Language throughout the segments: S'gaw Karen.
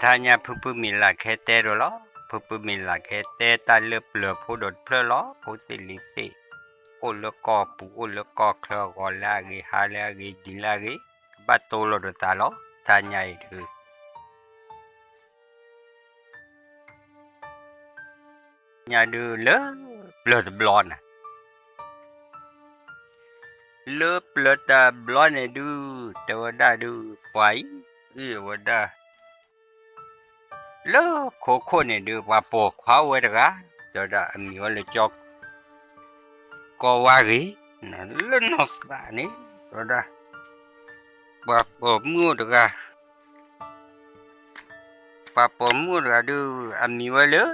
ထါညါဖုဖုမ့ၢ်လၢ်ခဲတဲဒိၣ်လီၤ. ဖုဖုမ့ၢ်လၢ်ခဲတဲတၢ်လၢပျၢၤဖိဒိၣ်တဖျၢၣ်လီၤ. ဖိသ့ၣ်လံၤသ့ၣ်, အိၣ်လၢကီၢ်ပူၤ အိၣ်လၢကီၢ်ချၢ ဂီၤလၢအဂ့ၤ ဟါလၢအဂ့ၤ နံၤလၢအဂ့ၤ, ကဘၣ်တိလိာ်တသးလီၤ. ထါညါအံၤဒုး ညါဒုးလၢပျၢၤတဘျီနၤ, လၢပျၢၤတဘျီန့ၣ်ဒုး တဲဝဲဒၣ်ဒုး ပှၤအံၤ အဝဲဒၣ် လၢခိခိၣ်န့ၣ်ဒုး ပှၤပိာ်ခွါအိၣ်ဝဲတဂၤ, တဲဝဲဒၣ်အမံၤဝဲလၢကၠီ ကီဝါဂ့ၤ, လၢနီၢ်သးန့ၣ် တဲဝဲဒၣ် ပှၤပိာ်မုၣ်အိၣ်တဂၤ, ပှၤပိာ်မုၣ်အိၣ်တဂၤဒုး အမံၤဝဲလၢ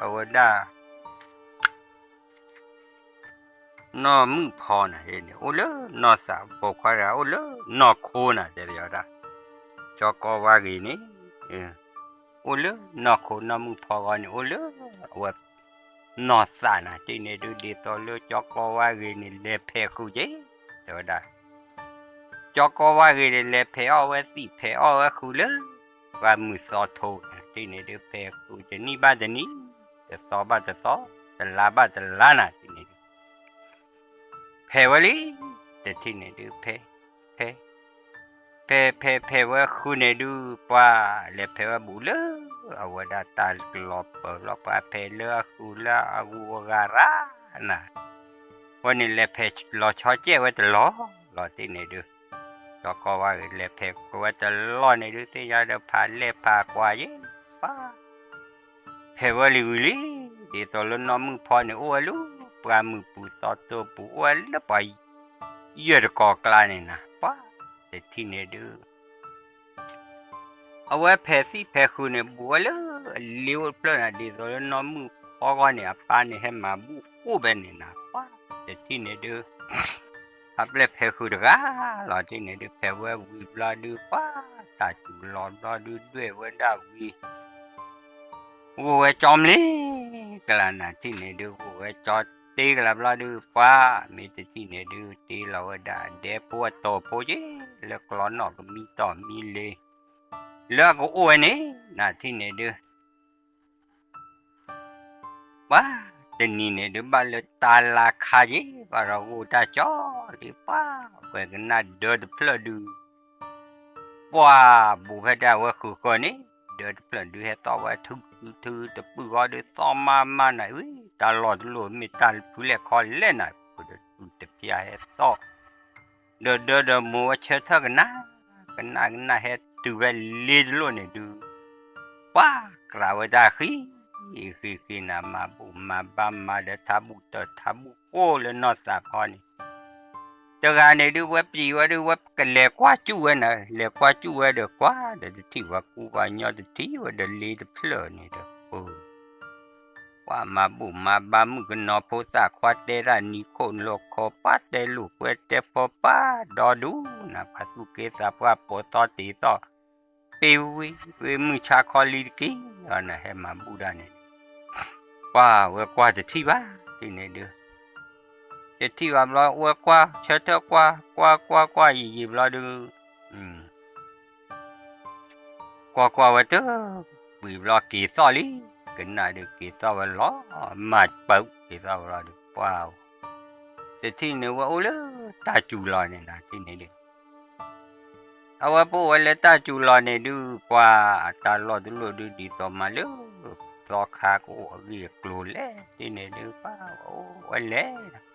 အဝဲဒၣ် နီၢ်မုၣ်ဖီနၤန့ၣ် အိၣ်လၢနီၢ်သး, ပိာ်ခွါတဂၤအိၣ်လၢနီၢ်ခိနၤ တဲဝဲဒၣ်, ကၠီကီဝါဂ့ၤန့ၣ် အိၣ်လၢနီၢ်ခိ, နီၢ်မုၣ်ဖီဂီၢ်န့ၣ် အိၣ်လၢအဝဲ နီၢ်သးနၤ တထံၣ်န့ၣ်ဒုး ဒ်သိးလၢကၠီကီဝါဂ့ၤန့ၣ် လဲၤဖဲးဃုာ်က့ၤ, တဲဝဲဒၣ် ကၠီကီဝါဂ့ၤန့ၣ် လဲၤဖဲးအီၣ်ဝဲသံၣ် ဖဲးအီၣ်ဝဲဃုာ်လၢ ပှၢ်မုၢ်သီထိ, တထံၣ်န့ၣ်ဒုး ဖဲးဃုာ်တနံၣ်ဘၣ်တနံၣ်, တသီဘၣ်တသီ, တလါဘၣ်တလါနၤ တထံၣ်န့ၣ်ဒုး ဖဲးဝဲလံ, တထံၣ်န့ၣ်ဒုး ဖဲး, ဖဲး, ဖဲးဖဲးဖဲးဝဲဃုာ်န့ၣ်ဒုး ပှၢ်လဲၤဖဲးဝဲဘူးလၢ အဝဲဒၣ်တၢ်ကလီၤပၢၤလီၤ ပှၢ်ဖဲးလၢအဃုာ်လၢအဂုၤအဂၤရၣ်နၤ, ဝဲန့ၣ်လဲၤဖဲးလီၤဆီကဲးဝဲတလီၢ်, လီၤတထံၣ်န့ၣ်ဒုး ကၠီကီဝါဂ့ၤ လဲၤဖဲးဝဲတလီၢ်န့ၣ်ဒုး သ့ၣ်ညါဒီးဖးလဲၢ်ဖးကွၢ်ယဲ, ပှၢ် ဖဲးဝဲလံဝံၤလံ, ဒ်သိးလၢနီၢ်မုၣ်ဖီန့ၣ် အိၣ်ဝဲလၢပှၢ်မုၢ်ပူၤသီတိာ်ပူၤ အိၣ်ဝဲလၢပှၤယဲၢ်တကီၢ်ကျါန့ၣ်နၤ, ပှၢ်တထံၣ်န့ၣ်ဒုး အဝဲဖဲးသံၣ်ဖဲးဃုာ်န့ၣ် ဘူးဝဲလၢအလ့အိၣ်တဖျၢၣ်နၤ, ဒ်သိးလၢနီၢ်မုၣ်ဖီဂီၢ်န့ၣ် အပၢ်န့ၣ်ဟဲမၤဘူၣ်ဃိၣ်ဖဲန့ၣ်နၤ, ပှၢ်တထံၣ်န့ၣ်ဒုး ဖးပျဲၢ်ဖဲးဃုာ်တဂၤလီၤ, တထံၣ်န့ၣ်ဒုး ဖဲးဝဲဝံၤဘျီဒုး ပှၢ်တၢ်စူၤလီၤဘျီဒုး ဒွဲၣ်ဝဲဒၣ်ဝံၤ ဂိၢ်ဝဲကၠီမလ့ကလးနၤ, တထံၣ်န့ၣ်ဒုး ဂိၢ်ဝဲကၠီတ့ကလးဘျီဒုး ပှၢ်မ့ၢ်တထံၣ်န့ၣ်ဒုး တ့လီၤဝဲဒၣ်ဒဲဖိအတီၤဖိက့ၤ လၢကျီနီၣ်ကမံတီၢ်မံလ့ၤ လၢအကအိၣ်ဝဲန့ၣ်နၤ, တထံၣ်န့ၣ်ဒုး ပှၢ်တနံၤန့ၣ်ဒုး ဘၣ်လၢတၢ်လၢခါက့ၤ ဘၣ်ဒီးဂိၢ်တၢ်ကၠီလံ, ပှၢ်ဝဲကနၣ်ဒၢတဖျၢၣ်ဒုး ပှၢ်ဘူးဖဲဒၣ်ဝဲဃုာ်ဃၢၤန့ၣ် ဒၢတဖျၢၣ်ဒုး ဟဲသီၣ်ဝဲထုထုတပုၢ်ဃီဒုး သီၣ်မးမးနၤ, တၢ်လီၢ်တလိၣ်မ့ၢ်တၢ်ဖုလဲၣ်ခီလဲၣ်နၤ, ပတတူၢ်တဖျါဟဲသီၣ် ဒီးဒၢဒီးမိၢ်ဝဲဆၢထၢၣ်ကနၣ် ကနၣ်ကနၣ်ဟဲတုၤဖဲလ့တလိၣ်န့ၣ်ဒုး ပှၢ်ကြးဝဲတၢ်ဃံ ဃံဃံနၤ, မၤဘူၣ်မၤဘါ မၤဒီးထါဘူၣ်တၢၢ်ထါဘူၣ်ဃိၣ်လၢနီၢ်သးဖီန့ၣ် တဂၤန့ၣ်ဒုး ဝဲပျံၤဝဲဒုး ဝဲကလဲၤကွၢ်စူၣ်ဝဲနၤ, လဲၤကွၢ်စူၣ်ဝဲဒီးကွၢ်ဒီးတထံၣ်ပှၤကူပှၤညီ တထံၣ်ဝဲဒီးလ့တဖျၢၣ်န့ၣ်ဒီး ပှၢ်မၤဘူၣ်မၤဘါ မုၣ်ကနီၤဖိသၣ်ခွါ တဲတၢ်နံၤခိၣ်လီၤခီ ပှၢ်တဲလိာ်ကွဲတဲဖီ ပှၢ်ဒီဒူၣ်နၤ, ပှၢ်သူၣ်က့သးပှၢ် ပိာ်သီတ့ၤသီၣ် ပ့ၤဝံၤဝ့ၤ မုၢ်ဆါခီလံတက့ၢ်အီၤနၤ, ဟဲမၤဘူၣ်ဒၣ်န့ၣ် ပှၢ်ဝဲကွၢ်တထံၣ်ဘၣ် တထံၣ်န့ၣ်ဒုး တထံၣ်ဘၣ်ဘျီ ဝဲကွၢ်ဆၢထၢၣ်ကွၢ် ကွၢ်ကွၢ်ကွၢ်ယံာ်ယံာ်ဘျီဒုး ကွၢ်ကွၢ်ဝဲတ ဝံၤဘျီက့ၤသီၣ်လံ, ကနၣ်ဒုးက့ၤသီၣ်ဝဲလီၤ, မၤပၢၤက့ၤသီၣ်ဝဲလီၤဒီး ပှၢ် တထံၣ်န့ၣ်ဝဲအိၣ်လၢတၢ်စူၤလီၤန့ၣ်နၤ, တထံၣ်န့ၣ်ဒုး အဝဲပအိၣ်ဝဲလၢတၢ်စူၤလီၤန့ၣ်ဒုး ပှၢ်အတၢ်လီၢ်တလိၣ်ဒုး ဒ်သိးမးလၢ သီခါကအိၣ်အဂ့ၢ်အကျိၤလဲၣ်, တထံၣ်န့ၣ်ဒုး ပှၢ်ဝဲအိၣ်ဝဲလဲၣ်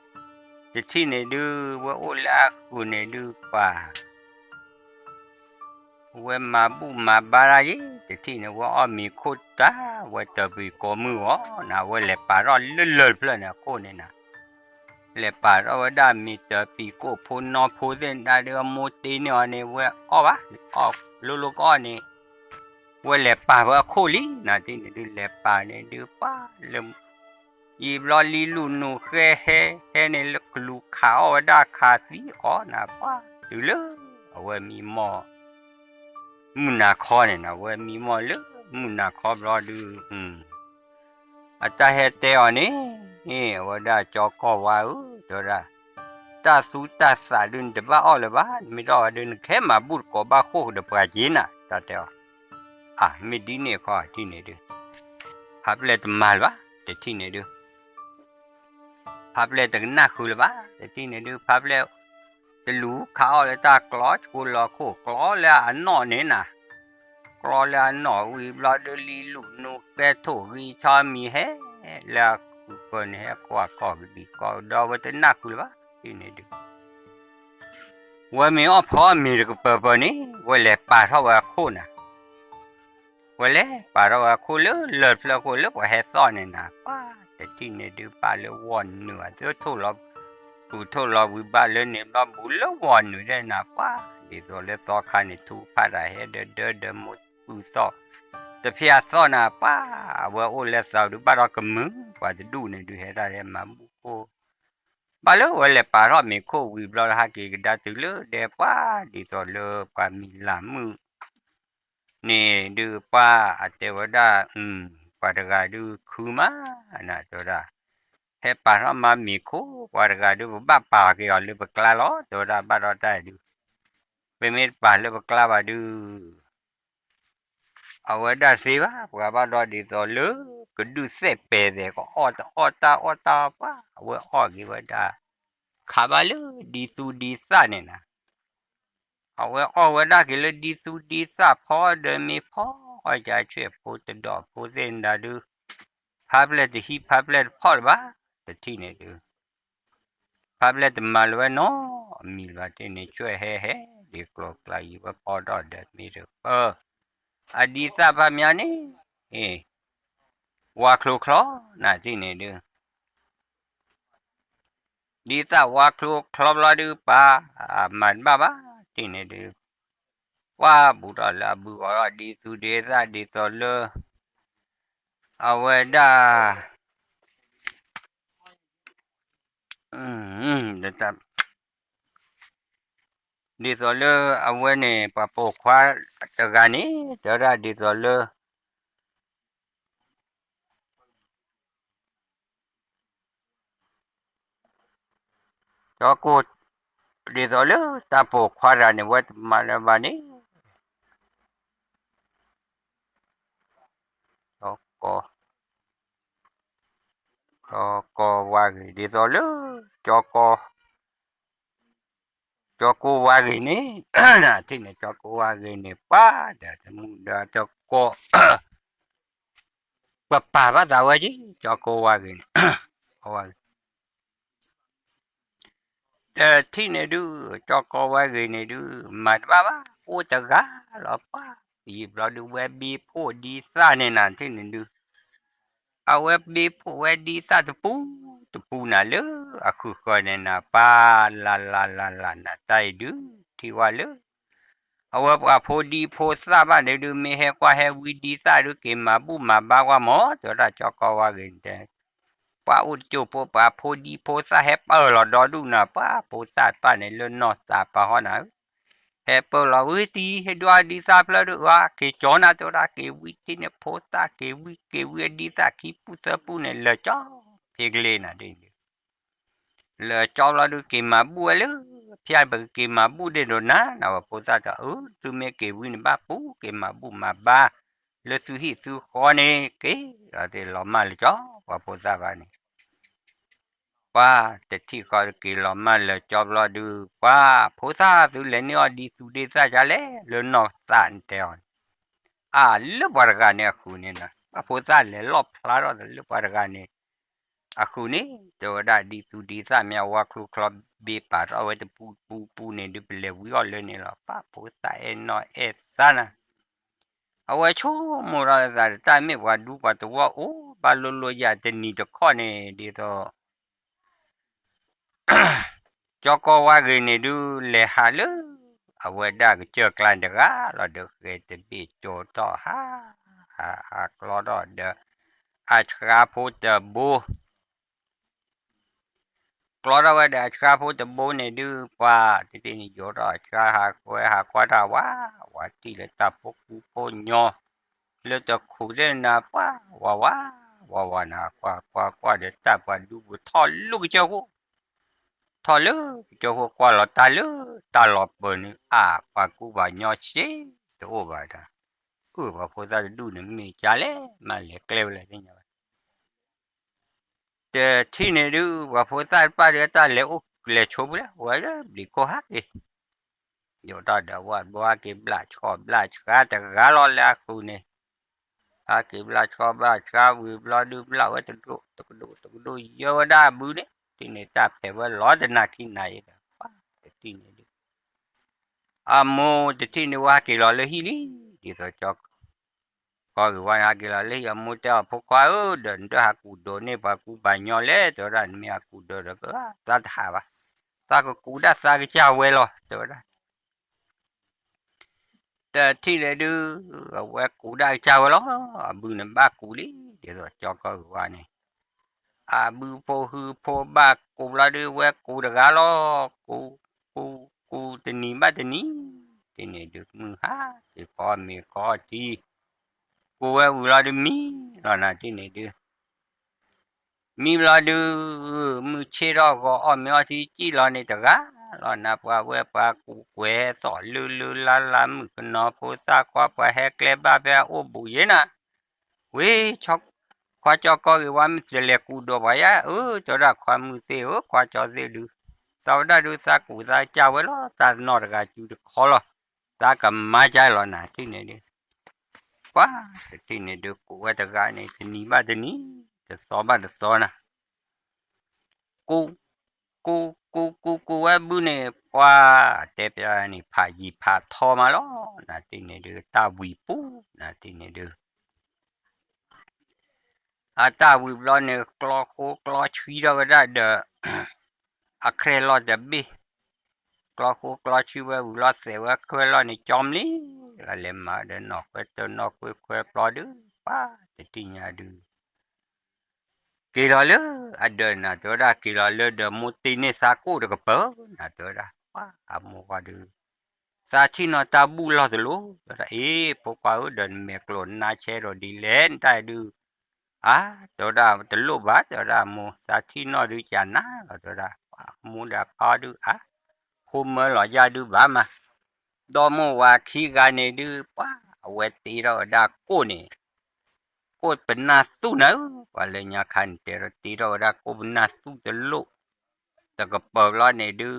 တထံၣ်န့ၣ်ဒုး ဝဲအိၣ်လၢအဃုာ်န့ၣ်ဒုး ပှၢ် ဝဲမၤဘူၣ်မၤဘါတၢ်ယံၤ တထံၣ်န့ၣ် ဝဲအီၣ်မ့ၤခိၣ်တၢ် ဝဲတၢၤပံၤကိးမုၢ်ဂီၤနၤ, ဝဲလဲၤပာ်ထီၣ်လၢလၢၢ်တဖျၢၣ်န့ၣ် အခိၣ်န့ၣ်နၤ, လဲၤပာ်ထီၣ်ဝဲဒၣ်မ့ၤတၢၤပံၤကိးဖိနီဖိသ့ၣ်ဒၣ်ဒီး အမိၢ်တ့န့ၢ်အီၤန့ၣ် ဝဲအီၣ်ဘၣ်, အီၣ်လိၤလိၤကအီၣ်န့ၣ် ဝဲလဲၤပာ်ဝဲအခိၣ်လံနၤ, တထံၣ်န့ၣ်ဒုး လဲၤပာ်န့ၣ်ဒုး ပှၢ်လၢ ယံာ်ဘျီလံလူၤနုာ်ဃဲဟဲ ဟဲန့ၣ်လၢကလူးခးအီၣ်ဝဲဒၣ်ခးသံအီၤနၤ, ပှၢ်တုၤလၢ အဝဲမံမီၢ် မုၢ်နၤခီန့ၣ်နၤ, အဝဲမံမီၢ်လၢမုၢ်နၤခီဘျီဒုး အတၢ်ဟဲတဲအီၤန့ၣ် အဝဲဒၣ်ကၠီကီၢ်ဝါဧၢ တဲဝဲဒၣ်, တၢ်သူတၢ်သးဒုး နတဘၣ်အီၣ်လၢၤဘၣ်, နမ့ၢ်တအီၣ်ဘၣ်ဒုး နကဟဲမၤဘူၣ်တကိးဘၣ်ဃိၣ်ဒီးပှၤက့ၤနၤ တၢ်တဲအီၤ, အမ့ၢ်ဒ်န့ၣ်ဃီ တထံၣ်န့ၣ်ဒုး, ဖါပျဲၢ်တမၤလၢၤဘၣ် တထံၣ်န့ၣ်ဒုး, ဖါပျဲၢ်တကနၣ်ဃုာ်လၢၤဘၣ် တထံၣ်န့ၣ်ဒုး, ဖါပျဲၢ်တလူၤခးအီၣ်လၢတၢ်ကျီ ကိလီၤခိၣ်ကျီလၢအနီၣ်န့ၣ်နၤ, ကျီလၢအနီၣ်ဝံၤဘျီဒုး လံလူၣ်နူကဲထိၣ်ဂံၢ်ဆီမံၤဟဲ လၢအဃုာ်ဃၢၤန့ၣ် ဟဲကွၢ်ကီၢ်ကဒံကီၢ်ဒီး ဝဲတနၢ်ဃုာ်လၢၤဘၣ် တထံၣ်န့ၣ်ဒုး ဝဲမ့ၢ်အီၣ်ဖီအီၣ်မ့ၤတကပၤပၤန့ၣ် ဝဲလဲၤပာ်ထီၣ်ဝဲအခိၣ်နၤ, ဝဲလဲၤပာ်ထီၣ်ဝဲအခိၣ်လၢလၢၢ်ဖျၢၣ်ခိၣ်လၢပှၤဟဲသီၣ်န့ၣ်နၤ, ပှၤတထံၣ်န့ၣ်ဒုး ဘၣ်လၢဝီၢ်နုာ် အသၢထိၣ်လီၤ, ပူၤထိၣ်လီၤဝံၤဘၣ်လၢန့ၣ်ဘျီ ဘူးလၢဝီၢ်နုာ်ဒဲးနၤ, ပှၤဒ်သိးလၢသီခါန့ၣ် ထူဖးတၢ်ဟဲဒၢဒၢဒၢ မိၢ်ပုၢ်သီၣ် တဖၣ်အသီၣ်နၤ, ပှၤအဝဲအိၣ်လၢသးဒုး ဘၣ်ဒီးကမုာ် ပှၤတဒူၣ်န့ၣ်ဒုး ဟဲတၢ်ဟဲမၤဘူၣ်ခိၣ် ဘၣ်လၢဝဲလဲၤပာ်ထီၣ်မ့ၤခိၣ်ဝံၤဘျီ ဟးက့ၤကဒါတုၤလၢဒဲး ပှၤဒ်သိးလၢပှၤမံၤလၤမုၣ် န့ၣ်ဒုး ပှၤအတဲဝဲဒၣ် ပှၤတဂၤဒုးခုမးနၤ တဲဝဲဒၣ်, ဟဲပာ်ထီၣ်မၤမ့ၤခိၣ် ပှၤတဂၤဒုး ပဘၣ်ပာ်က့ၤအီၤလၢပကျါလီၤ တဲဝဲဒၣ်, ဘၣ်ဒီးတၢ်ဒုး ပမ့ၢ်တပာ်လၢပကျါဘၣ်ဒုး အဝဲဒၣ်သ့ဘၣ် ပှၤဘၣ်ဒီးဒ်သိးလၢ ကဒုးသဲးပဲာ်သဲး ကအီၣ်တအီၣ်တၢ်အီၣ်တၢ်ပှၤ အဝဲအီၣ်က့ၤဝဲဒၣ် ခးဘၣ်လၢဒ်သူဒ်သၣ်န့ၣ်နၤ, အဝဲအီၣ်ဝဲဒၣ်က့ၤလၢဒ်သူဒ်သၣ်ဖီဒီးမ့ၢ်ဖီအီၣ်ကၢဆဲးဖိတဒီးဖိသ့ၣ်နၤဒုး, ဖါပျဲၢ်တဟံးဖါပျဲၢ်တဖီၣ်လၢၤဘၣ် တထံၣ်န့ၣ်ဒုး ဖါပျဲၢ်တမၤလၢၤဝဲနီတမံၤလၢၤဘၣ် တထံၣ်န့ၣ် ဆွဲဟဲဟဲ ဒ်ကျိၤကျါယံၤဝဲဖီဒီးဒီးမ့ၢ်တပၢၢ် အဒ်သၣ်ဖးမၠါန့ၣ် ဝါချိချီနၤတထံၣ်န့ၣ်ဒုး ဒ်သၣ်ဝါချိချီဘျီဒုး ပှၤမၤတဘၣ်ဘၣ် တထံၣ်န့ၣ်ဒုး ပှၤဘူးထီၣ်လၢအဘုဂီၢ်ဒီး ဒ်သူဒ်သၣ်ဒ်သိးလၢ အဝဲဒၣ် ဒ်သိးလၢအဝဲန့ၣ် ပှၤပိာ်ခွါတဂၤန့ၣ် တဲဝဲဒၣ်ဒ်သိးလၢ ကၠီကိၢ် ဒ်သိးလၢတၢ်ပိာ်ခွါတဂၤန့ၣ် ဝဲတမၤလၢၤဘၣ်န့ၣ် ကၠီကီၢ် ကၠီကီၢ်ဝါဂ့ၤ ဒ်သိးလၢ ကၠီကီၢ် ကၠီကိၢ်ဝါဂ့ၤန့ၣ် နထံၣ်န့ၣ် ကၠီကိၢ်ဝါဂ့ၤန့ၣ် ပှၤဒီးတမူဒီးတကိး ပပာ်ဘၣ်သးဝဲက့ၤ ကၠီကိၢ်ဝါဂ့ၤန့ၣ် တထံၣ်န့ၣ်ဒုး ကၠီကိၢ်ဝါဂ့ၤန့ၣ်ဒုး မၤတဘၣ်ဘၣ် အိၣ်တဂၤလီၤပှၤ ယံာ်ဘျီဒုး ဝဲဘ့ဖိဒ်သၣ်န့ၣ်နထံၣ်န့ၣ်ဒုး အဝဲဘ့ဖိဝဲဒ်သၣ်တပူၤတပူၤနၤလၢအဃုာ်ဃၢၤန့ၣ်နၤ ပှၤလၢ်လၢ်လၢ်လၢ်နတၢ်အံၤဒုး ထံၣ်ဝဲလၢ အဝဲပှၤဖိဒံဖိသၣ်ဘၣ်န့ၣ်ဒုး မ့ၢ်ဟဲကွၢ်ဟဲဝံဒ်သၣ်ဒုး က့ၤမၤဘူၣ်မၤဘါကွၢ်မး တဲဝဲဒၣ်ကၠီကီၢ်ဝါဂ့ၤန့ၣ်တဲ ပှၤအိၣ်တကၠိၢ်ဖိ ပှၤဖိဒံဖိသၣ်ဟဲပၢၢ်လီၤဒီဒူၣ်နၤ ပှၤဖိသၣ်တဖၣ်န့ၣ် လၢနီၢ်သးပာ်ဟီနၤ ဟဲပၢၢ်လီၤဝံၤတံၤ ဟဲဒွးဒ်သၣ်ဖျၢၣ်ဒုး အက့ၤကၠီနၤ တဲဝဲဒၣ် က့ၤဝံတံၤန့ၣ် ဖိသၣ်က့ၤဝံ က့ၤဝံအဒ်သၣ်ခံပူၣ်သၢပူၣ်န့ၣ် လၢာ်ကၠီ ဖံကလ့နၤဒ်န့ၣ် လၢာ်ကၠီဘျီဒုး က့ၤမၤဘူၣ်ဝဲလၢ ဖၠၣ်ပကက့ၤမၤဘူၣ်ဒ့ၣ်ဒိးနၤ နဝဲဖိသၣ်တၢ်အု သုမ့ၢ်က့ၤဝံန့ၣ် ဘၣ်ပူၤက့ၤမၤဘူၣ်မၤဘါ လၢသုဟံၣ်သုဃီန့ၣ် က့ၤလီၤတ့ၢ်လီၤမၢ်လၢာ်ကၠီ ပှၤဖိသၣ်ဘၣ်န့ၣ် ပှၤတထံၣ်ဃီတက့ၤလီၤမၢ်လၢာ်ကၠီဘျီဒုး ပှၤဖိသၣ်သုလဲၤန့ၢ်အီၤဒ်သူဒ်သၣ်ဒ်လဲၣ် လၢနီၢ်သးန့ၣ်တဲအီၤန့ၣ် အလၢပှၤတဂၤန့ၣ်အဃုာ်န့ၣ်နၤ ပှၤဖိသၣ်လဲၤလီၣ်ဖျါထီၣ်လၢပှၤတဂၤန့ၣ် အဃုာ်န့ၣ် တဲဝဲဒၣ်ဒ်သူဒ်သၣ်မ့ၢ်အဝါချိချီ ဘ့ပာ်ထီၣ်ဝဲတပူၤတပူၤပူၤန့ၣ်ဒုး ပလဲၤဝံအီၤလၢန့ၣ်လီၤ ပှၤဖိသၣ်အဲၣ်နီၢ်အဲၣ်သးနၤ အဝဲဆိကမိၣ်ထီၣ်လၢသး တၢ်မ့ၢ်ပှၤဒူပှၤသဝီအိၣ် ဘၣ်လိၤလိၤယၤတနံၤတခီန့ၣ် ဒ်သိး ကၠီကီဝါဂ့ၤန့ၣ်ဒုး လဲၤဟးလၢ အဝဲဒၣ်ကစၢၢ်ကျါတဂၤလီၤဒီး ဃဲၤတဘ့ၣ်ကၠိထီၣ်ဟး ဟးဟးကျီထီၣ်ဒီး အဆှါဖိတဘိ ကျီထီၣ်ဝဲဒီးအဆှါဖိတဘိန့ၣ်ဒုး ပှၤတထံၣ်န့ၣ် ယိးထီၣ်အဆှါဟးကွဲဟးကွၢ်တၢ်ဝး ဝးတံၢ်လၢတၢ်ဖိကူဖိညီ လၢတခိၣ်သ့ၣ်နၤ ပှၤဝးဝး ဝးဝးနၤ ကွၢ်ကွၢ်ကွၢ်ဒီးတၢ်ပှၤဒူပူၤထီၣ်လၢကစၢၢ်ခိၣ် ထီၣ်လၢကစၢၢ်ခိၣ်ကွၢ်လီၤတၢ်လၢတၢ်လီၤပၢၤန့ၣ် အါ ပှၤကူပှၤညီစ့တအိၣ်ဘၣ်ဒီး အၢ ပှၤဖိသၣ်တဒူၣ်န့ၣ် မ့ၢ်ကလဲၣ် မ့ၢ်လဲၤကျဲဝဲလဲၣ်သ့ၣ်ညါဘၣ်. တထံၣ်န့ၣ်ဒုး ပှၤဖိသၣ်တဖၣ်ဒုး တၢ်လဲၤအိၣ်လဲၤဆိးပူၤလဲၣ် ဝဲဘျံးခိၣ်ဟးက့ၤ ယိးတၢ်ဒီးဝၣ်ဘိဟဲက့ၤဘျးဆှီဘျးဆှါတဂၤလီၤလၢအဃုာ်န့ၣ်, ဟဲက့ၤဘျးဆှီဘျးဆှါဝံၤဘျီဒုး ဘျးဝဲတကဒိၣ်တကဒိၣ်တကဒိၣ် ယၢဝဲဒၣ်အဘုန့ၣ် တထံၣ်န့ၣ် တၢ်ဖဲးဝဲလီၤတနၤခံနၤအံၤဒီး ပှၤတထံၣ်န့ၣ်ဒုး အမိၢ်တထံၣ်န့ၣ် ဝဲဟဲက့ၤလီၤလၢဟံၣ်လံ, ဒ်သိးကၠီ ကီၢ်ဂ့ၤဝါန့ၣ် ဟဲက့ၤလီၤလၢဟံၣ် အမိၢ်တဲအီၤ ဖိခွါဧၢ, ဒီးနတဟးကူၣ်ဒိးန့ၢ်ပှၤကူပှၤညီလဲၣ်, တဲဝဲဒၣ် နမ့ၢ်ဟးကူၣ်ဒိးဒီး ပသးတဟးဘၣ်, သးကကူးဒၣ်သးကစၢ်ဝဲလီၤ တဲဝဲဒၣ်. တထံၣ်န့ၣ်ဒုး အဝဲကူးဒၣ်ကစၢ်ဝဲလီၤ, အဘုန့ၣ်ဘၣ်ကူးလံ, ဒ်သိးကၠီကီၢ်ဂ့ၤဝါန့ၣ် အဘုဖိဟုဖိဘၣ်ကူးလီၤဒုး ဝဲကူးတဂၤလီၤ, ကူး ကူး ကူးတနံၤဘၣ်တနံၤ, တထံၣ်န့ၣ်ဒုး မုၢ်ဟါက့ၤဖီမ့ၤကီထံ, ကူးဝဲဝံၤလီၤဒုးမံလီၤနၤ တထံၣ်န့ၣ်ဒုး မံဘျီဒုး မုၢ်ဆ့ၣ်ထီၣ်ဂီၤအီၣ်မ့ၤအီထံစံၣ်လီၤန့ၣ်တဂၤလီၤနၤ, ပှၤဝဲပှၤကူးကွဲးသီၣ်လၢလၢလါလါ မုၣ်ကနီၤဖိသၣ်ခွါ ပှၤဟဲကျဲဘၣ်ဖဲအအိၣ်ဘူးယဲနၤ, ဝ့ၢ် ခွါကၠီကီၢ်ဂ့ၤဝါမ့ၢ်တလဲၤကူးဒိးပှၤယါဧၢ, တဲဝဲဒၣ် ခွါမုၢ်သ့ၣ်ဧၢ, ခွါကၠီသ့ၣ်ဒုး သးဝဲဒၣ်ဒုး သးကူးသးကစၢ်ဝဲလီၤ, သးနီၢ်တဂၤစုတခီလီၤ, သးကမၤကၢလီၤနၤ တထံၣ်န့ၣ်ဒုး ပှၤတထံၣ်န့ၣ်ဒုး ကူးဝဲတဂၤန့ၣ် တနံၤဘၣ်တနံၤ, တသီဘၣ်တသီနၤ, ကူး ကူး ကူး ကူး ကူးဝဲဘုန့ၣ် ပှၤတဲပျးန့ၣ် ဖးယံၤဖးထီမးလီၤ, နၤတထံၣ်န့ၣ်ဒုး တၢ်ဝံၤပူၤ နၤတထံၣ်န့ၣ်ဒုး အတၢ်ဝံၤဘျီန့ၣ် ကျီဃိကျီဆှံထီၣ်ဝဲဒၣ်ဒီး အခရဲၣ်လီၢ်တဘ့ၣ်, ကျီဃိကျီဆှံဝဲဝံၤလီၤ သဲးဝဲခွဲလီၢ်န့ၣ် ကၠီမလံ, လၢလဲၤမၤဒီးနီၢ်ခွဲတၢနီၢ်ခွဲခွဲဘျီဒုး ပှၤတထံၣ်ညါဒုး က့ၤလီၤလၢအဒၢးနၤ တဲဝဲဒၣ်, က့ၤလီၤလၢဒၢး မိၢ်တ့န့ၢ်သးကိၣ်တကပၤနၤ တဲဝဲဒၣ်, ပှၤအမိၢ်ဝဲဒုး သးထံၣ်နီၢ်တၢ်ဘူၣ်လီၢ်တလိၤ, တဲဝဲဒၣ်, အ့ ဖိခွါဧၢ, ဒီးနမဲာ်ကျိၤနါဆဲးဒီးဒ်လဲၣ် နတၢ်ဒုး, အါ တဲဝဲဒၣ်, တလိၣ်ဘၣ် တဲဝဲဒၣ်, မိၢ်သးထံၣ်နီၢ်ဒုးကနၤလီၤ တဲဝဲဒၣ်, ပှၤမိၢ်ဒီးဖါဒုး အါ ဖိမၢလီၤယါဒုးဘၣ်မး, ဒီမိၢ်ဝၤခံဂၤန့ၣ်ဒုး ပှၤအဝဲတ့ထီၣ်ဝဲဒၣ်ကိၣ်န့ၣ် ကိၣ်ပနၢ်သူၣ်နၤဧၢ, ပှၤလၢညါခါန့ၣ် တဲဒီးတ့ထီၣ်ဝဲဒၣ်ကိၣ်ပနၢ်သူၣ်တလိၣ်, တကပၤဘျီန့ၣ်ဒုး,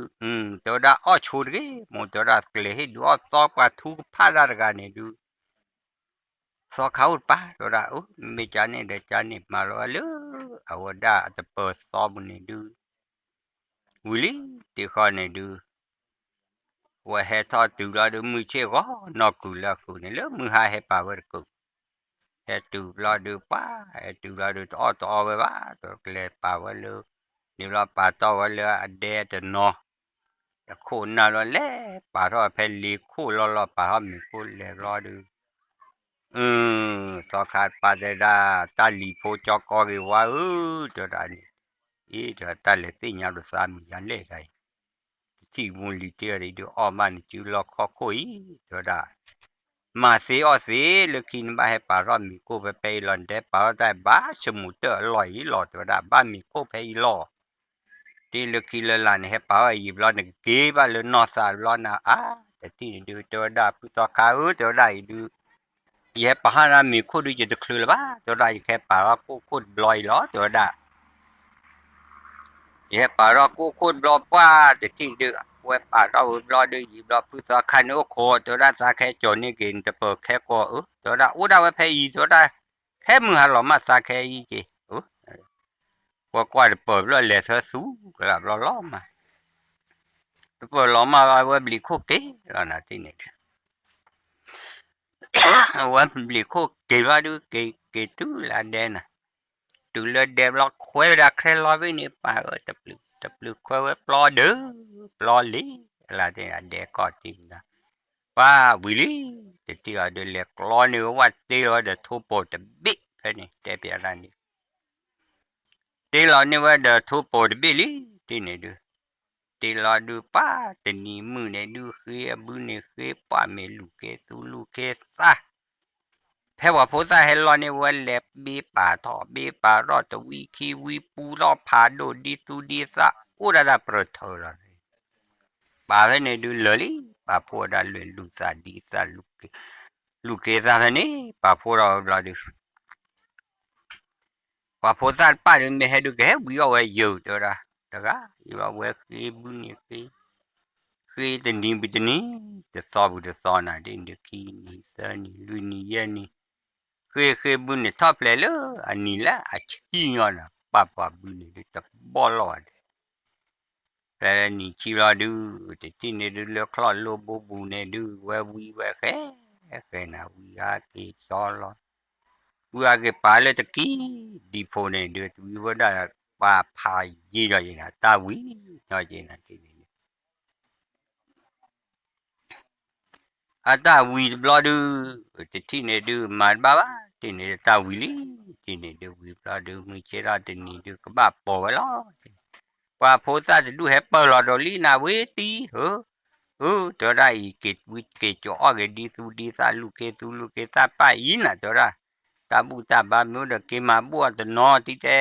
တဲဝဲဒၣ်အီၣ်ဆိတဂ့ၤ, မိၢ်တဲဝဲဒၣ်ကလဲၤဟ့ၣ်ဒုးအီၣ်သီပှၤထူကဖၣ်တၢ်တဂၤန့ၣ်ဒုး, သီခါအိၣ်တပၤ တဲဝဲဒၣ်, အၢ မ့ၢ်ကန့ၣ်ဒီးကန့ၣ်မၤလီၤဝဲလၢ အဝဲဒၣ်အတပၤသီပူၤန့ၣ်ဒုး ဝံၤလံ, တ့ဃီန့ၣ်ဒုး ဝဲဟဲထီၣ်တုၤလီၤဒုး မုၢ်ဆ့ၣ်ဂီၤနီၢ်ကုၤလၢအဃုာ်န့ၣ် လၢမုၢ်ဟါဟဲပာ်ဝဲတကုာ်, ဟဲတုၤဘျီဒုး ပှၤဟဲတုၤဘျီဒုး တအီၣ်တအီဝဲဘၣ်, တကလဲၤပာ်ဝဲလၢ, န့ၣ်ဘျီပာ်တီၢ်ဝဲလၢအဒဲတနီၤ, တခိၣ်နၢ်လီၤလဲၤပာ်ထီၣ်ဖဲလ့ခိၣ်လီၤလီၤ ပာ်ထီၣ်မ့ၤခိၣ်လဲၤဘျီဒုး အၢ သီခါပာ်တဲဒၣ် တၢ်လံၤဖိကၠီကီၢ်ဂ့ၤဝါဧၢ, တဲဝဲဒၣ်န့ၣ်, အ့ တဲဝဲ တၢ်လဲၤသ့ၣ်ညါလိာ်သးမုာ်ယါလဲၣ်တဂၤအံၤ, တထံၣ်မူလံၤတ့ၢ်အံၤဒုးအီၣ်ဘၣ်န့ၣ် စုလီၢ်ခီၣ်ခိၣ်အံၤ, တဲဝဲဒၣ်, မၤသ့အီၣ်သ့ လၢခံနဘၣ်ဟဲပာ်ထီၣ်မ့ၤခိၣ်ဖဲဖဲအံၤလီၤ, နတဲပာ်ထီၣ်တၢ်ဘၣ် ဆမူတၢၣ်အလီၢ်အံၤလီၤ, တဲဝဲဒၣ် ဘၣ်မ့ၤခိၣ်ဖဲအံၤလီၤ တ့လၢခံလၢလာ်န့ၣ် ဟဲပာ်ထီၣ်အံၤဘျီ နကက့ၤဘၣ်လၢနီၢ်သးဘျီနၤ, အါ တထံၣ်န့ၣ်ဒုး တဲဝဲဒၣ် ဖုသီခါဧၢ, တဲဝဲဒၣ်အံၤဒုး, ယဟဲပာ်ထီၣ်နၤမ့ၤခိၣ်ဒုး ယတချုးလၢၤဘၣ်, တဲဝဲဒၣ် ယကဟဲပာ်ထီၣ်ကိၣ်ခိၣ်တဘျီအံၤလီၤ, တဲဝဲဒၣ် ယဟဲပာ်ထီၣ်ကိၣ်ခိၣ်တဘျီပှၢ် တထံၣ်ဒုး ဝဲပာ်ထီၣ်ဝံၤဘျီဒုး ယံာ်ဘျီ ဖုသီခါန့ၣ်အိၣ်ခိး တဲဝဲဒၣ် သးကဟဲကၠီၤန့ၢ်က့ၤ နတပၢၤခဲကိာ်ဧၢ, တဲဝဲဒၣ် အိၣ်ဒၣ်ဝဲဖဲအံၤ တဲဝဲဒၣ်, ခဲမုၢ်ဟါလီၤမၢ်သးခဲအံၤက့ၤ, ကွၢ်ကွၢ်တပၢၤဘျီလဲၤသၢသူ ကလၢဘျီလီၤမၢ် တပၢၤလီၤမၢ်ဘၣ် ဝဲဘျံးခိၣ်က့ၤလီၤနၤ တထံၣ်န့ၣ်ဒုး ဝဲဘျံးခိၣ်က့ၤဘျီဒုး က့ၤက့ၤတုၤလၢအဒဲနၤ, တုၤလၢဒဲဘျီခွဲဝဲဒၣ် ခရဲၣ်လီၢ်ဘ့ၣ်န့ၣ် ပာ်ဝဲတပျုာ်တပျုာ်ခွဲဝဲပျီဒုး, ပျီလံ, အလါတ့ၢ်အဒဲကီၢ်တံၢ်မတၤ, ပှၤဝံၤလံ, တထံၣ်အီၤဒုးလဲၤကျီန့ၢ်ဝဲ ဝဲတ့လီၤဝဲဒီးထိၣ်ပိာ်တဘ့ၣ်ဖဲန့ၣ် တဲပျးတၢ်န့ၣ် တ့လီၤန့ၢ်ဝဲဒီးထိၣ်ပိာ်တဘ့ၣ်လံ, တထံၣ်န့ၣ်ဒုး, တ့လီၤဒုးပှၤ တနံၤမုၢ်န့ၣ်ဒုးဃ့ အဘုန့ၣ်ဃ့ ပှၤမ့ၢ်လူၤခ့သူလူၤခ့သး, ဖဲပှၤဖိသၣ်ဟဲလီၤန့ၢ်ဝဲလဲၤဘ့ပာ်ထီၣ် ဘ့ပာ်ထီၣ်တဝံခံဝံပူထီၣ်ဖးဒိၣ်ဒ်သူဒ်သး အိၣ်ဒၣ်တၢ်ပြၢထၢလီၤန့ၣ်, ပာ်ဖဲန့ၣ်ဒုးလၢာ်လံ, ပာ်ဖှိၣ်ဝဲဒၣ်လွဲၢ်လူၤသးဒ်သးလူၤခ့ လူၢ်က့ၤသးဖဲန့ၣ် ပာ်ဖှိၣ်ထီၣ်ဝဲဘျီဒုး ပှၤဖိသၣ်တဖၣ်ဒုး မ့ၢ်ဟဲဒုးကဟဲဝံအီၣ်ဝဲယုာ်တဲဝဲဒၣ်, တဂၤ ယဘၣ်ဝဲဃ့ဘုန့ၣ်ဃ့, ဃ့တနံၤဘၣ်တနံၤ, တသီဘၣ်တသီနၤဒ်န့ၣ်ဒုး ခံနံၤသၢနံၤလွံၢ်နံၤယဲၢ်နံၤ, ဃ့ဃ့ဘုန့ၣ်ထီၣ်ဖျဲးလၢအနံၤလၢအဆံညီနၤ ပာ်ပှၤဘုန့ၣ်ဒုး တဘီၣ်လီၤဘၣ်ဒဲး ဖဲနံၤဆံလီၤဒုး တထံၣ်န့ၣ်ဒုး လၢချီၣ်လိၣ်ဘိပူၤန့ၣ်ဒုး ဝဲဝံဝဲဃဲ, ဃဲနၤ ဝံအါက့ၤကၠီလီၤ, ဝံအါက့ၤပာ်လၢတကံၢ် ဒံဖိန့ၣ်ဒုး တဝံဝဲဒၣ် ပှၤဖးယံာ်ဒီးယဲနၤ တၢ်ဝံၤ ညီက့ၤနၤတထံၣ်န့ၣ် အတၢ်ဝံၤတဘျီဒုး တထံၣ်န့ၣ်ဒုး မၤတဘၣ်ဘၣ် တထံၣ်န့ၣ်ဒုး တၢ်ဝံၤလံ, တထံၣ်န့ၣ်ဒုးဝံၤဘျီဒုး မုၢ်ဆ့ၣ်ထီၣ်တနံၤဒုး ကဘၣ်ပိာ်ဝဲလီၤ, ပှၤဖိသၣ်တဒူၣ်ဟဲပၢၢ်လီၤဒီးလံနၤဝဲတံၢ်ဧၢ, အၢ တဲဝဲဒၣ်အံၤ က့ၤဝံက့ၤကၠီအီၣ်က့ၤဒ်သူဒ်သၣ်လူၢ်ခ့သူလူၢ်ခ့သၣ်ပၢ်အံၤနၤ တဲဝဲဒၣ်, တၢ်ဘူၣ်တၢ်ဘါမ့ၢ်အိၣ်ဒီးက့ၤမၤဘူၣ်အီၤတနီၤတံၢ်တဲ,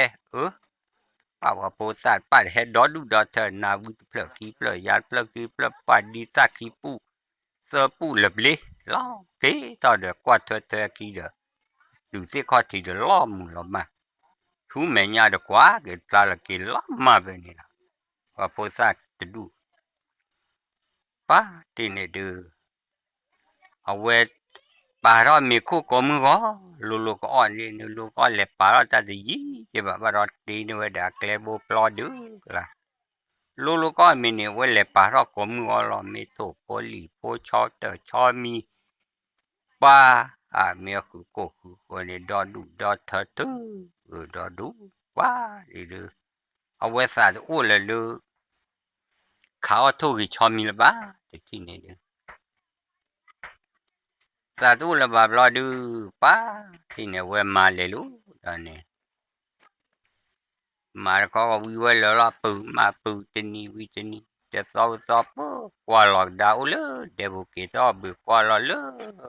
အၢ ပှၤဖိသၣ်တဖၣ်တဟဲဒီဒူၣ်ဒီထၢ နၤဝံတဖျၢၣ်ခံဖျၢၣ် ယါတဖျၢၣ်ခံဖျၢၣ် ပှၤဒ်သၣ်ခံပူၣ် သၢပူၣ်လၢပျ့ၤ လီၤက့ၤထီၣ်ဒီးကွၢ်ထွဲထွဲခံဒီး တုၤသ့ၣ်ခီၣ်ထံးဒီးလီၤမုာ်လီၤမၢ်, ဆူမဲာ်ညါဒီးကွၢ်က့ၤတဖျါလီၤက့ၤလီၤမၢ်ဖဲန့ၣ်လီၤ, ပှၤဖိသၣ်တဒူၣ် ပၢ်တ့ၢ်န့ၣ်ဒုး အဝဲ ပာ်ထီၣ်မ့ၤခိၣ်ကိးမုၢ်ဂီၤ, လိၤလိၤကအီၣ်န့ၣ် လိၤလိၤကအီၣ်လဲၤပာ်ထီၣ်တၢ်တယံၤက့ဘၣ် ဘၣ်ဒီးတ့န့ၢ်ဝဲဒီးအကျဲဘိပျီဒုးကလါ, လိၤလိၤကအီၣ်မ့ၤန့ၣ် အဝဲလဲၤပာ်ထီၣ်ကိးမုၢ်ဂီၤလီၤ, မ့ၢ်ထိၣ်ဖိလံၣ်ဖိဆီတၢၢ်ဆီမံၤ ပၢ်, အမ့ၢ်အဃုာ်ကိၢ်ဃုာ်ဃၢၤန့ၣ် ဒီဒူၣ်ဒီထၢတၢၢ်, ဒီဒူၣ်, ပၢ်ဒုးဒုး, အဝဲသးတအိၣ်လၢၤလၢ ခးအီၣ်ထိၣ်ဂ့ၤဆီမံၤလၢၤဘၣ်, တထံၣ်န့ၣ်ဒုး သးတအိၣ်လၢၤဘၣ်ဘျီဒုး ပၢ်တ့ၢ်န့ၣ် အဝဲမၤလဲၤလိၤဒီးန့ၣ် မၤတခီဝံၤဝဲလၢာ်လီၤ ပုၢ်မၤပုၢ်တနံၤဝံၤတနံၤ တသီဝံၤသီပၢ် ကွၢ်လီၤကဒါအိၣ်လၢဒဲပူၤက့ၤထီၣ်ဘုးကွၢ်လီၤလၢ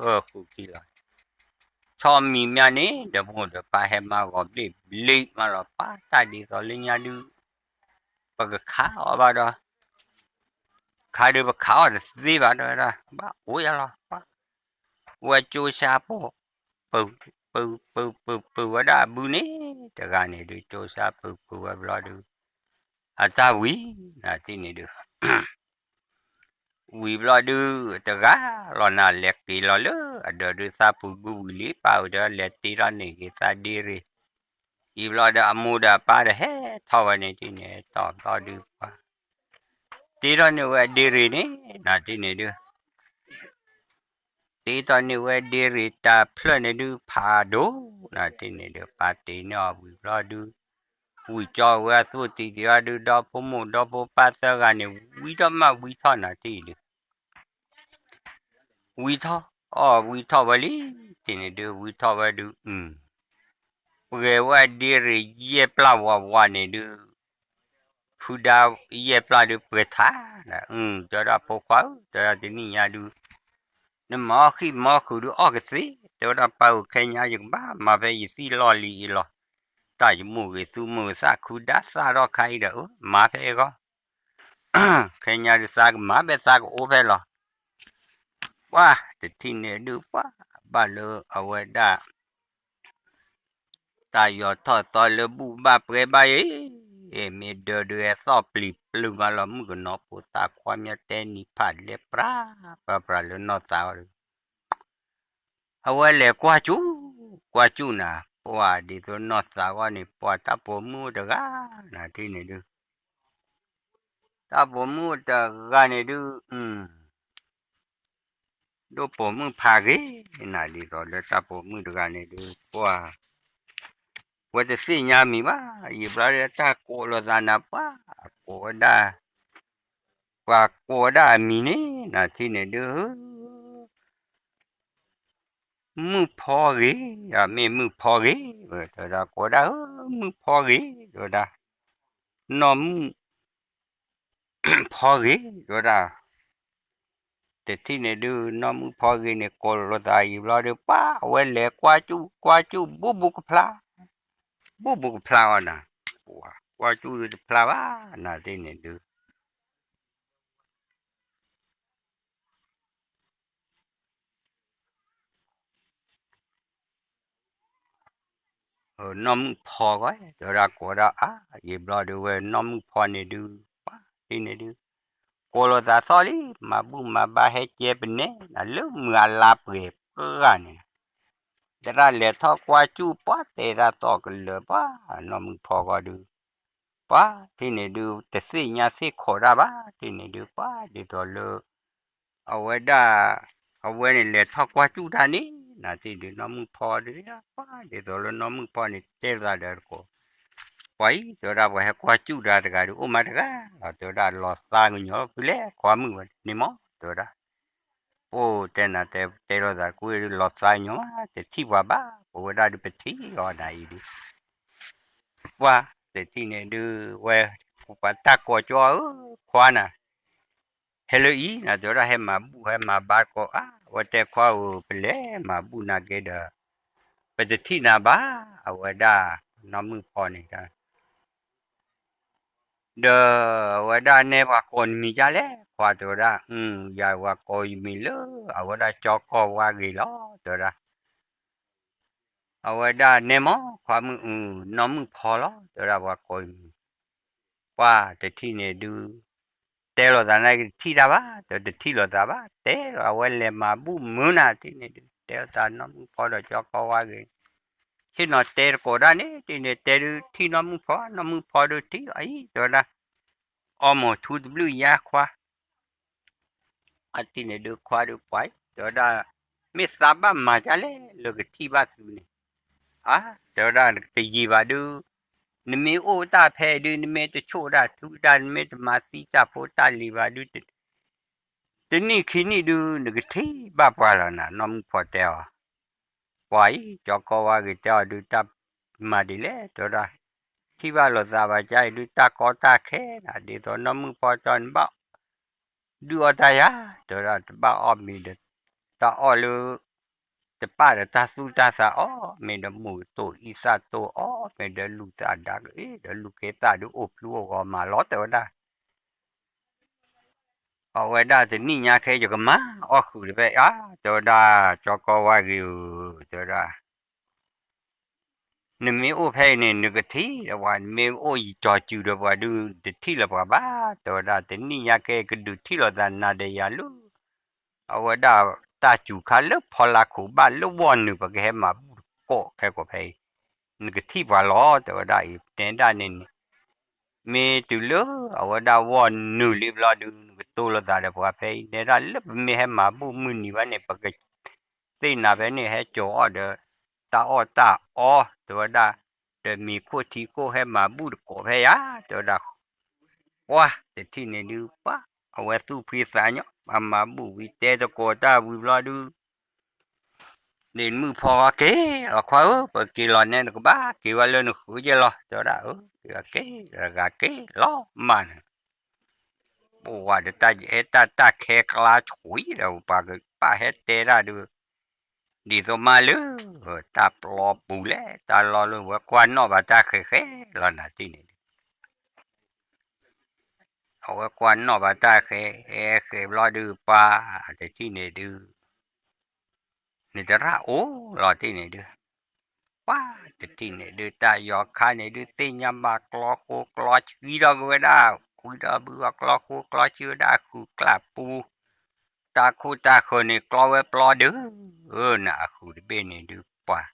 ဃုာ်ခံလီၤ, ဆီမံၤမးန့ၣ် ဒီမိၢ်ဒီပၢ်ဟဲမၤဂီၤဘျ့ၣ်ဘျ့ၣ်မးလီၤ ပၢ်တၢ်ဒ်သိးလၢညါဒုး ပကခးအီၣ်ဘၣ်ဒီး ခါဒုးပခးအီၣ်တသ့ဘၣ် တဲဝဲဒၣ် ဘၣ်အိၣ်ယါလီၤ ပှၤ ဝဲကၠိဆါပိာ် ပၢၤ ပၢၤ ပၢၤ ပၢၤ ပၢၤဝဲဒၣ်အဘုန့ၣ် တဂၤန့ၣ်ဒုး ကၠိဆါပၢၤ ပၢၤဝဲဘျီဒုး အတၢ်ဝံၤ နၤတထံၣ်န့ၣ်ဒုး ဝံၤဘျီဒုး တဂၤလီၤနၤ လဲၤက့ၤလီၤလၢအဒၢးဒုး သးပူၤဘုဝံၤလံ ပၢ်ဧၢ ဒီးလဲၤတ့ထီၣ်န့ၢ်က့ၤသးဒ့ရ့ၣ် အံၤဘျီဒီးအမိၢ်ဒီးအပၢ်ဒီးဟဲထီၣ်ဝဲန့ၣ်တထံၣ်န့ၣ် တီၢ်ဘျီဒုး ပှၤ တ့ထီၣ်န့ၢ်ဝဲအဒ့ရ့ၣ်န့ၣ် နၤတထံၣ်န့ၣ်ဒုး တ့ထီၣ်န့ၢ်ဝဲဒ့ရ့ၣ်တၢ်ဖျၢၣ်န့ၣ်ဒုး ဖးဒိၣ် နၤတထံၣ်န့ၣ်ဒုး ပၢ်တ့န့ၢ်အီၤဝံၤဘျီဒုး ဝံၤကၠီဝဲအသူၣ်တံၢ်တံၢ်အီၤဒုး ဒီဖိမိၢ်ဒီဖိပၢ်သၢဂၤန့ၣ် ဝံထီၣ်မးဝံထီၣ် နၤတထံၣ်ဒုး ဝံထီၣ်အီၣ်ဝံထီၣ်ဝဲလံ တထံၣ်န့ၣ်ဒုး ဝံထီၣ်ဝဲဒုး ပှဲၤဝဲဒ့ရ့ၣ်ယဲၢ်ပျၢ်ဝးဝးန့ၣ်ဒုး ဖုဒါယဲၢ်ပျၢ်ဒုးပှဲၤထါ, တဲဝဲဒၣ်ဖိခွါဧၢ, တဲဝဲဒၣ်တနံၣ်ညါဒုး နမၤအီၣ်ဃံၣ်မၤအီၣ်ဃုာ်ဒုးအီၣ်ကသ့, တဲဝဲဒၣ်ပၢ်ဧၢ ခဲညါယကဘၣ်မၤဖဲယသံၣ်လီၢ်လံၤအံၤလီၤ, တၢ်ယမိၢ်ဂ့ၤသူမိၢ်ဂ့ၤသးခုဒါသၣ်ထီၣ်ခါအံၤဒီး မၤဖဲအံၤဂီၢ် ခဲညါဒုးသးကမၤဖဲသးကအိၣ်ဖဲလီၤ. ပှၤတထံၣ်န့ၣ်ဒုး ပှၤဘၣ်လၢအဝဲဒၣ် တၢ်ယီၤထီၣ်သီလၢဘူၣ်ဘၣ်ပြဲဘၣ်အံၤ, မ့ၢ်ဒၢဒုးဟဲသီၣ်ပျံၤပျုၢ်မးလီၤ မုၣ်ကနီၤဖိသၣ်ခွါမၠါတဲနံၤဖးလဲၤပြၢ်ပြၢ်ပြၢ်လၢနီၢ်သးအီၤဒီး အဝဲလဲၤကွၢ်ကၠူၣ်, ကွၢ်ကၠူၣ်နၤ, ပှၤဒ်သိးနီၢ်သးအဂီၢ်န့ၣ် ပှၤတၢ်ပိာ်မုၣ်အိၣ်တဂၤ, နၤတထံၣ်န့ၣ်ဒုး တၢ်ပိာ်မုၣ်အိၣ်တဂၤန့ၣ်ဒုး ဒိၣ်ပိာ်မုၣ်ဖးဂ့ၤ, နၤဒ်သိးလၢတၢ်ပိာ်မုၣ်တဂၤန့ၣ်ဒုး ပှၤ ဝဲတသ့ၣ်ညါမံၤဘၣ်, ယံာ်ဘျီဒုးတၢ်ကိးလိာ်သးနၤ ပှၤကိးဝဲဒၣ်, ပှၤကိးဝဲဒၣ်အမံၤန့ၣ် နၤတထံၣ်န့ၣ်ဒုး မုၣ်ဖီဂ့ၤ, မ့ၢ်မုၣ်ဖီဂ့ၤ, တဲဝဲဒၣ်ကိးဝဲဒၣ်ဧၢ မုၣ်ဖီဂ့ၤ, တဲဝဲဒၣ် နီၢ်မုၣ်ဖီဂ့ၤ, တဲဝဲဒၣ် တထံၣ်န့ၣ်ဒုး နီၢ်မုၣ်ဖီဂ့ၤန့ၣ် ကိးလိာ်သးယံာ်ဘျီဒုး ပှၤအဝဲလဲၤကွၢ်ကၠူၣ်, ကွၢ်ကၠူၣ် ဘူၣ်ဘူၣ်ကဖျါ, ဘူၣ်ဘူၣ်ကဖျါအီၤနၤ, ကွၢ်ကၠူၣ်ဒုးတဖျါဘၣ်, နၤတထံၣ်န့ၣ်ဒုး ပှၤ နီၢ်မုၣ်ဖီဂီၢ် တဲဝဲဒၣ် ကိးဒၣ်အါ ယံာ်ဘျီဒုး ဝဲနီၢ်မုၣ်ဖီန့ၣ်ဒုး ပှၤတထံၣ်န့ၣ်ဒုး ကိးလိာ်သးသီၣ်လံ မၤဘူၣ်မၤဘါဟဲကဲပနဲ နၤလၢမုၢ်အလါပှဲၤပှၢ်န့ၣ် သရၣ်လဲၤထီၣ်ကွၢ်စူၣ် ပှၤတဲတၢ်သီၣ်ကလၢၤ ပှၤနီၢ်မုၣ်ဖီဂီၢ်ဒုး ပှၤတထံၣ်န့ၣ်ဒုး တသ့ၣ်ညါသ့ၣ်ခိးတၢ်ဘၣ် တထံၣ်န့ၣ်ဒုး ပှၤဒ်သိးလၢ အဝဲဒၣ် အဝဲန့ၣ်လဲၤထီၣ်ကွၢ်စူၣ်တၢ်န့ၣ် နၤတထံၣ်ဒုး နီၢ်မုၣ်ဖီဒုး ပှၤဒ်သိးလၢနီၢ်မုၣ်ဖီန့ၣ် တဲလိာ်သးဒီးတကိး ပှၤအံၤ တဲဝဲဒၣ် ပှၤဟဲကွၢ်စူၣ်တၢ်တဂၤဒုး အိၣ်မးတဂၤလီၤ တဲဝဲဒၣ် လီၤသးကညီၤဖုလဲၣ် ခွါမုၣ်ဝဲန့ၣ်မး တဲဝဲဒၣ် အိၣ်တဲနၤတဲ တဲလိာ်သးတကိးဒုး လီၤသးကညီၤမး တထံၣ်ပှၤဘၣ် ပဝဲဒၣ်ဒုး ပထံၣ်အီၤနၤအံၤဒုး ပှၤတထံၣ်န့ၣ်ဒုး ဝဲ ပှၤတၢ်ကိးကၠီဧၢ ခွါနၤ ဟဲလၢအံၤ နၤတဲဝဲဒၣ် ဟဲမၤဘူၣ်ဟဲမၤဘါတကိးဧါ အဝဲတဲခွါဧၢ ပလဲၤမၤဘူၣ်နၤက့ဒီး ပတထံၣ်နၤဘၣ် အဝဲဒၣ် နီၢ်မုၣ်ဖီန့ၣ် ဒီးအဝဲဒၣ်နဲပှၤကိးနမံၤဒ်လဲၣ် ခွါတဲဝဲဒၣ် ယၤပှၤကိးယမံၤလၢ အဝဲဒၣ်ကၠီကီၢ်ဝါဂ့ၤလီၤ တဲဝဲဒၣ် အဝဲဒၣ်နဲမ့ၢ် ခွါမုၣ်အု နီၢ်မုၣ်ဖီလီၤ တဲဝဲဒၣ်ပှၤကိးယမံၤ ပှၤတထံၣ်န့ၣ်ဒုး တဲလိာ်သးန့ၣ်ကထံၣ်တၢ်ဘၣ် တထံၣ်လိာ်သးဘၣ် တဲလီၤအဝဲလဲၤမၤဘူၣ်မုာ်နၤတထံၣ်န့ၣ်ဒုး တဲလိာ်သးနီၢ်မုၣ်ဖီဒီးကၠီကီၢ်ဝါဂ့ၤ ဆ့ၣ်နီၤတဲတကိးဒၣ်န့ၣ် တထံၣ်န့ၣ်တဲဒုးထံၣ်နီၢ်မုၣ်ဖီ နီၢ်မုၣ်ဖီဒုးထံၣ်အံၤ တဲဝဲဒၣ် အီမိာ်ထူတဘျုးယါခွါ အတထံၣ်န့ၣ်ဒုးခွါဒုးပှၤအံၤ တဲဝဲဒၣ် မ့ၢ်သးဘၣ်မၤဒ်လဲၣ်လၢကထံၣ်ဘၣ်သုန့ၣ် အါ တဲဝဲဒၣ်တယံာ်ဘၣ်ဒုး နမ့ၢ်အိၣ်တၢ်ဖဲဒုး နမ့ၢ်တဆိၣ်တၢ်ထူတၢ် နမ့ၢ်တမၤသံတၢ်ဖိတၢ်လံၤဘၣ်ဒုး တနံၣ်ခံနံၣ်ဒုး နကထံၣ်ဘၣ်ပှၤလီၤနၤ နီၢ်မုၣ်ဖီတဲအီၤ ပှၤအံၤ ကၠီကီၢ်ဝါဂ့ၤတဲအီၤဒုး တၢ်မၤဒ်လဲၣ် တဲဝဲဒၣ် ထံၣ်ဘၣ်လိာ်သးဘၣ်ကါအံၤဒုး တၢ်ကီတၢ်ခဲနၤ ဒ်သိးနီၢ်မုၣ်ဖီတဲအီၤ နဘၣ် ဒုးအီၣ်တၢ်ယၤ တဲဝဲဒၣ် တဘၣ်အီၣ်မ့ၤဒီး တၢ်အီၣ်လၢ တပၣ်ဒီးတၢ်သူၣ်တၢ်သးအီၣ် မ့ၢ်ဒီးမိၢ်ကတိၢ်အံသၣ်တိၢ်အီၣ် မ့ၢ်ဒီးလူၤသးဒါက့ၤ ဒီးလူၤက့ၤသးဒုးအိၣ်ဖျူအိၣ်ဂီၤမးလီၤ တဲဝဲဒၣ် အဝဲဒၣ်တနံၣ်ညါခဲ ယကမၤအီၣ်ဃုာ်တဖဲအါ တဲဝဲဒၣ် ကၠီကီၢ်ဝါဂ့ၤဧၢ တဲဝဲဒၣ် နမ့ၢ်အိၣ်ဖဲအံၤန့ၣ် နကထံၣ်ဒီးပှၤ နမ့ၢ်အိၣ်ယံၤကၠီၤစုၤဒီးပှၤဒုး တထံၣ်လၢၤပှၤဘၣ် တဲဝဲဒၣ် တနံၣ်ညါခဲ ကဒုးထံၣ်လိာ်သးနၤဒီးယၤလၢ အဝဲဒၣ်တၢ်စူၤခါလၢဖီလာ်ခိၣ်ဘၣ်လၢဝီၢ်နုာ် ပကဟဲမၤဘူၣ်တကိးခဲကိးဖဲအံၤ နကထံၣ်ပှၤလီၤ တဲဝဲဒၣ်အံၤ တဲဒၣ်န့ၣ်န့ၣ် မ့ၢ်တုၤလၢအဝဲဒၣ်ဝီၢ်နုာ်လံဘျီဒုး နကတိၤလိာ်သးဒီးပှၤဖဲအံၤ တဲဒၣ်လၢပမ့ၢ်ဟဲမၤဘူၣ်မုၢ်နံၤဘၣ်န့ၣ် ပကသ့ၣ်နၤဖဲန့ၣ် ဟဲစိာ်အီၣ်ဒီး တၢ်အီၣ်တၢ်အီ တဲဝဲဒၣ် ဒီးမ့ၤခိၣ်ထံခိၣ်ဟဲမၤဘူၣ်တကိးဖဲယၤ တဲဝဲဒၣ် ပှၤတထံၣ်န့ၣ်ဒုး ပှၤ အဝဲသူၣ်ဖှံသးညီ ပှၤမၤဘူၣ်ဝံၤတဲသကိးတၢ်ဝံၤဘျီဒုး န့ၣ်မုၣ်ဖီက့ၤလီၤခွါဧၢ ပက့ၤလီၤနဲနကဘၣ်က့ၤဝဲလၢနဃုက့ၤလီၤ တဲဝဲဒၣ် အက့ၤတဂၤက့ၤလီၤမးန့ၣ် ပဝဲဒီးတၢ်ယအဲၣ်တၢ်တၢ်ခဲကျါဆွံဒီး ပှၤကပၣ်ဟဲတဲတၢ်ဒုး ဒ်သိးမးလၢ တၢ်ပျီပူၤလဲၣ် တၢ်လီၢ်လၢဝဲကွၢ်နီၣ်ဘၣ်တၢ်ဃဲးဃဲးလီၤနၤတထံၣ်န့ၣ်ဒုး အဝဲကွၢ်နီၣ်ဘၣ်တၢ်ဃဲးဃဲးဘျီဒုး ပှၤတထံၣ်န့ၣ်ဒုး န့ၣ်တရၣ်အိၣ်လီၤတထံၣ်န့ၣ်ဒုး ပှၤတထံၣ်န့ၣ်ဒုး တၢ်ယီၤခါန့ၣ်ဒုး သ့ၣ်ညါဘၣ်ကျီဃိကျီဆှံဒီးကဝဲဒၣ် ဝံၤဒီးဘုဘၣ်ကျီဃိကျီဆှံဝဲဒၣ်အဃုာ်ကျးပူ တၢ်ခိၣ်တၢ်ဃၢၤန့ၣ်ကျီဝဲပျီဒုး နအဃုာ်တဘ့ၣ်န့ၣ်ဒုး ပှၤ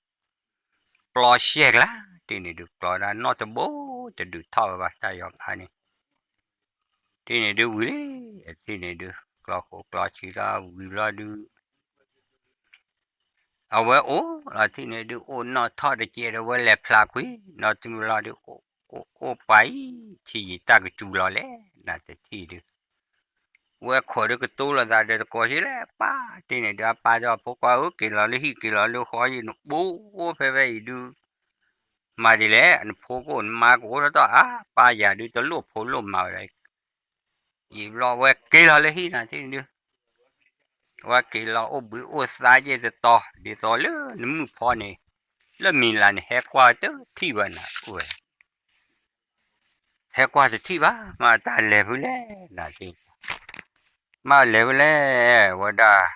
ပျီရှဲကျါ တထံၣ်န့ၣ်ဒုး ကျီဒၣ်နီၢ်တဘိ တဒုးထီၣ်ဝဲဘၣ်တၢ်ယီၤခါန့ၣ် တထံၣ်န့ၣ်ဒုးဝံၤလံ တထံၣ်န့ၣ်ဒုး ကျီဃိကျီဆှံလီၤဝံၤဘျီဒုး အဝဲအိၣ်လီၤတထံၣ်န့ၣ်ဒုး အိၣ်နီၢ်ထီၣ်တကဲးဒီးဝဲလဲၤဖျါကွံာ် နီၢ်တမုၢ်လီၤဒုး အိၣ်အိၣ်ပှၤအံၤ ဆံးယံာ်တၢ်ကစူၤလီၤလဲၣ် နတထံၣ်ဒုး ဝဲခိးဒုးကတိၤလိာ်သးဒီးတကိးဆံးလဲၣ် ပၢ်တထံၣ်န့ၣ်ဒုး အပၢ်ဒီးဖိခွါဧၢ က့ၤလီၤလၢဟံၣ်က့ၤလီၤလၢဃီယံၤ နဘိအိၣ်ဖဲဖဲအံၤဒုး မၤဒ်လဲၣ် နဖိကအိၣ်နမါကအိၣ်ထီၣ်တီၢ် အါ ပၢ်ယၤဒုးတလိၣ်ဖိလိၣ်မါဝဲဒၣ် ယံာ်ဘျီဝဲက့ၤလီၤလၢဟံၣ်နၤတထံၣ်န့ၣ်ဒုး ဝဲက့ၤလီၤအိၣ်ဘှံးအိၣ်သါယဲၢ်တတီၤ ဒ်သိးလၢနမုၣ်ဖီန့ၣ် လၢမံၤလၢ်န့ၣ် ဟဲကွၢ်တထံၣ်ဘၣ်နၤအိၣ်ဝဲ ဟဲကွၢ်တထံၣ်ဘၣ် မ့ၢ်တၢ်လဲၤဖဲလဲၣ်နၤတထံၣ် မ့ၢ်လဲၤဖဲလဲၣ် ဝဲဒၣ်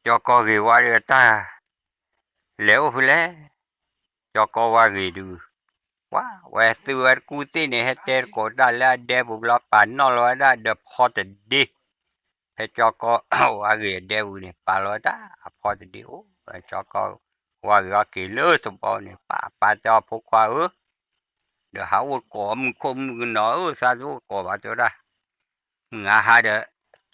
ကၠီကီၢ်ဂ့ၤဝါဒီးတၢ် လဲၤအိၣ်ဖဲလဲၣ် ကၠီကီဝါဂ့ၤဒုး, ပှၤဝဲသုဝဲတကူၣ်သ့ၣ်န့ၣ် ဟဲတဲတကိးတၢ်လၢအဒဲပူၤလီၤ ပာ်နီၣ်လီၤဝဲဒၣ်ဒီးဖီတဒ့, ဖဲကၠီကီဝါဂ့ၤအဒဲပူၤန့ၣ် ပာ်လီၤဝဲဒၣ်အဖီတဒ့အိၣ်, ကၠီကီဝါဂ့ၤအီၤက့ၤလၢသဘီန့ၣ် ပာ်ပာ်တဲအီၤဖိခွါဧၢ ဒီးဟးအိၣ်တကိးမုၢ်ခိၣ်မုၢ်ကနီၤဧၢ သးတအိၣ်တကိးဘၣ်တဲဝဲဒၣ်, မုၢ်အဟါဒီး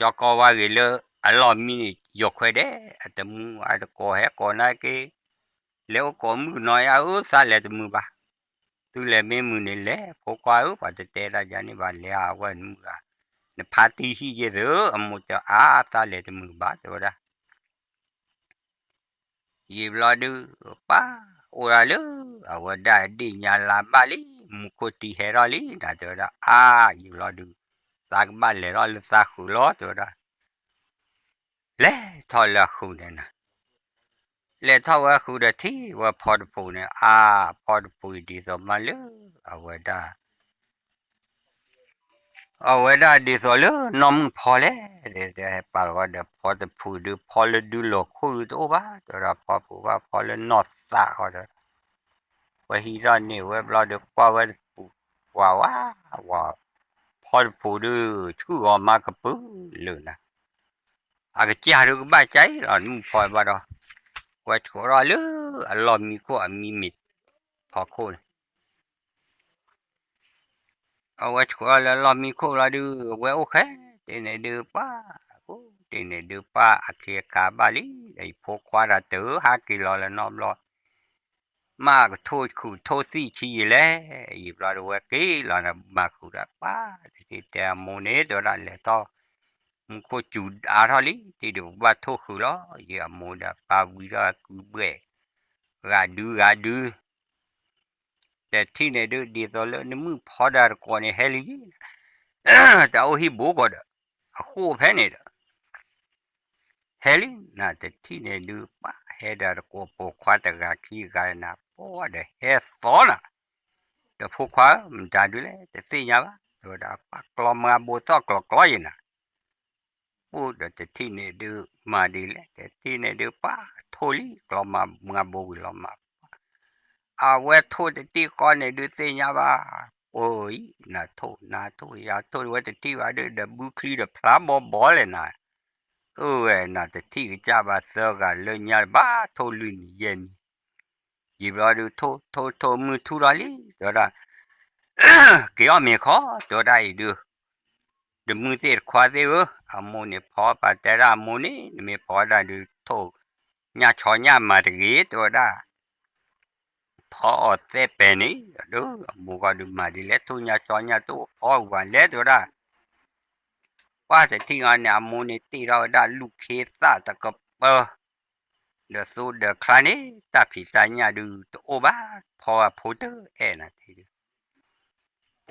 ကၠီကီဝါဂ့ၤလၢအလီၢ်မံန့ၣ် ယီၤခွဲးဒဲး အတမူအတကိးဟဲကိးနာ်က့, လဲၤအိၣ်ကိးမုၢ်ကနီၤယါဧၢ သးလဲၤတမုာ်ဘၣ်, သုလဲၤမ့ၢ်မုာ်န့ၣ်လဲၤ ဖိခွါဧၢ ပှၤတတဲတၢ်ယါန့ၣ်ဘၣ် လဲၤဟးဝဲမုၢ်ဂၤ, နဖါတံၢ်ဟံၣ်ယဲၢ်သု အမိၢ်တဲအါ သးလဲၤတမုာ်ဘၣ်တဲဝဲဒၣ် ယံာ်ဘျီဒုး ပၢ်အိၣ်ဒၣ်လၢ အဝဲဒၣ်ဒ့ၣ်ညါလါဘၣ်လံ, မူခိၣ်တံၤဟဲထီၣ်လံ နတဲဝဲဒၣ် အါ ယံာ်ဘျီဒုး သးကဘၣ်လဲၤထီၣ်လၢသးဃုာ်လီၤ တဲဝဲဒၣ်, လဲၤထီၣ်လၢအဃုာ်န့ၣ်နၤ, လဲၤထီၣ်ဝဲဃုာ်ဒီးထံၣ်ဝဲဖီတဖုန့ၣ် အါ ဖီတဖုဒ်သိးမးလၢ အဝဲဒၣ် အဝဲဒၣ်ဒ်သိးလၢနီၢ်မုၣ်ဖီလဲၣ်, တဲဟဲပာ်လီၤဝဲဒီးဖီတဖုဒုး ဖီလၢဒုလီၤခိၣ်ဒုးတအိၣ်ဘၣ် တဲဝဲဒၣ် ဖီတဖုဘၣ်ဖီလၢနီၢ်သးဃီဒီး, ဝဲဟံးထီၣ်န့ၢ်ဝဲဘျီဒီးကွၢ်ဝဲတပူၤ ပှၤဝါဝါ, ဖီတဖုဒုး ဆူၣ်ဂီၤမးကပုၢ်လၢာ်နၤ အကစၢ်ဒုးကဘၣ်ကၢ်အံၤလီၤ မုၢ်ဖီဘၣ်ဒီး, ဝဲဆှၢထီၣ်လၢအလီၢ်မံခိၣ်အမံမ့ၢ်ဖီခိၣ်န့ၣ်, အဝဲဆှၢထီၣ်လၢအလီၢ်မံခိၣ်လီၤဒုး အဝဲအိၣ်ဃဲ, တ့ၢ်န့ၣ်ဒုးပၢ်, တ့ၢ်န့ၣ်ဒုးပၢ်အခ့အခါဘၣ်လံ, ဒီးယဖိခွါတၢ်တဟးက့ၤလီၤလၢနီတဘျီ မ့ၢ်ကထိၣ်ခုးထိၣ်သံၣ်ဆံးယံာ်လဲၣ်, ယံာ်ဘျီဒီးဝဲက့ၤလီၤဒီး မၤဃုာ်ဒီးပၢ်, တထံၣ်တဲအမိၢ်န့ၣ် တဲဝဲဒၣ်လဲၤထီၣ်, မူခိၣ်စူၤအါထီၣ်လံ, တ့ၢ်ဒုးပဘၣ်ထိၣ်ဃုာ်လီၤ, ယံာ်အမိၢ်ဒီးပၢ်ဝံထီၣ်ကုဘှဲၣ်, ဂၤဒုဂၤဒု တထံၣ်န့ၣ်ဒုး ဒ်သိးလၢနမုၣ်ဖီဒၣ်တကိးန့ၣ်ဟဲလံ, တၢ်အိၣ်ဟံၣ်ဘိကီးဒီး, အဃိဖဲန့ၣ်ဒီး ဟဲလံနၤ တထံၣ်န့ၣ်ဒုး ပၢ်ဟဲဒီးတကိးပိာ်ခွါတဂၤခံဂၤနၤ ပှၤဒီးဟဲသီနၤ, ဒီးဖိခွါဧၢ မတၤဒုးလဲၣ် တသ့ၣ်ညါဘၣ် တဲဝဲဒၣ် ပၢ်ကျီမၤဘိသီၣ်ကျီကျီယဲနၤ, အိၣ်ဒီးတထံၣ်န့ၣ်ဒုး မၤဒ်လဲၣ် တထံၣ်န့ၣ်ဒုး ပၢ်ထိၣ်လံ ကျီမၤဘိဝံၤလီၤမး အဝဲထိၣ်တထံၣ်ဃီန့ၣ်ဒုးသ့ၣ်ညါဘၣ်, အိၣ်အံၤ နၤထိၣ်နၤထိၣ်ယၤထိၣ်ဝဲတထံၣ်ဘၣ်ဒုး ဒီးဘုချံဒီးဖျါဘီဘီလဲၣ်နၤ, အဝဲနၤတထံၣ်ကစၢ်ဘၣ်သၢဂၤလၢညါဘၣ်ထိၣ်လွံၢ်နံၤယဲၢ်နံၤ, ယံာ်ဘျီဒုးထိၣ်ထိၣ်ထိၣ်မုၢ်ထူၣ်ထီၣ်လံ တဲဝဲဒၣ် က့ၤအီၣ်မ့ၤခီ တဲဝဲဒၣ်အံၤဒုး, တမုၢ်သ့ၣ်တခွါသ့ၣ်ဧၢ, အမိၢ်န့ၣ်ဖီပာ်တဲဒၣ်အမိၢ်န့ၣ် နမ့ၢ်ဖီဒၣ်ဒုးထိၣ်ညၣ်ဆီညၣ်မၤတဂ့ၤ တဲဝဲဒၣ်, ဖီအီၣ်သဲးပဲာ်န့ၣ် ဒီးအမိၢ်ဂီၢ်ဒုးမၤဒ်လဲၣ် ထိၣ်ညၣ်ဆီညၣ်တအိၣ်ဖီဝံၤလဲၣ် တဲဝဲဒၣ်, ပှၢ်တထံၣ်အီၤန့ၣ် အမိၢ်န့ၣ်တ့ၢ်ထီၣ်ဝဲဒၣ်လူၢ်ခ့သၣ်တကပၢၤ ဒီးသိဒီးချါန့ၣ် တၢ်ဖံးတၢ်ညၣ်ဒုးတအိၣ်ဘၣ် ဖီအဖိတအဲၣ်နၤတထံၣ်ဒုး,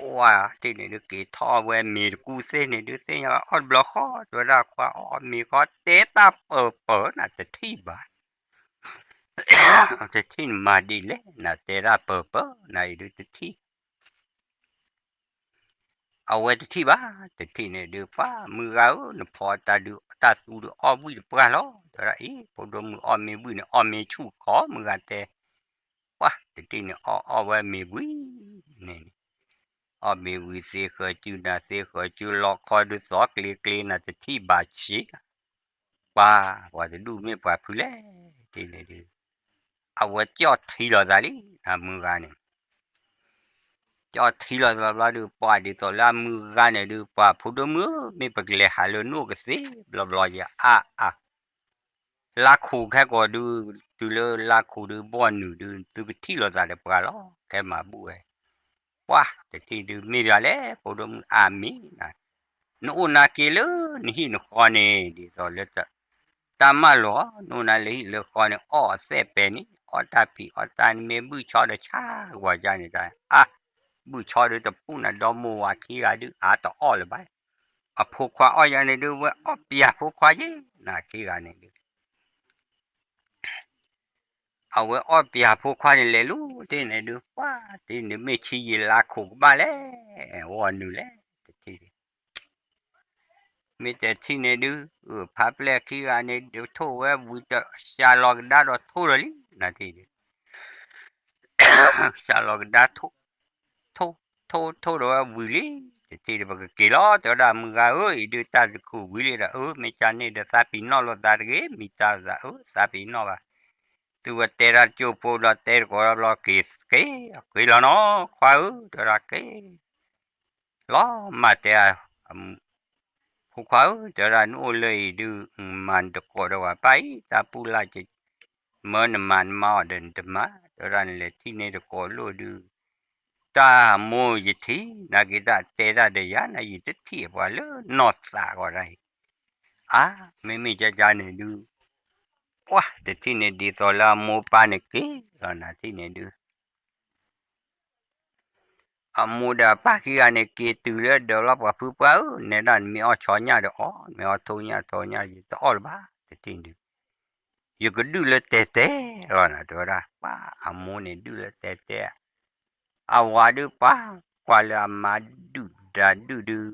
ပှၢ်တထံၣ်န့ၣ်ဒုးက့ၤထီၣ်ဝဲမ့ၤတကူၢ်သ့ၣ်န့ၣ်ဒုးသ့ၣ်ညါဘၣ် အီၣ်တဘျီဃီ တဲဝဲဒၣ်ခွါအီၣ်မ့ၤဃီတဲတၢ်ပၢၢ်ပၢၢ်နၤတထံၣ်ဘၣ်, တထံၣ်နမၤဒ်လဲၣ် နၤတဲတၢ်ပၢၢ်ပၢၢ်နၤအံၤဒုးတထံၣ် အဝဲတထံၣ်ဘၣ်, တထံၣ်န့ၣ်ဒုး ပှၢ်မုၢ်ဂၤဧၢ နဖီတၢ်ဒုး တၢ်သူဒုးအီၣ်ဘှံးတပှၢ်လီၤ တဲဝဲဒၣ်အံၤ ဖိဒိၣ်မုၣ်အီၣ်မ့ၤဘှံးန့ၣ် အီၣ်မ့ၤဆူၣ်ခီ မုၢ်ဂၤတဲ, ပှၢ်တထံၣ်န့ၣ်အီၣ်အီၣ်ဝဲမ့ၤဘှံးန့ၣ်န့ၣ်, အီၣ်မ့ၤဝံၤသ့ဃၢၤစုနၤသ့ဃၢၤစုလီခီဒုးသီကျ့ကျ့နၤတထံၣ်ဘၣ်ဆံး, ပှၢ်ပှၤတဒူၣ်မ့ၢ်ပှၤဖုလဲၣ်, တထံၣ်န့ၣ်ဒုး အဝဲကၠီၣ်ထံလီၤသးလံ အမုၢ်ဂၤန့ၣ် ကၠီၣ်ထံလီၤသးဘျီဒုး ပှၢ်ဒ်သိးလၢအမုၢ်ဂၤန့ၣ်ဒုး ပှၢ်ဖိဒိၣ်မုၣ်ဧၢ မ့ၢ်ပကလဲၤဟးလၢနအိၣ်ကသ့ ဘျီဘျီယအါအါ, လါခူးခဲကိာ်ဒုး တုၤလၢလါခူးဒုး ဘီၣ်နုာ်ဒုး သုကထံၣ်လိာ်သးဒီးပှၤလီၤ ခဲမၤဘူၣ်ဝဲ, ပှၢ်တထံၣ်ဒုး မ့ၢ်ပှၤလဲၣ် ဖိဒိၣ်မုၣ်အါမ့ၢ် နအိၣ်နာ်က့လၢနဟံၣ်နဃီန့ၣ် ဒ်သိးလၢ တၢ်မၢလိာ် နအိၣ်နၤလၢဟံၣ်လၢဃီန့ၣ် အီၣ်အသဲးပဲာ်န့ၣ် အီၣ်တၢ်ဖံးအီၣ်တၢ် နမ့ၢ်ဘုၣ်ဆီဒီးဆါဝၤယါန့ၣ်တၢ် အါ ဘုၣ်ဆီဒုးတပူၤနၤ ဒီမိၢ်ဝၤခံဂၤဒုးအါတအီၣ်လၢၤဘၣ်, အဖိခွါအီၣ်ယါန့ၣ်ဒုး ဝဲအီၣ်ပျၢ်ဖိခွါယဲ နၤခံဂၤန့ၣ်ဒုး အဝဲအီၣ်ပျၢ်ဖိခွါန့ၣ်လဲၤလူၤတ့ၢ်န့ၣ်ဒုး ပှၢ်တ့ၢ်န့ၣ်မ့ၢ်ဆံးယံာ်လါခိၣ်ကဘၣ်လဲၣ်, ဝီၢ်နုာ်လဲၣ် တထံၣ်ဒုး မ့ၢ်တထံၣ်န့ၣ်ဒုး ဖးပျဲၢ်ခံဂၤန့ၣ်ဒုး ထိၣ်ဝဲဝံၤတရှးလီၤကဒါဒီးထိၣ်ဒီးလံ နၤတထံၣ်ဒုး စးလီၤကဒါ ထိၣ် ထိၣ် ထိၣ်ဒီးဝဲဝံၤလံ, တထံၣ်ဒီးပကက့ၤလီၤ တဲဝဲဒၣ် မုၢ်ဂၤဧၢ, အံၤဒုးတၢ်တခူၣ်ဝံၤလံဒီး အၢ မ့ၢ်ကန့ၣ်ဒီး သးပ့ၤနီၣ်လိာ်သးတဂ့ၤ, မံၤတၢ်သး အၢ သးပ့ၤနီၣ်ဘၣ်, သုဝဲတဲတၢ်တကၠိဖိဘျီ တဲတကိးဘျီ က့ၤ က့ၤ က့ၤလီၤနီၤ ခွါဧၢ, တဲဝဲဒၣ် က့ၤ လီၤမၢ်တဲ ဖိခွါဧၢ, တဲဝဲဒၣ် နအိၣ်လၢအံၤဒုး မၤနတကိးဒီးပှၤပၢ်အံၤ တၢ်ပူၢ်လၢ်က မၢနမၤနမၤအီၤဒီးနတမၤ, တဲဝဲဒၣ် နလဲၤထံၣ်န့ၢ်တကိးလိၣ်ဒုး, တၢ်မိၢ်ယထံၣ် နာ်က့ၤတၢ်တဲတၢ်ဒီးယၤ နယံာ်တထံၣ်ပှၤလၢနီၢ်သးဂီၤဒၣ်အံၤ, အါ မ့မ့ၢ်ကကန့ၣ်ဒုး, ပှၤတထံၣ်န့ၣ် ဒ်သိးလၢအမိၢ်ပၢ်န့ၣ်က့ၤလီၤ နထံၣ်န့ၣ်ဒုး အမိၢ်ဒီးအပၢ်ခံဂၤန့ၣ် က့ၤတုၤလၢဒၢးလီၤ ပှၤဖုပှၢ်ဧၢ, နဲဒၣ်နမ့ၢ်အီၣ်ဆီညၣ်ဒီးအီၣ်, မ့ၢ်အီၣ်ထိၣ်ညၣ်ထိၣ်ညၣ် ယတအီၣ်လၢၤဘၣ် တထံၣ်ဒုး, ယကဒုၣ်လၢတဲာ်တဲာ်လီၤနၤ တဲဝဲဒၣ်, ပှၤအမိၢ်န့ၣ် ဒုၣ်လၢတဲာ်တဲာ်, အဝၤဒုး ပှၤကွၢ်လၢအမါဒုၣ်ဒါဒုၣ်ဒုး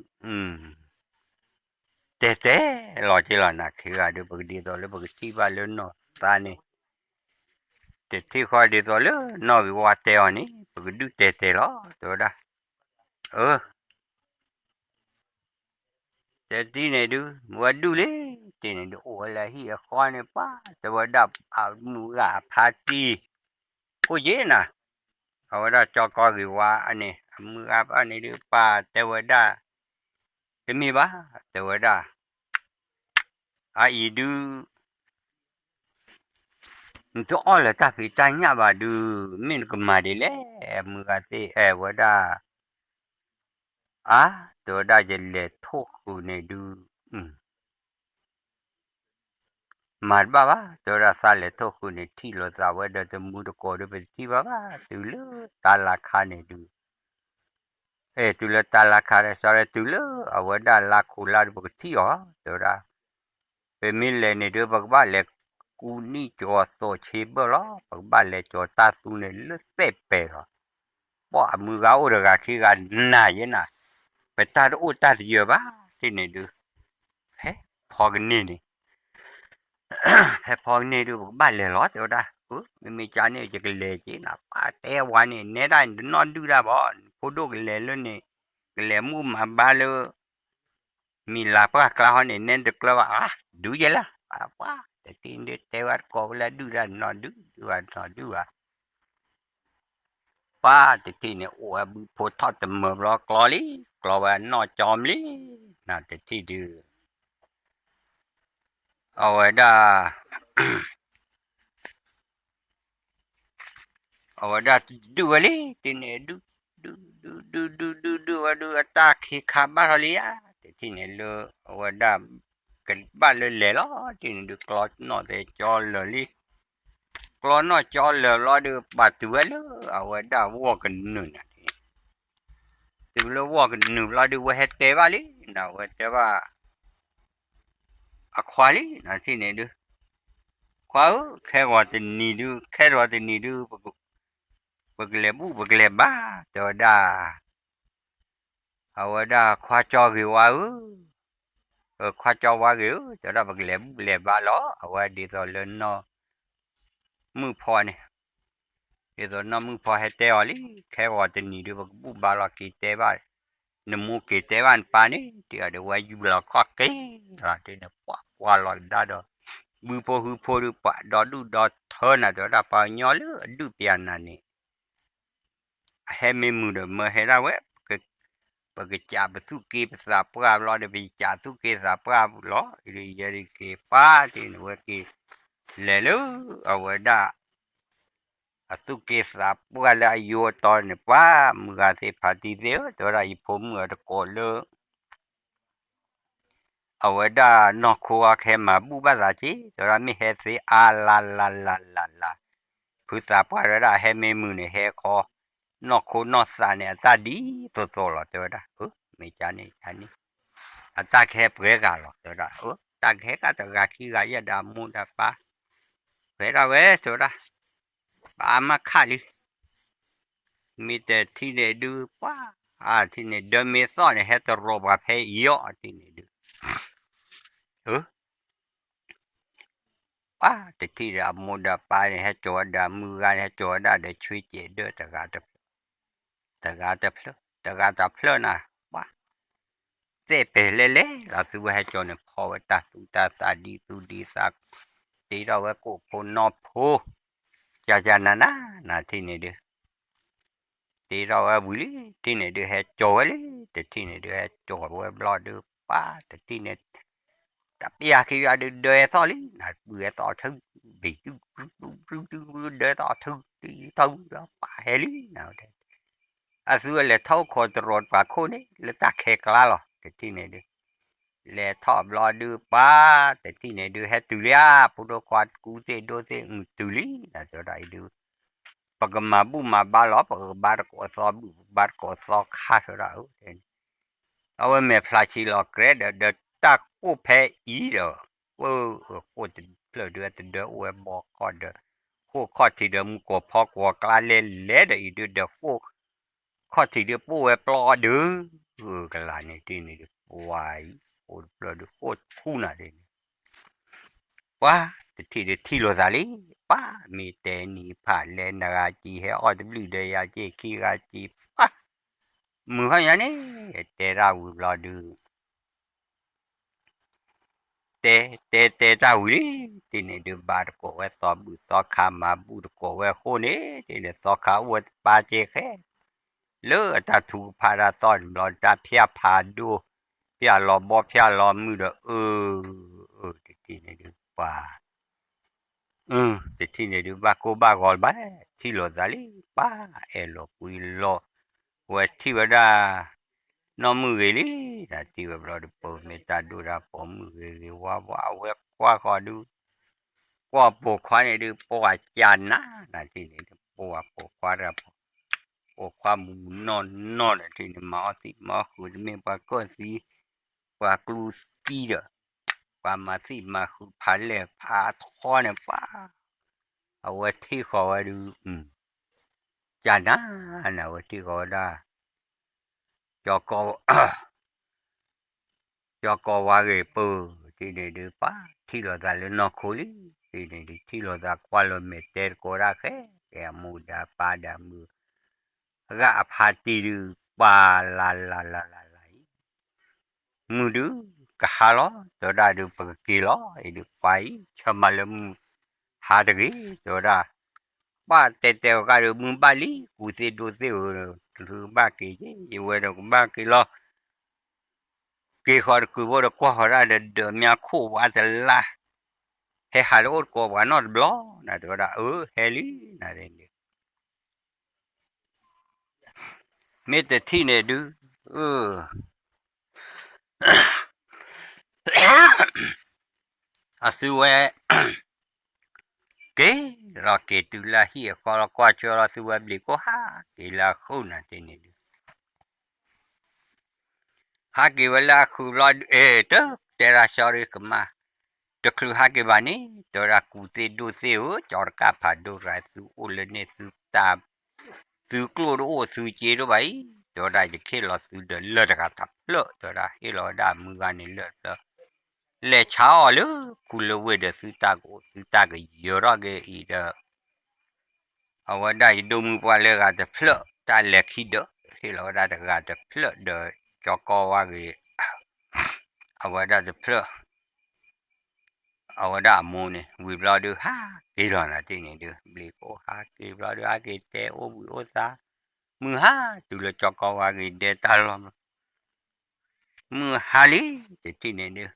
တဲာ်တဲာ်လီၤက့ၤလီၤနၤ ခံဂၤဒုး ပကဒ်သိးလၢပကထံၣ်ဘၣ်လၢနီၢ်သးန့ၣ်, တထံၣ်ဃီဒ်သိးလၢနီၢ်ဂ့ၤဝါတဲအီၤန့ၣ် ပကဒုၣ်တဲာ်တဲာ်လီၤ တဲဝဲဒၣ်, အၢ တဲတထံၣ်န့ၣ်ဒုး ဝဲဒုၣ်လံ, တထံၣ်န့ၣ်ဒုး အိၣ်ဝဲလၢဟံၣ်အဃီန့ၣ် ပှၤတဲဝဲဒၣ် အမုၢ်ဂၤအဖါတံၢ် အိၣ်ယ့ၤနၤ, အဝဲဒၣ်ကၠီကီဂ့ၤဝါန့ၣ် အမုၢ်ဂၤဖါန့ၣ်ဒုး ပှၤတဲဝဲဒၣ် တမ့ၢ်ဘၣ် တဲဝဲဒၣ် အအံၤဒုး နတအီၣ်လၢၤတၢ်ဖံးတၢ်ညၣ်ဘၣ်ဒုး မ့ၢ်နကမၤဒ်လဲၣ်, မုၢ်ဂၤသ့ၣ်အဲၣ်ဝဲဒၣ်, အါ တဲဝဲဒၣ် ယလဲၤထိၣ်ဃုာ်န့ၣ်ဒုး မၤတဘၣ်ဘၣ် တဲဝဲဒၣ် သးလဲၤထိၣ်ဃုာ်န့ၣ် ထံၣ်လိာ်သးဝဲဒီးတမူတကိးဒုး ပတထံၣ်ဘၣ်ဘၣ် တုၤလၢတၢ်လါခါန့ၣ်ဒုး အဲ တုၤလၢတၢ်လါခါဒီး စးရဲ တုၤလၢအဝဲဒၣ်လါခိၣ်လါဒီး ပကထံၣ်အီၤ တဲဝဲဒၣ်, ပမ့ၢ်လဲၤန့ၣ်ဒုး ပကဘၣ်လဲၤကူနံၣ်ကၠီၤသိးဆ့ဘၢၣ်လီၤ, ပကဘၣ်လဲၤကၠီၤတၢ်သူန့ၣ်လၢသဲးပဲာ်လီၤ, ပှၤအမုၢ်ဂၤအိၣ်တဂၤခံဂၤနၤယဲနၤ, ပတၢ်တအိၣ်တၢ်တယၢၤဘၣ် တထံၣ်န့ၣ်ဒုး, ဖဲဖီကန့ၢ်န့ၣ် ဖဲဖီကန့ၢ်ဒုး ပကဘၣ်လဲၤလီၤ တဲဝဲဒၣ်, မ့မ့ၢ်ကန့ၣ် ယကလဲၤက့ၤနၤ ပှၤတဲဝဲန့ၣ် နဲဒၣ်နတနီၢ်ဒုၣ်တၢ်ဘၣ်, ဖိဒိၣ်ကလဲၤလၢန့ၣ် ကလဲၤမူမၤဘါလၢ မံၤလၤပှၢ်ကျါဟီန့ၣ် နဲတကျၢၤဘၣ် အါ ဒုးယဲလၢ ပှၤတထံၣ်န့ၣ်ဒုး တဲဝဲတကိးဝဲလၢဒုၣ်တၢ်နီၢ်ဒုၣ် ဒုၣ်ဘၣ်နီၢ်ဒုၣ်ဘၣ် ပှၤတထံၣ်န့ၣ် အိၣ်ဝဲဘုဖိထီၣ်တမၢဘျီကျီလံ, ကျီဝဲနီၢ်ကၠီမလံ, နတထံၣ်ဒုး အဝဲဒၣ် အဝဲဒၣ်ဒုးဝဲလံ, တထံၣ်န့ၣ် ဒုး ဒုး ဒုး ဒုး ဒုး ဒုး ဒုးဝဲဒုး အတၢ်ခံခါဘၣ်ထီၣ်လံဧါ, တထံၣ်န့ၣ်လၢ အဝဲဒၣ် ကဘၣ်လၢလဲၤလီၤ, တထံၣ်န့ၣ်ဒုး ကျီနီၣ်တဲကၠီလၢာ်လံ, ကျီနီၣ်ကၠီလၢာ်ဘျီဒုး ပာ်တုၤဝဲလၢ အဝဲဒၣ်ဝီၢ်ကနုာ်န့ၣ် တုၤလၢဝီၢ်ကနုာ်ဘျီဒုး ဝဲဟဲတဲဘၣ်လံ, နဝဲတဲဘၣ် အခွါလံ နထံၣ်န့ၣ်ဒုး, ခွါဧၢ, ခဲဂီၤတနံၤဒုး ခဲဂီၤတနံၤဒုး ပကလဲၤဘူၣ်ပကလဲၤဘါ တဲဝဲဒၣ်, အဝဲဒၣ်ခွါကၠီဂ့ၤဝါဧၢ, ခွါကၠီဝါဂ့ၤဧၢ, တဲဝဲဒၣ် ပကလဲၤဘူၣ်လဲၤဘါလီၤ, အဝဲဒ်သိးလၢနီၢ်မုၣ်ဖီန့ၣ် ဒ်သိးနီၢ်မုၣ်ဖီဟဲတဲအီၤလံ, ခဲဂီၤတနံၤဒုး ပကဘူၣ်ဘါလီၤ က့ၤတဲဘၣ် နမိၢ်က့ၤတဲဘၣ်နပၢ်န့ၣ် တဲအီၤဒီး ဝဲယူၤလီၤခီၣ်က့ၤလီၤ တထံၣ်န့ၣ် ပှၤကွၢ်လီၤကဒါဒီး ဘုဖိဟုဖိဒုး ပှၤဒီဒူၣ်ဒီထၢနၤ တဲဝဲဒၣ် ပှၤကညီလၢအဒုးပျးနၤန့ၣ် အဟဲမ့ၢ်မုာ်ဒီး မၢဟဲဒၣ်ဝဲ, ပကစးပသူၣ်က့ပသးပှၢ်ဘျီဒီး ပကစးသူၣ်က့သးပှၢ်လီၤ, ယဲဒၣ်က့ၤပၢ်တထံၣ်န့ၣ် ဝဲက့ၤလဲၤလၢ အဝဲဒၣ် အသူၣ်က့သးပှၢ်လၢအယိအတီန့ၣ် ပှၤမုၢ်ဂၤသ့ၣ်ဖါတံၢ်သ့ၣ်ဧၢ, တဲဝဲဒၣ် ယဖိမုၣ်အတကိးလၢ အဝဲဒၣ်နီၢ်ခိအီၤ ကဟဲမၤဘူၣ်ဘၣ်သးက့ၤ, တဲဝဲဒၣ် မ့ၢ်ဟဲသ့အါလါလါလါလါလါ, ဖုသးပှၢ်တဲဝဲဒၣ် ဟဲမ့ၢ်မုာ်န့ၣ် ဟဲခီ နီၢ်ခိနီၢ်သးန့ၣ် အတၢ်ဒ်သိးသိးလီၤ တဲဝဲဒၣ်, မ့ၢ်ကန့ၣ်ကန့ၣ် အတၢ်ကဟဲပှဲၤဂၤလီၤ တဲဝဲဒၣ်, တၢ်ကဟဲကတဂၤခံဂၤယဲၢ်ဒီးအမိၢ်ဒီးပၢ် ပှဲၤဒၣ်ဝဲ တဲဝဲဒၣ်, ပၢ်မၤခးလံ မ့ၢ်တထံၣ်န့ၣ်ဒုး ပှၤ အထံၣ်န့ၣ် ဒၢမ့ၢ်သီၣ်န့ၣ် ဟဲတရီးပှၤဖဲအံၤအီၤ အထံၣ်န့ၣ်ဒုး, အ ပှၤတထံၣ်ဒီးအမိၢ်ဒီးပၢ်န့ၣ် ဟဲစိာ်ဝဲဒီးအမုၢ်ဂၤန့ၣ် ဟဲစိာ်ဝဲဒၣ်ဒီးဆွ့ကဲးဒၢတဂၤတဖျၢၣ်, တဂၤတဖျၢၣ်, တဂၤတဖျၢၣ်နၤ, ပှၤ သဲးပဲာ်လဲၣ်လဲၣ်လီၤ သုဝဲဟဲစိာ်န့ၣ် ဖီဝဲတၢ်သူတၢ်သးဒ်သူဒ်သး, တ့ထီၣ်ဝဲကိၣ်ဖိနီၢ်ဖိ, ကကနနနထံၣ်န့ၣ်ဒုး တ့ထီၣ်ဝဲဝံၤလံ ထံၣ်န့ၣ်ဒုးဟဲစိာ်ဝဲလံ တထံၣ်န့ၣ်ဒုးဟဲစိာ်ဝဲဘျီဒုး ပှၤတထံၣ်န့ၣ် တပျၢ်ခံဂၤဒုးဒၢဟဲသီၣ်လံ နပုၢ်ဟဲသီၣ်ထု, ဘ့ၣ်ဒုး ဒုးဒုးဒုးဒုးဒၢသီၣ်ထု တံထုလီၤ ပှၤဟဲလံနတဲ အသုဝဲလဲၤထီၣ်အိၣ်ခိးတရီတပှၤခိၣ်န့ၣ် လၢတၢ်ခဲကျါလီၤ တထံၣ်န့ၣ်ဒုး လဲၤထီၣ်ဘျီဒုး ပှၤတထံၣ်န့ၣ်ဒုး ဟဲတုၤလံဧါ ဖိဒိၣ်ခွါကူသ့ၣ်ဒိၣ်သ့ၣ် အုးတုၤလံ နတဲဒၣ်အံၤဒုး ပကမၤဘူၣ်မၤဘါလီၤ ပကဘါတကိးသီဘူၣ် ပကဘါတကိးသီခါ တဲဒၣ်အၢ အဝဲမဲာ်ဖျါဆံးလီၤကြဲးဒီး ဒီးတၢ်ကိၣ်ဖဲအံၤဒီး ဃိၣ်တဖျၢၣ်ဒုးတဒၢအိၣ်ဝဲဘီခီၣ်ဒီး ဃိၣ်ခီၣ်ထံးဒီးမူကီၢ်ဖီကွီၤကျါလဲလဲဒီးအံၤဒုးဒီးဃိၣ် ခီၣ်ထံးဒုးပိၢ်ဝဲပျီဒုး ကလၤန့ၣ်တန့ၣ်ဒုး ပှၤအံၤ ဃိၣ်တဖျၢၣ်ဒုးဃိၣ်ခူၣ်နၤတန့ၣ် ပှၤတထံၣ်ဒုးထံၣ်လိာ်သးလံ, ပှၤမ့ၢ်တဲနံၤဖးလဲၣ် နဂၤစံးဟဲအီၣ်တဘျုးဒီးယၤစ့ခံဂၤစံး ပှၤမုၢ်ဟီၣ်ညါန့ၣ် တဲတၢ်ဝံၤဘျီဒုး တဲတဲတဲတၢ်ဝံၤလံ, တန့ၣ်ဒုးဘါတကိးဝဲသီဘူၣ်သီခါ မၤဘူၣ်တကိးဝဲအဃိန့ၣ် တန့ၣ်သီခါအိၣ်ဝဲတပၢ်ကဲဃဲ လၢအတၢ်ထုကဖၣ်တၢ်သီၣ်န့ၣ်ဘျီ တၢ်ဖၠၣ်ဖးဒိၣ် ဖၠၣ်လီၤဘီဖၠၣ်လီၤမုၢ်ဒီး အၢ အၢ တထံၣ်န့ၣ်ဒုးပှၤ အၢ တထံၣ်န့ၣ်ဒုးဘၣ်ကိၢ်ဘၣ်ဂီၤလၢၤဘၣ်လဲၣ် ထံၣ်လိာ်သးလံ ပှၤအဲၣ်လိာ်ကွံလိာ် ဝဲထံၣ်ဝဲဒၣ် နီၢ်မုၢ်ဂ့ၤလံ, နထံၣ်ဝဲဘျီဒုး ပမ့ၢ်တၢ်ဒိၣ်တၢ်ပီၤမုၢ်ဂ့ၤဂ့ၤဝါဝါ အဝဲကွၢ်ဃီၤဒုး ကွၢ်ပိာ်ခွါန့ၣ်ဒုး ပှၤကနၤ နထံၣ်န့ၣ်ဒုး ပှၤပိာ်ခွါတၢ်ပီၤ ပိာ်ခွါမူၤမူၤနီၢ်နီၢ်ဒီး ထံၣ်န့ၣ် မၤအီၣ်သံးမၤအီၣ်ဃုာ် တမ့ၢ်ပှၤကီၢ်သံ ပှၤကျူသံဒီး ပှၤမၤသံးမၤဃုာ်ဖးလဲၢ်ဖးထီန့ၣ် ပှၤ အဝဲထံၣ်ဃီၤဝဲဒုး ကနၤ နဝဲထံၣ်ဃီၤဝဲဒၣ် ကၠီကီဝါဂ့ၤပၢၢ် တထံၣ်န့ၣ်ဒုး ပှၤထံၣ်လိာ်သးလၢနီၢ်ခိလံ, တထံၣ်န့ၣ်ဒုး ထံၣ်လိာ်သးကွၢ်လိာ်မဲာ်တဲတကိးဒၣ်ဃဲ ကဲအမိၢ်ဒီးပၢ်ဒီးမုၢ် ဂၤအဖါတံၢ်ဒုး ပှၤလၤလၤလၤလၤလၤအံၤ မုၢ်ဒုး ကဟါလီၤ တဲဝဲဒၣ်ဒုး ပကက့ၤလီၤ အံၤဒုး ပှၤအံၤ ဆၢမၤလၢမုၢ်ဟါတဂ့ၤ တဲဝဲဒၣ် ပှၤတဲတဲဝဲဒၣ်ဒုး မုၢ်ဘၣ်လံ ကူသ့ၣ်ဒိၣ်သ့ၣ်ဧၢ ကဘၣ်က့ၤက့ၤ ယဝဲဒီးကဘၣ်က့ၤလီၤ က့ၤဃီၤတကုာ်ဖိဒီးကွၢ်ဃီၤဒၣ်ဒီး ဒီးမၠါခိၣ်ဝါတလါ ဟဲဟးလၢအိၣ်တကိးပှၤနီတဘျီ နတဲဝဲဒၣ် အၢ ဟဲလံ နန့ၣ် မ့ၢ်တထံၣ်န့ၣ်ဒုး အသုဝဲ က့ၤလီၤက့ၤတုၤလၢဟံၣ်အဃီလီၤ ကွၢ်ကၢလီၤသုဝဲဘျံးကိၢ်ဟးက့ၤလၢအဃုာ်နၤတ့ၢ်န့ၣ်ဒုး ဟးက့ၤဝဲလၢအဃုာ်ဘျီဒုး အဲၣ် တတဲဒၣ် sorry ကမၣ် တချုးဟးက့ၤဘၣ်န့ၣ် တဲဝဲဒၣ်ကူသ့ၣ်ဒိၣ်သ့ၣ်ဧၢ ကၠီတကၣ်ဖးဒိၣ်ရၤ သုအိၣ်လၢန့ၣ်သုတၢ် သုကျိၣ်တအိၣ်သုစ့တအိၣ်ဘၣ်အံၤ တဲဝဲဒၣ် ယကဟ့ၣ်လီၤသုဒီးလၢၢ်တဂၤတဖျၢၣ် တဲဝဲဒၣ် ဟ့ၣ်လီၤဝဲဒၣ်အမုၢ်ဂၤန့ၣ်လၢၢ်တဖျၢၣ် လဲၤဆါအီၤလၢခူလၢဝ့ၢ်ဒီးသုတၢ်ကအိၣ်သုတၢ်ကယၢၤထီၣ်က့ၤအံၤဒီး အဝဲဒၣ်ယဒိၣ်မုၢ်ပှၢ်လၢဂၤတဖျၢၣ် တၢ်လဲၤခံဒၢး ဟ့ၣ်လီၤဝဲဒၣ်တဂၤတဖျၢၣ်ဒီး ကၠီကီဝါဂ့ၤ အဝဲဒၣ်တဖျၢၣ် အဝဲဒၣ်အမိၢ်န့ၣ် ဝံၤဘျီဒုး ဟးက့ၤလီၤနၤတ့ၢ်န့ၣ်ဒုး ဘျံးကိၢ်ဟးက့ၤဘျီဒုး ဟးက့ၤတဲအိၣ်ဘှံးအိၣ်သါ မုၢ်ဟါတုၤလၢကၠီကီဝါဂ့ၤဒဲတၢ်လီၢ် မုၢ်ဟါလံ တထံၣ်န့ၣ်ဒုး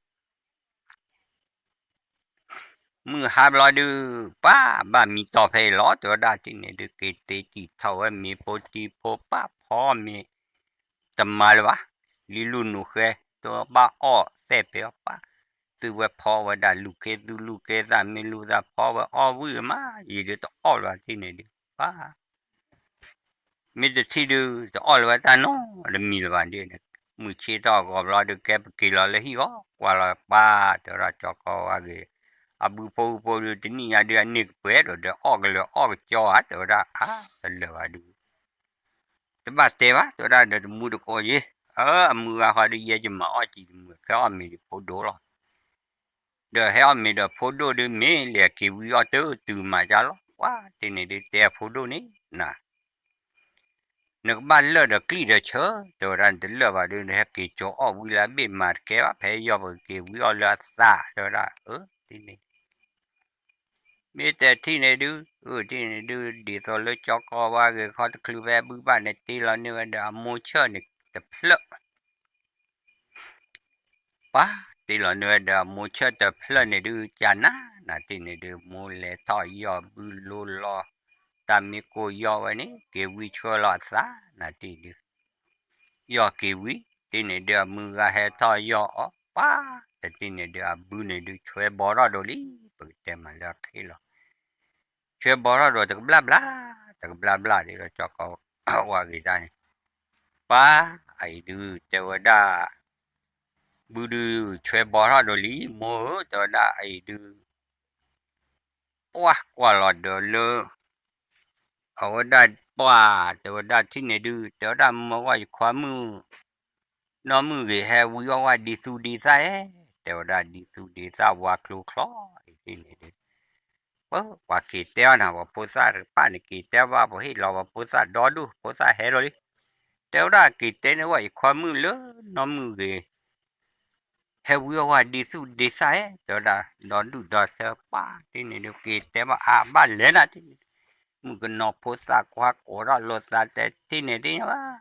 မုၢ်ဟါဘျီဒုး ပှၤဘၣ်မံတီၢ်ဖဲအံၤလီၤ တဲဝဲဒၣ်တထံၣ်န့ၣ်ဒုး က့ၤတ့တံာ်ထီၣ်ဝဲမ့ၤဖိတံဖိ ပှၤဖီမ့ၤ တမၤလၢၤဘၣ် လံလူၢ်နူာ်ဃဲ တဘၣ်အီၣ်သဲၣ်ပဲအီၤ ပှၤ သုဝဲဖီဝဲဒၣ်လူၢ်ခ့သူလူၢ်ခ့သၣ် မ့ၢ်လူၢ်သၣ်ဖီဝဲအီၣ်ဝံၣ်မး ယံာ်ဒုးတအီၣ်လၢၤဘၣ်တထံၣ်န့ၣ်ဒုး ပှၤ မ့ၢ်တထံၣ်ဒုး တအီၣ်လၢၤဝဲတၢ်နီတမံၤလၢၤဘၣ်ဒ်န့ၣ် မုၢ်ဆ့ထီၣ်အဂီၢ်ဘျီဒုး ကဲပက့ၤလီၤလၢဟံၣ်အီၤ ကွၢ်လီၤပှၤ တဲဝဲဒၣ်ကၠီကီဝါဂ့ၤ အဘုဖိဝုဖိဒုး တနံၣ်ညါဒုး အန့ၢ်ကပှဲၤဒီး ဒီးအီၣ်ကလၢာ်အီၣ်ကကၠီဧါ တဲဝဲဒၣ် အါ တလၢာ်ဘၣ်ဒုး တဘၣ်တဲဘၣ် တဲဝဲဒၣ်ဒီးတမူတကိးယ့ၣ် အၢ အမုၢ်ဂၤဃီဒုး ယဲယမၤအီၣ်ကံၣ်တမုာ် ခဲအီၣ်မ့ၤဒုးဖိဒိၣ်လီၤ ဒီးဟဲအီၣ်မ့ၤဒီးဖိဒိၣ်ဒုး မ့ၢ်လဲၤက့ၤဝံအီၣ်တတုၤမးကလီၤ. ပှၤတထံၣ်န့ၣ်ဒုး တဲအဖိဒိၣ်န့ၣ် န နကဘၣ်လၢာ်ဒီးကျံၣ်ဒီးဆၢ, တဲဝဲဒၣ် နတလၢာ်ဘၣ်ဒုး နဟဲက့ၤကၠီၤအီၣ်ဝံလၢအဘ့ၣ်မၤတကဲဘၣ်, ဖဲယီၢ်ပက့ၤဝံအီၣ်လၢအသး တဲဝဲဒၣ်, အၢ တထံၣ်န့ၣ် မ့ၢ်တဲထံၣ်န့ၣ်ဒုး, အၢထံၣ်န့ၣ်ဒုး ဒ်သိးလၢကၠီကီဝါဂ့ၤခီတချုးဖဲဘုဘၣ်န့ၣ် တ့လီၤန့ၢ်ဝဲဒီးအမိၢ်ဆၢၣ်န့ၣ်တဖျၢၣ် ပှၤတ့လီၤန့ၢ်ဝဲဒီးအမိၢ်ဆၢၣ်တဖျၢၣ်န့ၣ်ဒုး ကနၤနၤတထံၣ်န့ၣ်ဒုး မိၢ်လဲၤထီၣ်ယီၢ်ဘုလိလီၤ, တၢ်မ့ၢ်ကိၢ်ယီၢ်ဝဲန့ၣ် က့ၤဝံဆှၢလီၤအသးနၤတထံၣ်ဒုး, ယီၢ်က့ၤဝံ, တထံၣ်န့ၣ်ဒုး အမုၢ်ဂၤဟဲထီၣ်ယီၢ်အီၤ ပှၤတထံၣ်န့ၣ်ဒုး အဘုန့ၣ်ဒုး ဆွဲဘီထီၣ်ဒိၣ်လံ, ပကတဲမးလၢအချ့လီၤ ဆွဲဘီထီၣ်ဒိၣ် တကဘျၣ်ဘျၣ်, တကဘျၣ်ဘျၣ်ဒ်ဒီး ကၠီကီဝါဂ့ၤတၢ်န့ၣ်, ပှၤအအံၤဒုး တဲဝဲဒၣ်, ဘုဒုး ဆွဲဘီထီၣ်ဒိၣ်လံ မိၢ်ဧၢ, တဲဝဲဒၣ်အအံၤဒုး, ပှၤကွၢ်လီၤဒီးလၢ အဝဲဒၣ်ပှၤ, တဲဝဲဒၣ်ထံၣ်န့ၣ်ဒုး, တဲဝဲဒၣ်မၢဝဲယခွါမုၣ် နီၢ်မုၢ်ဂ့ၤဟဲဝံအီၣ်ဝဲဒ်သူၣ်ဒ်သၣ်ဧါ, တဲဝဲဒၣ်ဒ်သူၣ်ဒ်သၣ်ဝါကျိချီအံၤန့ၣ်ဒုး, ပှၤက့ၤတဲအီၤနၤ ပှၤဖိသၣ်တကပၤန့ၣ် က့ၤတဲဘၣ် ပှၤဟ့ၣ်လီၤပှၤဖိသၣ်ဒီဒူၣ် ဖိသၣ်ဟဲလီၤလံ, တဲဝဲဒၣ်က့ၤတဲန့ၢ်ဝဲယခွါမုၣ်လၢနီၢ်မုၢ်ဂ့ၤ ဟဲဝံအီၣ်ဝဲဒ်သူၣ်ဒ်သၣ်ဧါ, တဲဝဲဒၣ် ဒီဒူၣ်ဒီထၢပှၤတထံၣ်န့ၣ်ဒုး က့ၤတဲဘၣ်အါဘၣ်လဲၤနၤတထံၣ်န့ၣ်, မုၣ်ကနီၤဖိသၣ်ခွါကိးထီၣ်လိာ်သးတထံၣ်န့ၣ်ဒုးဘၣ်,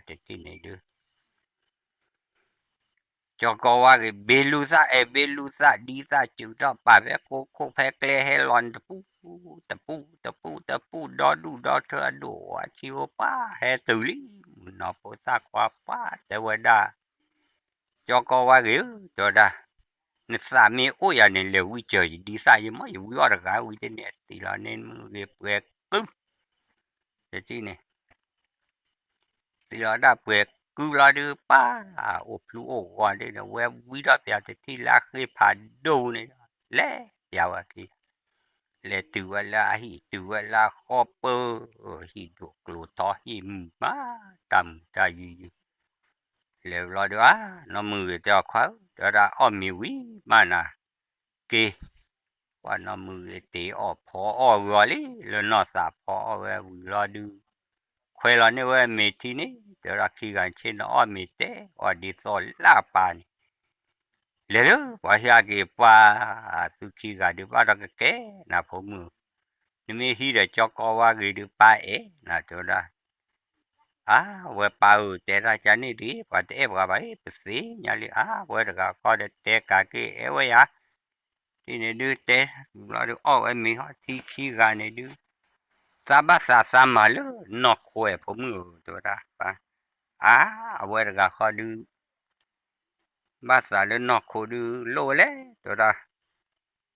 တထံၣ်န့ၣ်ဒုး ကၠီကီဝါဂ့ၤ ဘ့လူသၣ်အဲၣ်ဘ့လူသၣ်ဒ်သၣ်စုးထီၣ်ပာ်ဖဲကိခိၣ်ဖဲကျဲဟဲလီၤန့ၣ် တပူၤ တပူၤ တပူၤ တပူၤ ဒီဒူၣ်ဒီထၢအဒိၣ်အဆံးအိၣ်ပှၤဟဲတုၤလံ, မုၣ်ကနီၤဖိသၣ်ခွါပှၤတဲဝဲဒၣ်, ကၠီကီဝါဂ့ၤဧၢ တဲဝဲဒၣ်, နသးမ့ၢ်အိၣ်ယၤန့ၣ် လဲၤဝံစၢၤယဒ်သၣ်ယမီၢ် ယဝံအီၣ်တဂၤဝံတန့ၣ် သံလီၤန့ၢ်မုၢ်ဂ့ၤပှဲၤကု တထံၣ်န့ၣ် သံလီၤဒၣ်ပှဲၤကုလီၤဒုး ပှၤအိၣ်ဖျူအိၣ်ဂီၤဒ်န့ၣ် ဝဲဝံထီၣ်ပၠးတထံၣ်လၢအဃ့ဖးဒိၣ်န့ၣ်ဒီး လဲၤပၠးဝဲခံ လဲၤတုၤဝဲလၢအဟံၣ်တုၤဝဲလၢအဃီပၢ ဟံၣ်ဒိၣ်ကျိၤထီဟံၣ်မုာ်မး တၢ်မုာ်တၢ်ယုယု လဲၤဘျီဒုး အါ နီၢ်မုၢ်ဂ့ၤတဲအီၤခွါဧၢ တဲဝဲဒၣ်အီၣ်မ့ၤဝံၤမးနၤ က့ၤ ပှၤနီၢ်မုၢ်ဂ့ၤတ့အီၣ်ဖီအီၣ်ဂီၤလံ လၢနီၢ်သးဖီအီၣ်ဝဲဝံၤလီၤဒုး ခွဲးလီၤန့ၢ်ဝဲမ့ၤထံန့ၣ် တဲဝဲဒၣ်ခံဂၤဆ့ၣ်နီၤအီၣ်မ့ၤတဲ အီၣ်ဒ်သိးလၢအပၢ်န့ၣ် လဲၤလၢပှၤဟံၣ်အက့ၤပှၤ သုခံဂၤဒုးဘၣ်ဒီးကကဲနၤဖိမုၣ် နမ့ၢ်ဟံးဒီးကၠီကီဝါဂ့ၤဒုးပၢ်အဲၣ်နၤတဲဝဲဒၣ် အါ ဝဲပၢ်ဧၢ တဲဒၣ်ကန့ၣ်ဒ် ပှၤတအဲၣ်ပှၤဘၣ်အံၤ ပသ့ၣ်ညါလံ အါ ဝဲတဂၤဃီဒီးတဲကးက့ၤအဲၣ်ဝဲယၤ ဒ်န့ၣ်ဒုးတဲ ဘျီဒုးအီၣ်ဝဲမ့ၤဟီၣ်ထံခံဂၤန့ၣ်ဒုး သးဘၣ်သးသးမၤလၢနီၢ်ခိဝဲဖိမုၣ်ဧၢ တဲဝဲဒၣ် အါ အဝဲတဂၤဃီဒုး ဘၣ်သးလၢနီၢ်ခိဒုး လိၣ်ဝဲလဲၣ် တဲဝဲဒၣ်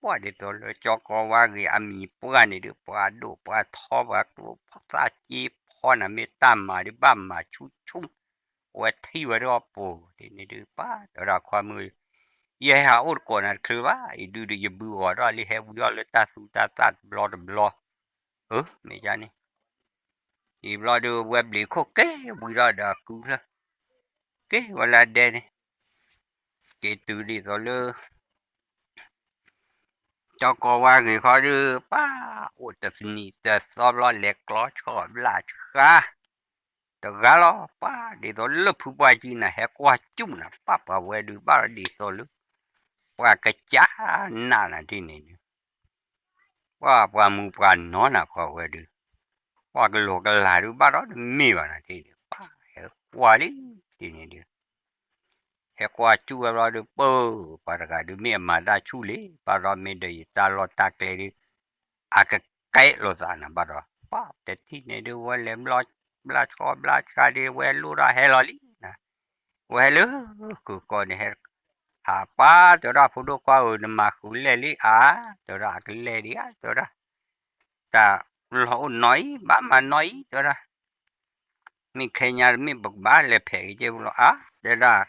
ပှၤဒ်သိးလၢကၠီကီဝါဂ့ၤအမံၤပှၢ်န့ၣ်ဒုး ပှၤဒိၣ်ပှၤထီပှၤကျိဖီသၣ်က့ဖီနၤ မ့ၢ်တၢ်မၤဒုး ဘၣ်မၤဆူၣ်ဆူၣ် အဝဲထံၣ်ဝဲဒၣ်အီၤပူၤ ဒ်န့ၣ်ဒုး ပှၤတဲဝဲဒၣ်ခွါမုၣ် ယဟဲဟးအိၣ်တကိးနၤတချုးဘၣ် အံၤဒုးဒီး ယဘုဂီၤထီၣ်လံ ဟဲဝံအီၣ်လၢတၢ်သူတၢ်သၣ်တဘျီတဘျီ အၢ မ့ၢ်ဒ်န့ၣ် အံၤဘျီဒုး ဝဲဘျံးခိၣ်က့ၤဝံထီၣ်ဒီးကုလၢ က့ၤဝဲလၢဒဲန့ၣ် က့ၤတုၤဒ်သိးလၢ ကၠီကီဝါဂ့ၤခီဒုး ပှၤအိၣ်တသနံးတသီဘျီ လဲၤကျီဆှီဘျါဆှါ တဂၤလီၤ ပှၤဒ်သိးလၢဖုပှၢ်ကံနၤ ဟဲကွၢ်စူၣ်နၤ ပှၤပှၤဝဲဒုး ဘၣ်ဒီးဒ်သိးလၢ ပှၤကစၢ်နးနၤဒ်န့ၣ်ဒုး ပှၤပှၤမူပှၤနီၤနၤ ပှၤဝဲဒုး ပှၤကလီကလၤဒုး ဘၣ်ဒီးတမ့ၢ်ဘၣ်နၤဒ်န့ၣ် ပှၤဟဲကွၢ်လံ ဒ်န့ၣ်ဒုး ဟဲကွၢ်စူၣ်ဝဲဘျီဒုး ပၢ် ပှၤတဂၤဒုး မ့ၢ်အမၤတၢ်ဆူၣ်လံ ဘၣ်ဒီးမ့ၢ်ဒီးယတၢ်လီၢ်တၢ်ကျဲဒုး အကကဲလိာ်သးနၤ ဘၣ်ဒီး ပှၤတထံၣ်န့ၣ်ဒုး ဝဲလဲၤဘျီ ဘျါဆှီဘျါဆှါဒုး ဝဲလိၣ်ဒီးဟဲလီၤလံနၤ ဝဲဟဲလၢဃုာ်ဃီန့ၣ် ဟဲ ဟးပှၤတဲဝဲဒၣ် ဖိဒိၣ်ခွါဧၢ နမၤဃုာ်လဲၣ်လံဧါ တဲဝဲဒၣ် အကလဲၣ်ဒံးဧါ တဲဝဲဒၣ် တၢ်လီၢ်အိၣ်နီၤအံၤ ဘၣ်မၤနီၤအံၤ တဲဝဲဒၣ် မ့ၢ်ခဲညါတမ့ၢ် ပကဘၣ်လဲၤဖဲးက့ၤက့ၤလီၤ အါ တဲဝဲဒၣ်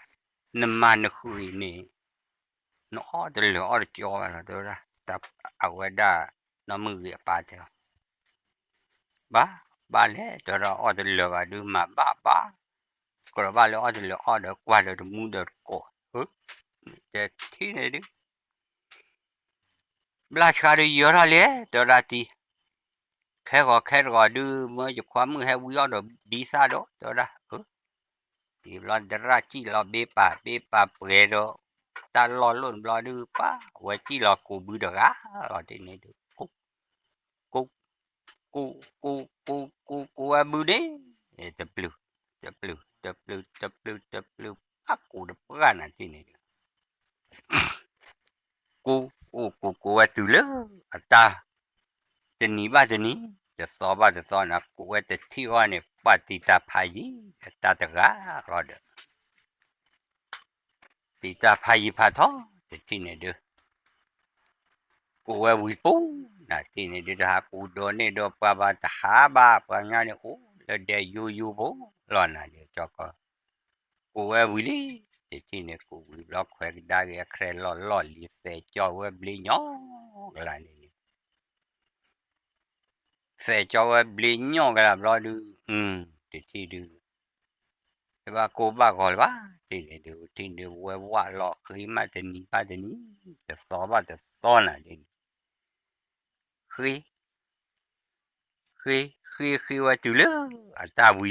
နမၤနဃုာ်အံၤန့ၣ် နအီၣ်တလၢာ်အီၣ်တကၠီဘၣ်လီၤ တဲဝဲဒၣ် အဝဲဒၣ် နီၢ်မုၢ်ဂ့ၤအပၢ်တဲ ဘၣ် ဘၣ်လဲၣ် တဲဝဲဒၣ် အီၣ်တလၢာ်ဘၣ်ဒုး မၤဘၣ်ဘၣ် ကြၢးဘၣ်လၢအီၣ်တလၢာ်အီၣ်ဒီး ကွၢ်ဒီးတမူဒီးတကိး တဲထံၣ်န့ၣ်ဒုး ဘျါဆှါဒီးယီၤထီၣ်လဲၣ် တဲဝဲဒၣ်တံၤ, ခဲဂီၤခဲတဂီၤဒုး မၢယခွါမုၣ်ဟဲဝံအီၣ်ဒီးဒံသၣ်ဒီး တဲဝဲဒၣ်, အံၤဘျီဒရၣ်စံၣ်လီၤဘ့ပာ်ဘ့ပာ်ပှဲၤဒီး တၢ်လီၢ်လိၣ်န့ၣ်ဘျီဒုး ပၢ်ဝဲစံၣ်လီၤကူးဘုတဂၤလီၤတံၢ်န့ၣ်ဒုး ကူး ကူး ကူး ကူး ကူး ကူးဝဲဘုန့ၣ်, တပျုၤ တပျုၤ တပျုၤ တပျုၤ တပျုၤ ပၢ်ကူးတပှၢ်နၤတံၢ်န့ၣ်ဒုး ကူး ကူးကူးကူးဝဲတုၤလၢ အတၢ် တနံၤဘၣ်တနံၤ တသီဘၣ်တသီန့ၣ် ကူးဝဲတထံၣ်ဃီန့ၣ် ပှၢ်တံၤတၢ်ဖးယံၤ အတၢ်တဂၤလီၤဒီး တံၤတၢ်ဖးယံၤဖးထီ တထံၣ်န့ၣ်ဒုး ကူးဝဲဝံၤပူၤ နၤတံၢ်န့ၣ်ဒုး တဟးကူးဒီးန့ၢ်ဒီးပှၤဘၣ် တဟးဘၣ်ပှၤကညီန့ၣ် အိၣ်လၢဒဲယိယိဖိလီၤနၤဒုး ကၠီကီ ကူးဝဲဝံၤလံ တထံၣ်န့ၣ် ကူးဝံၤဘျီခွဲးကဒါက့ၤအခရဲၣ်လီၢ်လီၢ်လံၤ သဲးကၠီဝဲဘျ့ညီကလါန့ၣ်န့ၣ် သဲးကၠီဝဲဘျ့ညီကလါဘျီဒုး တထံၣ်ဒုး တဘၣ်ကိၢ်ဘၣ်ဂီၤလၢၤဘၣ် တထံၣ်န့ၣ်ဒုး တထံၣ်န့ၣ်ဝဲဝးလီၤဃ့မးတနံၤဘၣ်တနံၤ တသီဘၣ်တသီနၤဒ်န့ၣ် ဃ့ ဃ့ ဃ့ဃ့ဝဲတုၤလၢ အတၢ်ဝံၤလံ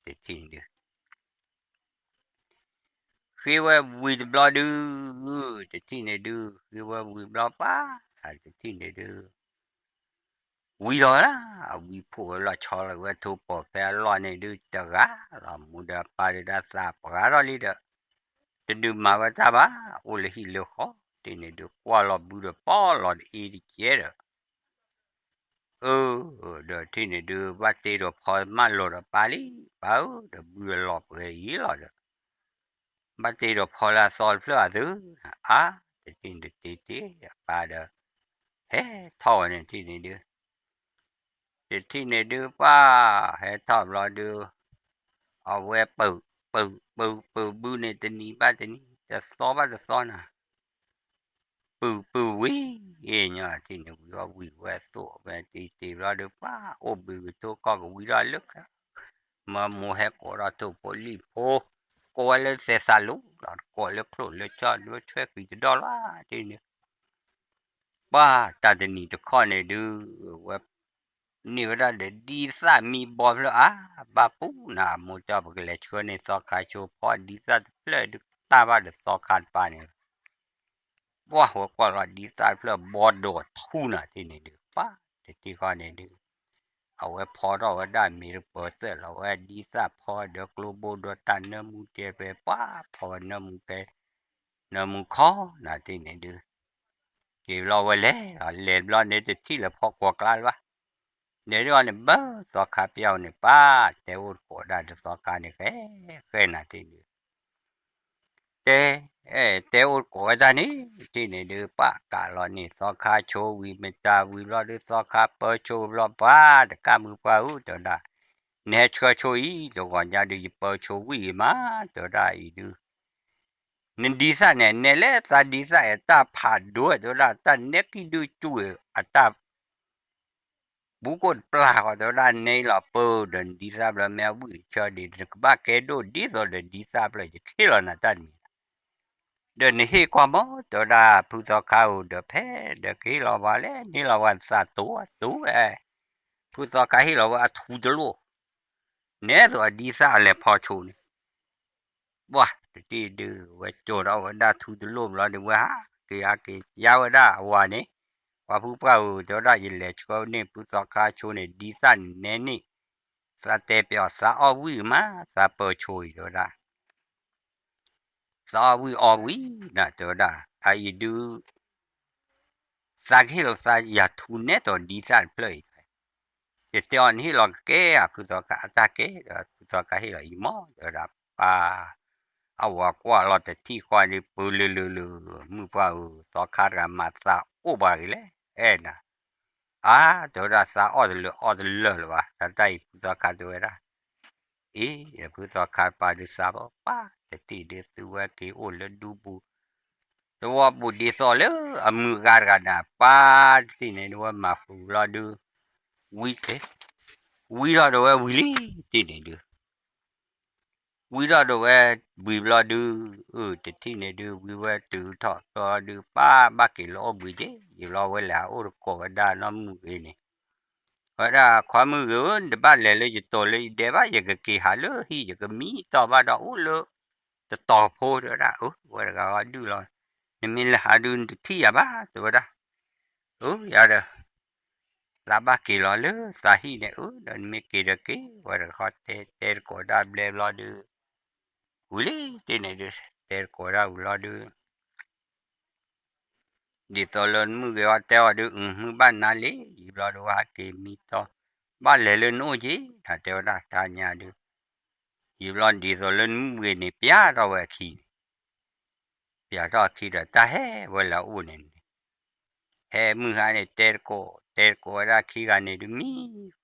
တထံၣ်န့ၣ်ဒုး ဃ့ဝဲဝံၤတဘျီဒုး တထံၣ်န့ၣ်ဒုး ဃ့ဝဲဝံၤဘျီပၢ် တထံၣ်န့ၣ်ဒုး ဝံၤလီၤလၢ အဝံၤဖှိၣ်ဝဲလီၤဆီလီၤဝဲထိၣ်ပီာ်ဖဲအလီၢ်န့ၣ်ဒုး တဂၤလီၤ မူဒီးပၢ်ဒုးဒၣ်သးပှၢ်ထီၣ်လံဒီး တဒုးမၤဝဲတၢ်ဘၣ် အိၣ်လၢဟံၣ်လၢဃီ တထံၣ်န့ၣ်ဒုး ကွၢ်လီၤဘုဒီးပီၢ်လီၤတအ့တကဲဒီး အၢ ဒီးတထံၣ်န့ၣ်ဒုး ဘၣ်တ့ဒီးဖီမၢလီၤဒီးပၢ်လံ ပၢ်ဧၢ ဒီးဘုဒီးလီၤပှဲၤအံၤလီၤဒီး ဘၣ်တ့ဒီးဖီလၢအသီတဖျၢၣ်အသု အါ တထံၣ်န့ၣ်တ့တ့အပၢ်ဒီး ဟဲထီၣ်ဝဲန့ၣ်တထံၣ်န့ၣ်ဒုး တထံၣ်န့ၣ်ဒုးပၢ် ဟဲထီၣ်ဘျီဒုး အဝဲပၢၤ ပၢၤ ပၢၤ ပၢၤဘုန့ၣ်တနံၤဘၣ်တနံၤ တသီဘၣ်တသီနၤ ပုၢ်ပုၢ်ဝံၤ အ့ၣ်ညီထံၣ်န့ၣ် ဝံၤအီၣ်ဝံၤဝဲသိၣ်ဝဲတံၤတံၤဘျီဒီး ပှၢ်အိၣ်ဘှံးကထိကီၢ်ကဝံၤထီၣ်လၢ မၢမိၢ်ဟဲကိးထီၣ်ထိၣ်ဖိလံၣ်ဖိ ကိးဝဲလၢသဲးသးလူလီၤ ကိးလၢချိၣ်လၢဆီလၢထွဲကွံာ်တဒီလီၤ တထံၣ်န့ၣ် ပှၢ်တၢ်တနံၤတခီန့ၣ်ဒုး ဝဲ န့ၢ်ဝဲဒၣ်ဒီးဒံသၣ်မံဘီဖျၢၣ်အါ ဘၣ်ပူၤနၤ အမိၢ်ကၠီပကလဲၤဆှၢန့ၢ်သီခါဆိ ဖီဒံသၣ်တဖျၢၣ်ဒုးတၢ်ဘၣ်ဒီးသီခါတပၤန့ၣ်လီၤ ပှၢ်ဝဲကွၢ်လီၤဒံသၣ်တဖျၢၣ်ဘီဒိးထူနၤတထံၣ်န့ၣ်ဒုး ပှၢ်တထံၣ်ဃီန့ၣ်ဒုး အဝဲဖီထီၣ်ဝဲဒၣ်မ့ၢ်တပၢၤသၢၣ်လီၤ ဝဲဒံသၣ်ဖီဒီးကျိဘိဒီးတၢ်နၢမူတဲဖဲ ပှၢ်ဖီဝဲနၢမူဖဲ နၢမူခီနၤတထံၣ်န့ၣ်ဒုး က့ၤဘျီဝဲလဲၤ လဲၤဘျီန့ၣ်တထံၣ်လၢဖီကွီၤကျါလၢၤဘၣ် လဲၤဒ်အီၤန့ၣ် ဘၢသီခါပျီန့ၣ် ပၢ်တဲအိၣ်တကိးဒၣ်ဒီးသီခါန့ၣ် ဃဲ ဃဲနၤတထံၣ်န့ၣ် တဲ တဲအိၣ်တကိးဝဲတၢ်န့ၣ် တထံၣ်န့ၣ်ဒုး ပၢ်ကးလီၤန့ၢ်သီခါဆိဝံၤ မတၤဝံၤဘျီဒုး သီခါပၢဆိဘျီ ပှၢ်တကးမုၢ်ပှၢ်ဧၢ တဲဝဲဒၣ် နဟဲဆှၢဆိအံၤ တဂီၤညါဒုး ယပၢဆိဝံၣ်အံၤမး တဲဝဲဒၣ်အံၤဒုး နဒံသၣ်န့ၣ် နဲလဲၣ်သးဒံသၣ်အတၢ်ဖးဒိၣ် တဲဝဲဒၣ် တၢ်နဲကံၣ်ဒုးစူၣ်အတၢ် ဘူးကိၣ်တပျၢ်ဃီ တဲဝဲဒၣ် နဲလီၤပၢဒီးနဒံသၣ်ဖျၢၣ် မ့ၢ်အဝံၣ်အဆၢဒံး နကဘၣ်ကဲဒိၣ်ဒ်သိးဒီးဒံသၣ်ဖျၢၣ်ယကဟ့ၣ်လီၤနၤတၢ်တမံၤ ဒီးနဟ့ၣ်ကွၢ်မး တဲဝဲဒၣ် ဖုသီခါဧၢ ဒီးဖဲဒီးကဟ့ၣ်လီၤပှၤလဲၣ် န့ၢ်လီၤပှၤသးတိၤတိၤဝဲ ဖုသီခါဟ့ၣ်လီၤဝဲအထူတလိၣ် နဲသိးအဒံသၣ်အလဲၤဖီဆိန့ၣ် ပှၢ်တထံၣ်ဒုး ဝဲကၠိာ်ဒီးဝဲဒၣ်ထူတလိၣ်ဘျီဒုး ဝဲဟးက့ၤဟးက့ၤ ယါဝဲဒၣ်အဝၤန့ၣ် ပှၤဖုပှၢ်ဧၢ တဲဝဲဒၣ် ယလဲၤဆှၢန့ၢ်ဖုသီခါဆိန့ၣ် ဒံသၣ်န့ၣ်နဲန့ၣ် သးတဲပျီ သးအီၣ်ဝံၣ်မး သးပၢဆိအံၤ တဲဝဲဒၣ် သးအီၣ်ဝံၣ်အီၣ်ဝံၣ်နၤ တဲဝဲဒၣ် အအံၤဒုး သးကဟ့ၣ်လီၤသးယၤထူနဲသိးဒံသၣ်တဖျၢၣ်အံၤ ယတဲအီၤနဟ့ၣ်လီၤကကဲဧါ ဖုသီခါ အတၢ်ကဲ ဖုသီခါဟ့ၣ်လီၤအံၤမး တဲဝဲဒၣ် ပၢ် အဝၤကွၢ်လီၤတထံၣ်ဃီဒုး ပၢၤလၢလၢလၢ မုၢ်ပှၢ်ဧၢ သီခါတဂၤမၤသးအိၣ်ဘၣ်ဂ့ၤလဲၣ် အဲၣ်နၤ အါ တဲဝဲဒၣ် သးအီၣ်တလၢာ်အီၣ်တလၢာ်လၢၤဘၣ် တၢ်တၢ်အံၤဖုသီခါတဲဝဲဒၣ် အံၤ ဖုသီခါပၢ်ဒုးသးဘၣ် ပၢ်တထံၣ်ဒုး သုဝဲက့ၤအိၣ်လၢဒူပူၤ သဝီပူၤဒ်သိးလၢအမုၢ်အဂၤတဂၤန့ၣ် ပၢ်တထံၣ်န့ၣ် ဝဲမၤဃုာ်ဘျီဒုး ဝံၤ ဝံၤထီၣ်ဒီးဝဲဝံၤလံ တထံၣ်န့ၣ်ဒုး ဝံထီၣ်ဒိၣ်ဝဲဘှံးဘျီဒုး, အၢ တထံၣ်န့ၣ်ဒုး ဝံဝဲတုၤထီၣ်ဘျီဒုး ပၢ်ဘၣ်က့ၤလီၤအိၣ်ဘှံးက့ၤ, ယံာ်ဘျီဝဲလဲၤဟးအိၣ်တကိးဝဲဒၣ်နီၢ်မုၢ်ဂ့ၤန့ၣ်, ဝဲဒၣ်ခွါမုၢ်ဂ့ၤဧၢ, နတဘၣ်လဲၤလၢယတိၤလၢယဒဲဘၣ်, ယကက့ၤဟးလၢဟံၣ် ယကမံတီၢ်ဘၣ်ဒီးအိၣ်လၢ တတီၤဖိ တဲဝဲဒၣ်, အၢ ဝဲတဂၤဂီၢ်ဒုၣ်လီၤ, နမ့ၢ်လဲၤဟးဒုးနတထံၣ်ယၤဘၣ် တဲဝဲဒၣ်, အၢ ယၤဒီး သးဘၣ်က့ၤလီၤလၢသးဟံၣ်န့ၣ် အၢ ဒီးနမ့ၢ်က့ၤဒီးက့ၤ ဝဲတဂၤတဲတဲတကိးဒၣ်ဘျဲဘျီဒုး, ဝံၤလံတ့ၢ်န့ၣ်ဒုး တဲတကိးဒၣ်ဝံၤလီၤဒုး ဒ်သိးလၢနမုၢ်ဂ့ၤအီၤတဲအီၤဒုး အု မုၢ်ဘၣ်နါလံ, ယံာ်ဘျီဒုးဝဲဟးက့ၤမံတီၢ်, ဘၣ်လဲၤလၢနအိၣ်က့ၤ တဲဝဲဒၣ်တၢ်ညါဒုး, ယံာ်ဘျီဒ်သိးလၢနမုၢ်ဂ့ၤန့ၣ် ပျၢ်ထီၣ်ဝဲအခံန့ၣ်, ပျၢ်ထီၣ်အခံဒီးတၢ်ဟဲဝဲလၢအအိၣ်န့ၣ်န့ၣ်, ဟဲမုၢ်ဟါန့ၣ် တဲတကိး တဲတကိးဝဲဒၣ်ခံဂၤန့ၣ်ဒုး မံ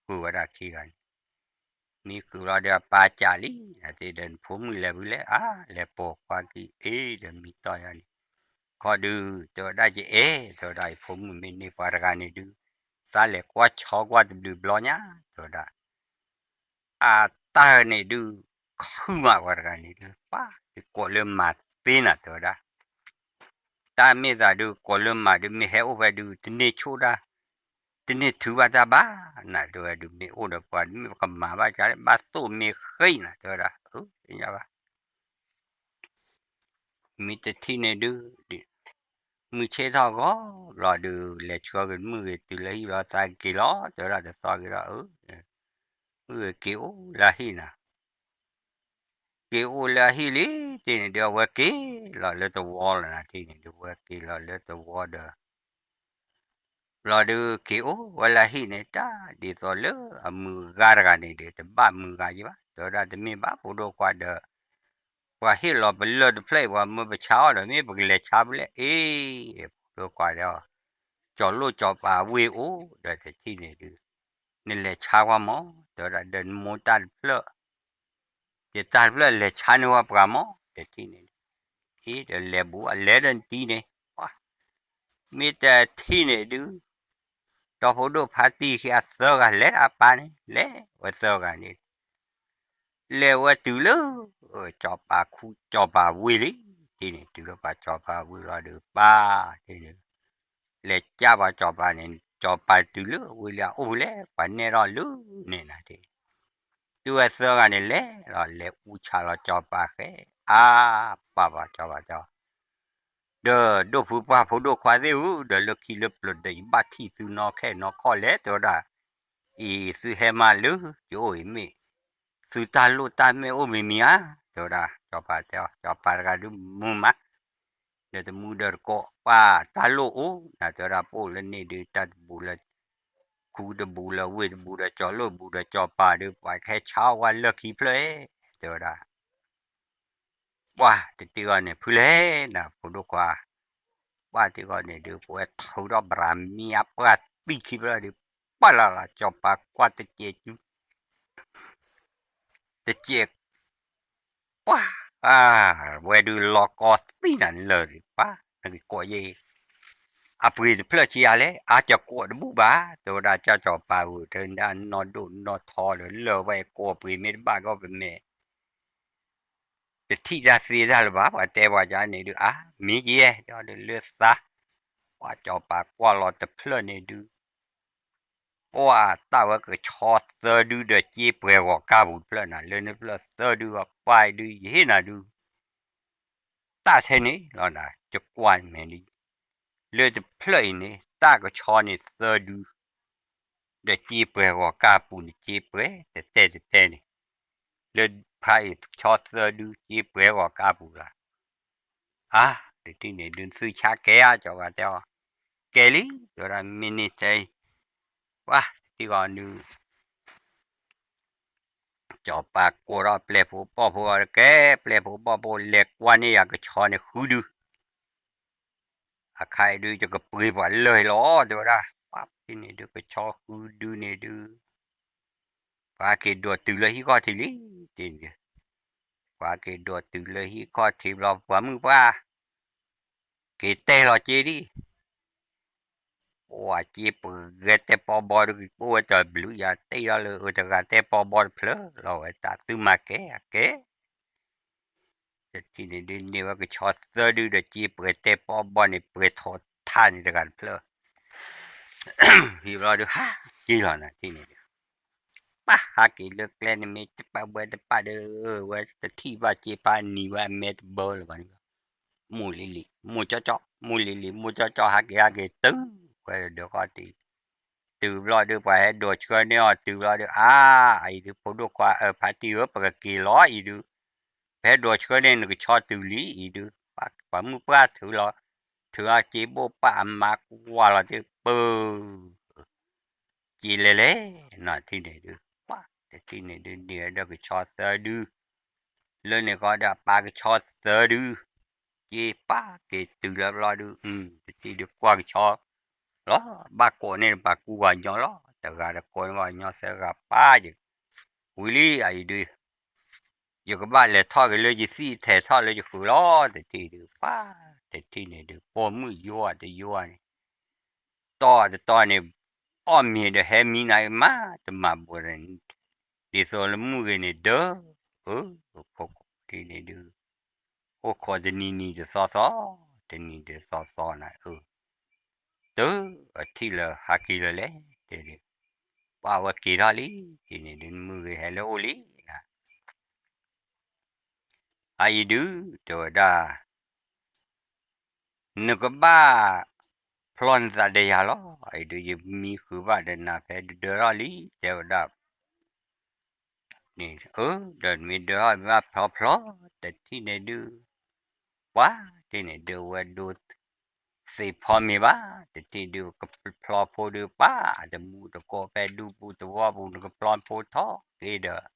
ဃုာ်ဝဲဒၣ်ခံဂၤန့ၣ် မံဃုာ်လီၤဒီးအပၢ်ကးလံ, နသ့ဒီးနဖိမုၣ်လဲၤဖဲလဲၣ်, အါ လဲၤပိာ်ခွါခံအ့ဒီးမံတီၢ်ယၤန့ၣ်, ခီဒုး တဲဝဲဒၣ်ယအဲၣ် တဲဝဲဒၣ် ယဖိမုၣ်မ့ၢ်န့ၢ်ပှၤတဂၤန့ၣ်ဒုး သးလဲၤကွၢ်ဆီကွၢ်တဘျုးဘျီညါ တဲဝဲဒၣ်, အတၢ်န့ၣ်ဒုး ခုမးပှၤတဂၤန့ၣ်ဒုး ပၢ် ယကိးလၢမၤသ့နၤ တဲဝဲဒၣ် တၢ်မ့ၢ်သးဒုး ကိးလၢမၤဒုး မ့ၢ်ဟဲအိၣ်ဖဲဒုး တန့ၢ်ဆိၣ်တၢ် တန့ၢ်ထုဘၣ်တၢ်ဘၣ်နၤ တဲဝဲဒုး မ့ၢ်အိၣ်ဒီးပှၤ မ့ၢ်ပကမၤဘၣ်ကလဲၣ် ဘၣ်သိၣ်မ့ၢ်ဃ့နၤ တဲဝဲဒၣ် အၢ သ့ၣ်ညါဘၣ် မ့ၢ်တထံၣ်န့ၣ်ဒုး မုၢ်ဆ့ၣ်ထီၣ်ဂီၤဘျီဒုး လဲၤဆှၢက့ၤမုၢ်ဂ့ၤတုၤလၢဟံၣ်လီၤ သးက့ၤလီၤ တဲဝဲဒၣ် တသီက့ၤဒီး အၢ မုၢ်ဂ့ၤက့ၤအိၣ်လၢအဟံၣ်နၤ က့ၤအိၣ်လၢအဟံၣ်လံ တထံၣ်န့ၣ်ဒုး အဝဲက့ၤလီၤလၢသဝီလီၤနၤ တထံၣ်န့ၣ်ဒုး ဝဲက့ၤလီၤလၢသဝီဒီး ဘျီဒုးက့ၤအိၣ်ဝဲလၢအဟံၣ်န့ၣ် တၢ်ဒ်သိးလၢအမုၢ်ဂၤတဂၤန့ၣ်ဒုး တဘၣ်မုၢ်ဂၤယံၤဘၣ် တဲဝဲဒၣ် တမ့ၢ်ဘၣ်ဖိဒိၣ်ခွါဒီး ပှၤဟ့ၣ်လီၤပလၢၢ်တဖျၢၣ်အံၤ ပှၤမၢပဆါအီၤဒီး မ့ၢ်ပကလဲၤဆါဖဲလဲၣ် အ့ ဖိဒိၣ်ခွါဒီး ကၠီၤလိၣ်ကၠီၤပၤဝ့ၢ်အိၣ်ဒီး တထံၣ်န့ၣ်ဒုး နလဲၤဆါကွၢ်မး တဲဝဲဒၣ် ဒီးနမိၢ်တၢ်တဖျၢၣ် ယတၢ်တဖျၢၣ်လဲၤဆါန့ၢ်ဝဲပှၤမး တထံၣ်န့ၣ်ဒုး အ့ ဒီးလဲၤဘူး အလဲၤဒီးနတံၤန့ၣ် ပှၤ မ့ၢ်တထံၣ်န့ၣ်ဒုး ဒီဖိဒိၣ်ဖါတံၢ်ခံအသၢဂၤလဲၤအပၢ်န့ၣ် လဲၤဝဲသၢဂၤန့ၣ် လဲၤဝဲတုၤလၢ ကၠီၤပၤခူ ကၠီၤပၤဝ့ၢ်လံ တထံၣ်န့ၣ် တုၤလၢပှၤကၠီၤပၤဝ့ၢ်လီၤဒုး ပၢ်တထံၣ်န့ၣ် လဲၤကၢ်ပှၤကၠီၤပၤန့ၣ် ကၠီၤပၤတုၤလၢဝ့ၢ်လံအအိၣ်ဖဲလဲၣ် ပှၤနဲၣ်ထီၣ်လၢန့ၣ်နၤတထံၣ် တုၤဝဲသၢဂၤန့ၣ်လဲၤလီၤ လဲၤအူဆါလီၤကၠီၤပၤဃဲ အါ ပၢ်ပှၤကၠီၤပၤတဲအီၤ ဒီးဒိၣ်ဖုပှၢ်ဖိဒိၣ်ခွါသ့ၣ်ဧၢ ဒီးလၢခံလၢပျၢၤဒီး ယဘၣ်ထံၣ်သုနီၢ်ခဲနီၢ်ခီၣ်လဲၣ် တဲဝဲဒၣ် အံၤသုဟဲမးလၢယအိၣ်အံၤမ့ၢ် သုတၢ်လိၣ်တၢ်မဲၣ်အိၣ်မံၤမံၤဧါ တဲဝဲဒၣ် ကၠီၤပၤတဲအီၤ ကၠီၤပၤတဂၤဒုးမုာ်မး ဒီးတမူဒီးတကိး ပှၤတၢ်လိၣ်အိၣ်နၤ တဲဝဲဒၣ် ပအိၣ်လၢန့ၣ်ဒုး တၢ်တဘူးလၢ ခူတဘူးလၢဝ့ၢ်တဘူးဒီး ကၠီၤလိၣ်ဘူးဒီး ကၠီၤပၤဒုး ပှၤကဟဲဆါအီၣ်ဝဲလၢခံဖျၢၣ် တဲဝဲဒၣ် ပှၤတထံၣ်ဂီၢ်န့ၣ် ဖုလဲၣ်နၤ ဖိဒိၣ်ခွါ ပှၤတထံၣ်ဂီၢ်န့ၣ်ဒုး ပဝဲထုးထီၣ်ဘြၤမံအပှၢ်သံခံဖျၢၣ်ဒုး ပှၢ်လၢ်လၢ် ကၠီၤပၤကွၢ်တစဲးစု တစဲး ပှၤ ဝဲဒုးလီၤကီသံနၤလၢာ်ဒုး ပှၤ နကကိးယဲ အပှ့ၤတဖျၢၣ်ဆံးအါလဲၣ် အါကကိးတဘူၣ်ဘၣ် တဲဝဲဒၣ် ကၠီၤပၤဝဲ တဲဒၣ်နီၢ်ဒိၣ်နီၢ်ထီဒီး လၢာ်ဝဲကိးပှ့ၤမ့ၢ်တဘၣ်ကီၢ်ပမဲာ် တထံၣ်တၢ်သ့တၢ်လၢၤဘၣ် ပှၤတဲပှၤကန့ၣ်ဒုး အါ မ့ၢ်ကယဲၢ် တဲဒုးလၢသး ပှၤကၠီၤပၤကွၢ်လီၤတဖျၢၣ်န့ၣ်ဒုး ပှၤတၢ်ဝဲကဆီသၢဒုဒီး က့ပှဲၤဂီၤကၢ်ပူၤတဖျၢၣ်နၤ လၢန့ၣ်ဖျၢၣ်သၢဒု ပှၤဒုး ယဟ့ၣ်နၤဒုး တၢ်ထဲန့ၣ်လီၤနၤ ယကွၢ်မဲာ်ဒုး လၢတဖျၢၣ်အံၤန့ၣ် တၢ်ကဆီန့ၣ်သၢဒု ဒီးက့ပှဲၤဂီၤကၢ်ပူၤန့ၣ် က့ပှဲၤတတဲတတဲန့ၣ် လၢဖါအံၤဆီသၢဒု က့ပှဲၤဂီၤကၢ်ပူၤလီၤ အါ တထံၣ်န့ၣ်ဒုး သုဆါကဲဧါ ကၠီၤပၤတဲအီၤ ကဲလံ တဲဝဲဒၣ် မ့ၢ်န့ၣ်တဲအံၤ ပှၤတထံၣ်ဂီၢ်ဒုး ကၠီၤပၤကိးထီၣ်ပျဲၢ်ဖိဘီၣ်ဖိအီၤ ကဲ ပျဲၢ်ဖိဘီၣ်ဖိ လဲၤကွၢ်န့ၢ်ယၤကဆီန့ၣ်ဃုဒု အခါအံၤဒုး ယကပှ့ၤပှၤလၢာ်လီၤ တဲဝဲဒၣ် ပှၤတထံၣ်န့ၣ်ဒုး ကဆီဃုဒုန့ၣ်ဒုး ပှၤက့ၤဒိးတုၤလၢဟံၣ်ခီၣ်ထံးလံ တထံၣ်န့ၣ်ဒုး ပှၤက့ၤဒိးတုၤလၢဟံၣ်ခီၣ်ထံးဘျီ ပှၤမုၣ်ပှၢ် က့ၤတဲလီၤက့ဒံး ပှၤက့ၤပှဲၤတဲပီဘီဒုး က့ၤပိၢ်ဝဲတဘျုးယၤ တ့ထီၣ်လၢအတဂၤတဲပီဘီတဖျၢၣ်လီၤဝဲ တၢ်သုမၤကဲအကဲ တထံၣ်န့ၣ်ဒုး န့ၢ်ဝဲကဆီသၢဒုဒီး စ့ပှဲၤတဲပီဘီန့ၣ် ပှဲၤထီၣ်ထါန့ၣ်တဂၤတဖျၢၣ် ဟံၣ်ဘျီဒုး ဟးက့ၤလီၤနၤထံၣ်န့ၣ်ဒုး ပၢ်ဟးက့ၤလၢကျဲန့ၣ် မ့ၢ်တပာ်ဘှဲတပာ်ဒီး ဝဲတထံၣ်ဘၣ်စ့ဖါနံၤဝဲအမဲတဘၢလၢၤဘၣ်န့ၣ် မိၢ်လံၤလံၤ မိၢ်ကၠီကၠီ မိၢ်လံၤလံၤ မိၢ်ကၠီကၠီ ဟးက့ၤဟးက့ၤတုၤ ဝဲဒီးဃီတံၢ် တုၤဘျီဒုး ပှၤဟဲဒိးဆှၢန့ၢ်အီၤတုၤဘျီဒုး အါ အံၤဒုး ဖိဒိၣ်ခွါ အၢ ဖါတံၢ်ဧၢ ပကက့ၤလီၤအံၤဒုး ပဟဲဒိးဆှၢန့ၢ်နကဆီတုၤလံအံၤဒုး ပှၤမုၣ်ပှၢ်ထုးလီၤ ထုးအီၤစ့ဘိၣ်ပာ်အမါကွၢ်လီၤတပၢၢ် စ့လဲၤလဲၤ နီၢ်ထံၣ်န့ၣ်ဒုး ပှၤတထံၣ်န့ၣ်ဒုး န့ၢ်ဝဲဒီးကဆီသၢဒု လၢန့ၣ်ဃီဒီးအပၢ်ကဆီသၢဒု စ့ပာ်က့ၤတုၤလၢဘျီဒုး တထံၣ်ဒုးကွၢ်ကဆီ လီၤ ဘၣ်ကိးန့ၢ်တပာ်ကူပှၤညီလီၤ တဂၤတကိးန့ၢ်ပှၤညီသၢဂၤပၢ်ယ ဝံၤလံအံၤဒုး ယကဘၣ်လဲၤထီၣ်က့ၤလၢယသံၣ်ထဲးထီၣ်လၢယဃုာ်လီၤ တထံၣ်ဒုး ပှၤတထံၣ်န့ၣ်ဒုး ပိာ်မုၣ်ယိဝဲတယိဝဲန့ၣ် တီၢ်တတီၢ်န့ၣ် အီၣ်မ့ၤဒီးဟဲမံနၤအံၤမး တမၤဘှဲး ဒ်သိးလၢမုၢ်ဂ့ၤန့ၣ်ဒၢ အၢ ဖိခွါထံၣ်န့ၣ်ဒုး အိၣ်ခိးတနံၤနံၤတသီသီ တနံၤတသီသီနၤ အၢ တုၤအထံၣ်လၢဟးက့ၤလၢၤလဲၣ် တဲဒုး ပှၤဝဲက့ၤထီၣ်လံ တထံၣ်န့ၣ်ဒုး မုၢ်ဂ့ၤဟဲလၢအိၣ်လံနၤ အအံၤဒုး တဲဝဲဒၣ် နကဘၣ်ဖျီနသးဒီးယၤလီၤ အံၤဒုး ယမံဃုာ်ဘၣ်ဒီးနၤဖဲဒုးဒၢထီၣ်လံ တဲဝဲဒၣ် န့ၣ် အၢ ဒီးမ့ၢ်ဒၢထီၣ်မ့ၢ်ဘၣ်ဖျီဖျီ တထံၣ်န့ၣ်ဒုး ပှၤတထံၣ်န့ၣ်ဒုး ဝဲဒိသ့ၣ်ဖီမ့ၤဘၣ် တထံၣ်ဒုး ကဖျီဖိဒုး ပှၤတမူတကိးဖဲဒူပူၤသဝီပူၤ နကဖျီဖိထီၣ်က့ၤဒီး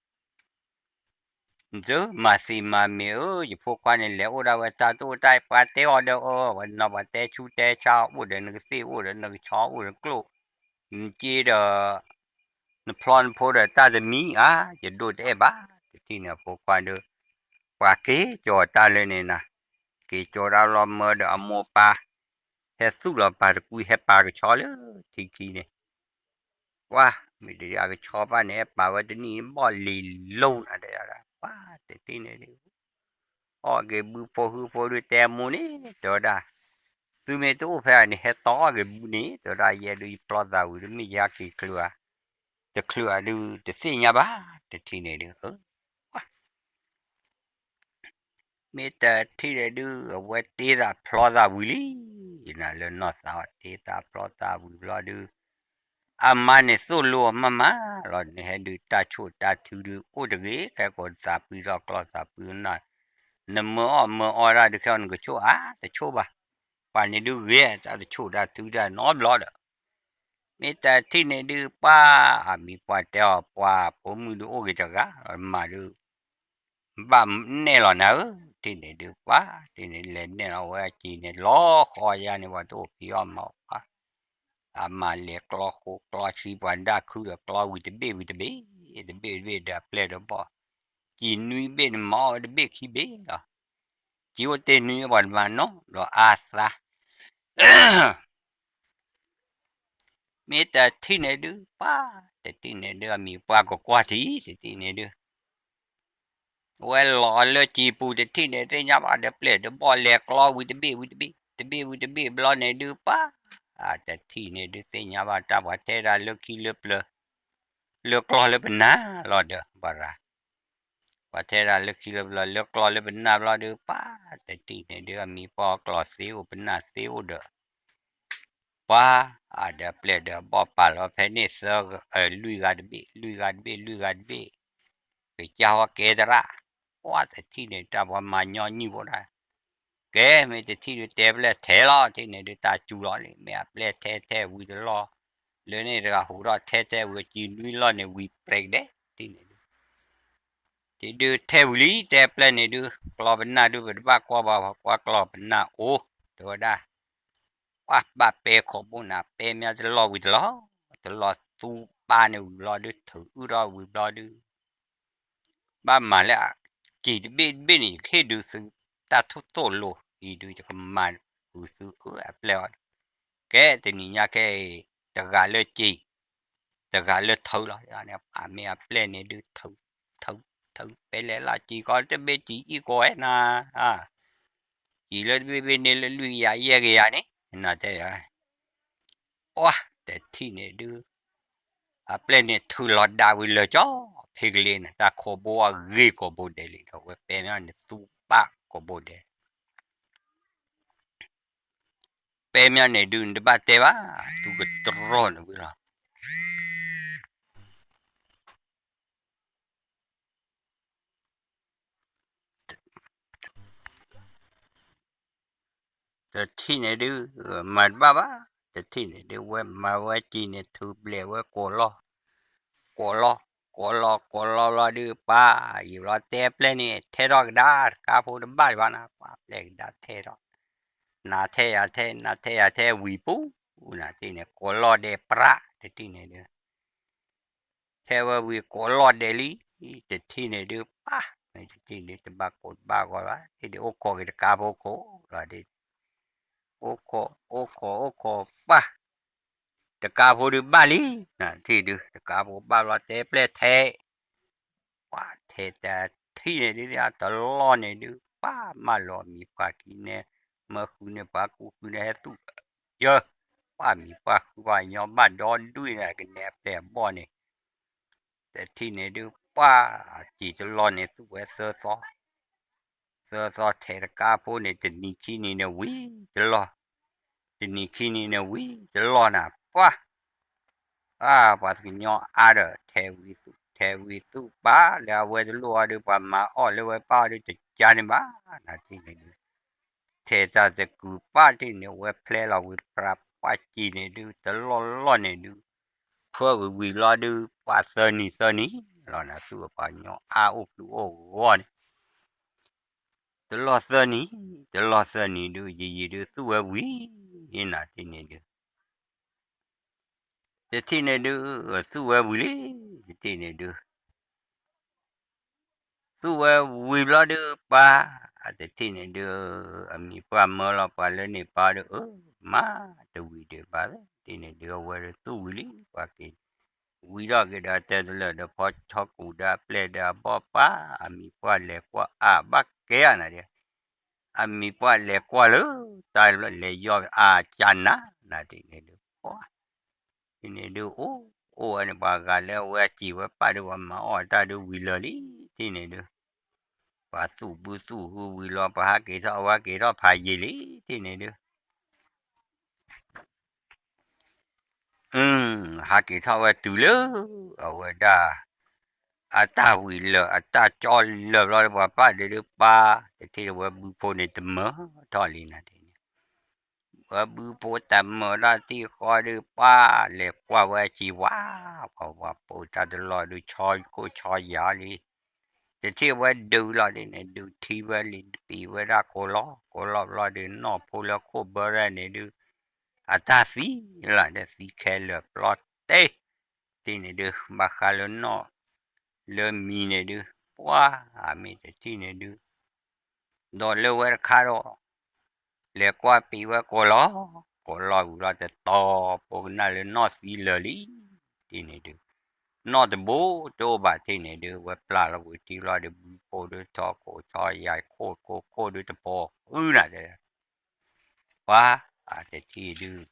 နသုမၤသံမၤမ့ၤဧၢ ယဖိခွါန့ၣ် လဲၤအိၣ်ဒၣ်ဝဲတၢ်တအိၣ်တၢ် ပှၤတဲအီၤဒီးအၢ ဝဲနီၤ ပှၤတဲဆူတဲဆါအိၣ်ဒီး နကသ့ၣ်အိၣ်ဒီး နကဆီအိၣ်ဒီးကျိၣ် နစ့ဒီး နဖျီနဖိဒီးတၢ်တမံၤဧါ ယဒိၣ်တအဲၣ်ဘၣ် တထံၣ်န့ၣ်အဖိခွါဒီး ပှၤက့ၤကၠီၤတၢ်လၢန့ၣ်နၤ က့ၤကၠီၤတၢ်လီၤမၢဒီးအမိၢ်ပၢ် ဟဲသူၣ်လီၤပာ်တကွံ ဟဲပာ်ကဆီလၢထံခံန့ၣ် ပှၤ မ့ၢ်တယၤကဆီပၢ်န့ၣ် ဟဲပာ်ဝဲတနံၣ်ဘီၣ်လံၤလိၤနၤ တယၤဒၣ် ပှၤတထံၣ်န့ၣ်ဒုး အီၣ်က့ၤဘုဖိဟုဖိဒုး တဲအမိၢ်န့ၣ် တဲဝဲဒၣ် သုမ့ၢ်တအိၣ်ဖဲအံၤန့ၣ် ဟဲတီအီၣ်က့ၤဘုန့ၣ် တဲဝဲဒၣ် ယဲဒုးယဖျီသးဝံၤ တမ့ၢ်ယဟဲက့ၤချုးဧါ တချုးဧါဒုး တသ့ၣ်ညါဘၣ် တထံၣ်န့ၣ်ဒုး မ့ၢ်တထံၣ်န့ၣ်ဒုး အဝဲတ့သးဖျီသးဝံၤလံ နၤလၢနီၢ်သးအီၤ တ့သးဖျီသးဝံၤဘျီဒုး အမါန့ၣ်သိၣ်လိအီၤမးမးလီၤ နဟဲဒုးတၢ်ဆိၣ်တၢ်ထုဒုး အိၣ်တဂ့ၤ ခဲကိးသးပှံထီၣ်ကျီသးပှံနၤ နမၢအီၣ်မၢအီတၢ်ဒုး ခဲအံၤနကဆိၣ်အါ တဆိၣ်ဘၣ် ပှၤန့ၣ်ဒုးဂ့ၤ တၢ်တဆိၣ်တၢ်ထုတၢ်နီတဘျီဒီး မ့ၢ်တထံၣ်န့ၣ်ဒုး ပှၤ အမံၤပှၤတဲအီၤ ပှၤဖိမုၣ်ဒုးအိၣ်ဂ့ၤတဂၤ မၤဒုး ဘၣ်နဲၣ်လီၤနၤဧၢ ထံၣ်န့ၣ်ဒုး ပှၤ ထံၣ်န့ၣ်လဲၤနဲၣ်လီၤဝဲအစ့န့ၣ် လီၤဃီယါန့ၣ် ပှၤတအိၣ်ဖံးအီၣ်မၤအီၣ်ဘၣ် အမၤလဲၤကျီဃိကျီဆံ ပှၤဒၣ်ခုဒီးကျီဝံၤတဘ့ၣ်ဝံၤတဘ့ၣ် တဘ့ၣ်တဘ့ၣ်ဒီးအပျဲၢ်ဒီးဘီၣ် စံၣ်နွံဘ့ၣ်န့ၣ် မၤအီၣ်ဝဲတဘ့ၣ်ခံဘ့ၣ်လီၤ စံၣ်အိၣ်တ့ၢ်နွံပှၤတမၤနီတဘျီအါသး မ့ၢ်တထံၣ်န့ၣ်ဒုး ပှၤ တထံၣ်န့ၣ်ဒုး အမံၤပှၤကကွၢ်ထံၣ် တထံၣ်န့ၣ်ဒုး ဝဲလီၤလၢစံၣ်ပူၤ တထံၣ်န့ၣ် သ့ၣ်ညါဘၣ်ဒီးပျဲၢ်ဒီးဘီၣ်လဲၤကျီဝံၤတဘ့ၣ်ဝံၤတဘ့ၣ် တဘ့ၣ်ဝံၤတဘ့ၣ်ဘျီန့ၣ်ဒုး ပှၤ တထံၣ်န့ၣ်ဒုး သ့ၣ်ညါဘၣ်တၢ်ပှၤထဲဒၣ်လၢခံလၢပျၢၤ လၢကျီလၢပနၢ်လီၤဒီး ပှၤရၤ ပှၤထဲဒၣ်လၢခံလၢပျၢၤ လၢကျီလၢပနၢ်ဘျီဒုး ပှၤ တထံၣ်န့ၣ်ဒုး အမံၤပှၤကျီသ့အိၣ်ပနၢ်သ့အိၣ်ဒီး ပှၤ အဒီးပျဲၢ်ဒီးဘီၣ်ပာ်လီၤဖဲန့ၣ်သၢ လွံၢ်ဂၤတဘ့ၣ် လွံၢ်ဂၤတဘ့ၣ် လွံၢ်ဂၤတဘ့ၣ် ကစၢ်ဝဲကဲသရၣ် ပှၤတထံၣ်န့ၣ် တၢ်ပှၤမၤညီနုၢ်ဖိဒၣ် ကဲ မ့ၢ်တထံၣ်ဒုးတဲပျဲၢ်ထဲလီၤ တထံၣ်န့ၣ်ဒုးတၢ်စူၤလီၤလံ မ့ၢ်အပျဲၢ်ထဲထဲဝံၤတလီၢ် လၢန့ၣ်တဂၤဟူးထီၣ်ထဲထဲဝံၤ စံၣ်နွံလီၢ်န့ၣ် ဝံၤပြဲးကဒဲး တထံၣ်န့ၣ်ဒုး တဒုးထဲဝံၤလံ တဲပျဲၢ်န့ၣ်ဒုး ကျီပနၢ်ဒုး ပတဘၣ်ကွၢ်ဘၣ် ပှၤကွၢ်ကျီပနၢ်အိၣ် တဲဝဲဒၣ် ပှၤဘၣ်ပဲခိးဘိနၤ ပဲမ့ၢ်တလီၢ်ဝံၤတလီၢ် တလီၢ်သူပၢ်န့ၣ်ဝံၤဘျီဒုး ထုးအုၣ်ထီၣ်ဝံၤဘျီဒုး ဘၣ်မၤလၢအက့ၤတဘ့ၣ်တဘ့ၣ်န့ၣ် ယကဟ့ၣ်ဒုးသု တၢ်ထူၣ်သိၣ်လိၤအံၤဒုး ယကမၤဃုာ်သုအၢအပျဲၢ်အီၤဒီး ကဲတနံၤညါခဲအံၤ တဂၤလၢက့ၤ တဂၤလၢထုးလီၤ အမ့ၢ်အပျဲၢ်န့ၣ်ဒုး ထုး ထုး ထၢဖဲလဲၣ်လၢစံၣ်ကီးတဘ့ၣ်စံၣ်အံၣ်ကီးဝဲနၤ, စံၣ်လၢတဘ့ၣ်ဘ့ၣ်န့ၣ်လၢလွံၢ်ကယၤယဲၢ်ကယၤန့ၣ် နတဲယၤ, အၢ တထံၣ်န့ၣ်ဒုး အပျဲၢ်န့ၣ်ထုးလီၤဒၣ်ဝံၤလၢာ်ကၠီ ဖဲကလ့န့ၣ် တၢ်ခိးဘိအဂ့ၤကိာ်ဘိဒဲးလံဒီး ဝဲပဲမ့ၢ်န့ၣ်သူပၣ်ကိာ်ဘိဒဲး ပဲမ့ၢ်န့ၣ်ဒုး နတဘၣ်တဲဘၣ်, သူကတြီၢ်န့ၣ်ဝံၤလီၤ. တထံၣ်န့ၣ်ဒုး မၤတဘၣ်ဘၣ်, တထံၣ်န့ၣ်ဒုး ဝဲမၤဝဲစံၣ်န့ၣ် ထုးဘျဲးဝဲကိးလီၢ်, ကိးလီၢ်, ကိးလီၢ် ကိးလီၢ်လီၤဒုး ပၢ်ယံာ်လီၤတဲပျဲၢ်န့ၣ် ထဲထီၣ်ကဒါ တကါဖိတဘၣ်လၢၤဘၣ်နၤ, ပှၤပျဲၢ်ကဒါထဲထီၣ်, နၤထဲယၤထဲ နၤထဲယၤထဲဝံၤပူၤ, နၤတထံၣ်န့ၣ် ကိးလီၢ်ဒဲးပြး တထံၣ်န့ၣ်ဒုး ထဲဝဲဝံၤကိးလီၢ်ဒဲးလံ, တထံၣ်န့ၣ်ဒုး ပၢ်, မ့ၢ်တထံၣ်န့ၣ် တဘၣ်ကိးတဘၣ်ဂီၤဘၣ်, တထံၣ်ဒုး အိၣ်ခိးက့ၤတကါဖိခိးလီၤဒုး, အိၣ်ခိး အိၣ်ခိး အိၣ်ခိး ပၢ်, တကါဖိဒုးဘၣ်လံ, နၤတထံၣ်ဒုး တကါဖိဘၣ်လီၤတဲပျဲၢ်ထဲ ပှၤထဲတထံၣ်န့ၣ်ဒုး တလီၢ်န့ၣ်ဒုး ပၢ်မၢလီၤမံၤပှၢ်ခံန့ၣ် မၢဃုန့ၣ် ပှၤကူဃုန့ၣ် ဟဲသူၣ်ယၢ, ပှၤမံၤပှၢ်ဃုပှၤညီဘၣ်ဒီဒူၣ်န့ၣ် ကနဲအပျဲၢ်အဘီၣ်န့ၣ်, တထံၣ်န့ၣ်ဒုး ပှၤစံၣ်တလီၢ်န့ၣ် သူၣ်ဝဲသၢသီ သၢသီထဲတကါဖိန့ၣ် တနံၤခံနံၤန့ၣ်ဝံၤတလီၢ်, တနံၤခံနံၤန့ၣ်ဝံၤတလီၢ်နၤ ပှၤ အါ ပှၤသကညီအါဒီး ထဲဝံၤသူၣ် ထဲဝံၤသူၣ် ပၢ်လၢအဝဲတလိၣ်အီၤဒုး ပှၤမၤအီၣ်လၢဝဲပၢ်အီၤဒုး တကါန့ၣ်ဘၣ် နၤတထံၣ်န့ၣ်ဒုး ထဲတၢ်သကုၤပၢ်တထံၣ်န့ၣ် အဝဲဖျဲလီၤဝံၤပြးပှၢ်စံၣ်န့ၣ်ဒုး တလီၢ်လီၢ်န့ၣ်ဒုး ဖၢဝံၤဝံၤလီၤဒုး ပှၤသၢနံၤသၢနံၤလီၤနၤ သူၣ်ဝဲပှၤကညီအါအိၣ်ကျူအိၣ်ဂီၢ်န့ၣ် တလီၢ်သၢနံၤ တလီၢ်သၢနံၤဒုး ယံာ်ယံာ်ဒုး သူၣ်ဝဲဝံၤ နၤတထံၣ်န့ၣ်ဒုး တထံၣ်န့ၣ်ဒုး သူၣ်ဝဲဝံၤလံ တထံၣ်န့ၣ်ဒုး သူၣ်ဝဲဝံၤဘျီဒုး ပၢ် တထံၣ်န့ၣ်ဒုး အမံၤပှၢ်မၢလီၤပှၤလၢန့ၣ်ပၢ်ဒုး အၢ မၤတဝံၤဒံးဘၣ် တထံၣ်န့ၣ်ဒုး အဝဲဒုးသူၣ်ဝံၤလံ ပှၤက့ၤ ဝံၤထီၣ်က့ၤဒီးတဲတလၢာ်ဒီး ဖီဆီကူးဒီးအပျဲၢ်ဒီးအဘီၣ်ပၢ် အမံၤပှၢ်လဲၤကွၢ်အါဘၣ်ကဲဧါနၤဒုး အမံၤပှၢ်လဲၤကွၢ်လၢ တၢ်လဲၤယီၢ်အါကၢ်နၤ နၤတထံၣ်န့ၣ်ဒုး ပှၤ တထံၣ်န့ၣ်ဒုး အိၣ် အိၣ်ဝဲန့ၣ် ပှၤဂၤလၢအဝဲအစံၣ်ဝဲပၢ်ဒုး ပှၤမၤအီၣ်အတၢ်ဒုးဝံၤလၢာ်လံ တထံၣ်န့ၣ်ဒုး ပှၤသူၣ်ဘုသူၣ်ဟုဝံၤလီၤ ပှၤဟးက့ၤထီၣ်အဝဲက့ၤထီၣ်ဖးယံာ်လံ တထံၣ်န့ၣ်ဒုး ဟးက့ၤထီၣ်ဝဲတုၤလၢ အဝဲဒၣ် အတၢ်ဝံၤလၢာ် အတၢ်ကၠီလၢာ်ဘျီဒုး ပှၤပၢ်ဒုးဒုးပၢ် တထံၣ်ဝဲဘုဖိန့ၣ်တမၢထီၣ်လံနၤတထံၣ်န့ၣ် ဝဲဘုဖိတမၢထီၣ်ထံၣ်ဃီဒုး ပၢ်လဲၤကွၢ်ဝဲစံၣ်ဝါ ပှၤပှၤပိာ်တၢ်တလီၢ်ဒုး ဆီခိၣ်ဆီယၤလံ တထံၣ်ဝဲဒုးလီၤဒ်န့ၣ် ဒုးထံဝဲလံ ပံာ်ဝဲဒၣ်ကိးလီၤ ကိးလီၤဘျီဒုး နီၢ်ဖိလၢခိၣ်ဘၢရဲၣ်န့ၣ်ဒုး အတၢ်သံလီၤ သံခဲလၢာ်ပျီတဲ တထံၣ်န့ၣ်ဒုး ဘၣ်ဃးလၢနီၢ် လၢမံၤန့ၣ်ဒုး ပှၤ အမ့ၢ်တထံၣ်န့ၣ်ဒုး ဒီးလၢဝဲတခါဒီး လဲၤကွၢ်ပံာ်ဝဲကိးလီၤ ကိးလီၤဝံၤလီၤတတီၤပိကနၣ်လၢနီၢ်သံလၢာ်လံ တထံၣ်န့ၣ်ဒုး နီၢ်တဘိတအိၣ်ဘၣ်တထံၣ်န့ၣ်ဒုး ဝဲပျၢ်လီၤဝံၤထံလီၤဒုး ဘုဖိဒုးထီၣ်ခိၣ်ဆီယၤခိၣ်ခိၣ်ခိၣ်ဒုးတပိာ်ဃုနၤတဲ ပှၤ အတထံၣ်ဒုး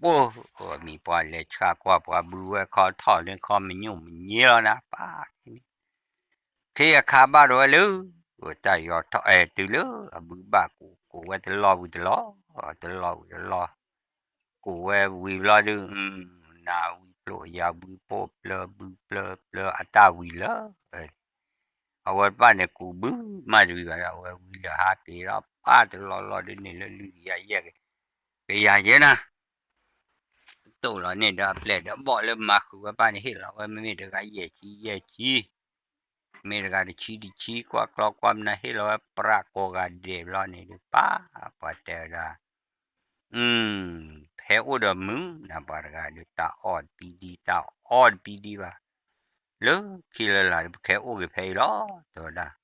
ပိၢ် မံၤပှၢ်လဲၤဆှၣ်ကွၢ်ပှၤဘုဝဲခီထီၣ်န့ၣ်ခီမညိၣ်မညဲလီၤနၤ ပၢ် ခ့အခါဘၣ်ဒီးဝဲလၢ တၢ်ယီၤထီၣ်အဲၣ်တုၤလၢအဘုဘၣ်ကူး ကူးဝဲတလီၢ်ဝံၤတလီၢ် တလီၢ်ဝံၤတလီၢ် ကူးဝဲဝံၤဘျီဒုး နၤဝံၤဖျိယၤဝံၤပိၢ်ပျၢၤဘုပျၢၤပျၢၤအတၢ်ဝံၤလၢာ် အဝဲတဖၣ်န့ၣ်ကူးဘုမးတဝံၤဘၣ်ဒီး အဝဲဝံၤလၢဟးက့ၤဒီးပၢ်တလီၢ်လီၢ်ဒုးန့ၣ်လၢလွံၢ်ကယၤယဲၢ်ကယၤယဲၢ်နၤ တိၢ်လီၤန့ၢ်ဒီးအပျဲၢ်ဒီးဘီၣ်လၢမၤဃုာ်ဝဲပၢ်န့ၣ် ဟ့ၣ်လီၤဝဲမ့မ့ၢ်တဂၤယဲၢ်ဆံယဲၢ်ဆံ မ့ၢ်တဂၤတဆံတဆံ ကွၢ်ကျီကွၢ်မနုၤ ဟ့ၣ်လီၤဝဲပြးကိးဂၤဒဲးဘျီန့ၣ်ဒုး ပၢ် ပှၤတဲဝဲဒၣ် ဖဲအိၣ်ဒီးမုၢ်နၤပှၤတဂၤဒုး တၢ်အီၣ်တပံဒံ တၢ်အီၣ်တပံဒံဘၣ် လၢခံလၢလာ်ဒုး ပခဲအိၣ်က့ၤဖဲအံၤလီၤ တဲဝဲဒၣ်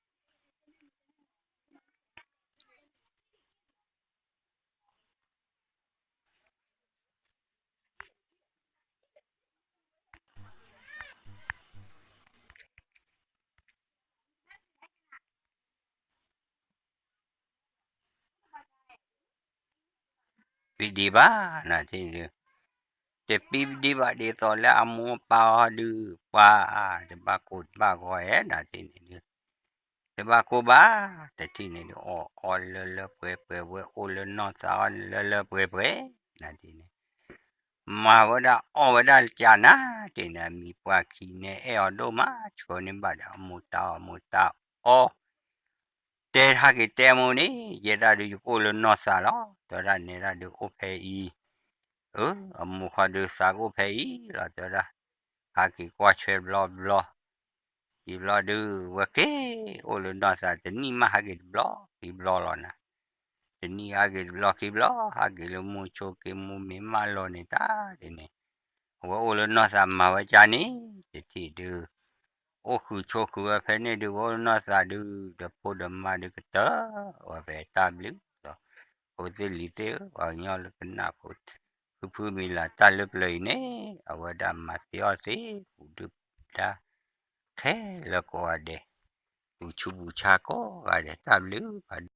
ပံဒံးဘၣ်နၤတထံၣ်န့ၣ်ဒုး, တပံဒံးဘၣ်ဒ်သိးလၢအမိၢ်အပၢ်အီၤဒုး ပှၤတဘၣ်ကိၢ်တဘၣ်ဂီၤအဲၣ်နၤတထံၣ်န့ၣ်ဒုး, တဘၣ်ကိၢ်ဘၣ်, တထံၣ်န့ၣ်ဒုး အီၣ်အီလၢလၢပှဲၤပှဲၤဝဲ အိၣ်လၢနီၢ်သးအီၤလၢလၢပှဲၤပှဲၤနၤတထံၣ်န့ၣ် မၤဝဲဒၣ်အီၣ်ဝဲဒၣ်လၢကၠးနၤတထံၣ်န့ၣ် အမံၤပှၢ်ခံန့ၣ် အဲၣ်အီၤဒိၣ်မး ဆှၢန့ၢ်ဘၣ်ဒီးအမိၢ်တၢ်အီၣ်အမိၢ်တၢ်အီ တဲဟဲက့ၤတဲမိၢ်န့ၣ် ယဲဒၣ်ဒုးယကအိၣ်လၢနီၢ်သးလီၤ, တဲဝဲဒၣ်နဲဒၣ်ဒုးအိၣ်ဖဲအံၤ, အၢ အမိၢ်ခီဒုးသးကအိၣ်ဖဲအံၤလီၤ တဲဝဲဒၣ်, ဟးက့ၤကွၢ်ဆွဲဘျီဘျီ, ယံာ်ဘျီဒုး ဝဲက့ၤအိၣ်လၢနီၢ်သး တနံၣ်မးဟးက့ၤတဘျီခံဘျီလီၤနၤ, တနံၣ်ဟးက့ၤတဘျီခံဘျီ ဟးက့ၤလၢမိၢ်ဆိက့ၤမိၢ်မ့ၢ်မးလီၤန့ၣ်တၢ်ဒ်န့ၣ်, အဝဲအိၣ်လၢနီၢ်သးမၤဝဲကၠးန့ၣ် တထံၣ်ဒုး အိၣ်ဃုာ်ဆိးဃုာ်ဝဲဖဲန့ၣ်ဒုး ဝဲအိၣ်လၢနီၢ်သးဒုး ဒီးဖိဒီးမါဒုးကတၢၢ်ဝဲဖဲတၢ်ဘျုးလီၤ, ဖိသ့ၣ်လံၤသ့ၣ်ဧၢ ပှၤကညီလၢကနၣ်ဖိ ဖုဖုမံၤလၢ်တၢ်လၢပျၢၤအံၤန့ၣ် အဝဲဒၣ်မၤသ့အီၣ်သ့ ပူၤဒုၣ်ပူၤဒါ ခဲလၢာ်ကိးဂၤဒဲး, ပူၤဆူပူၤဆါကိးဂၤဒဲး တၢ်ဘျုးဖးဒိၣ်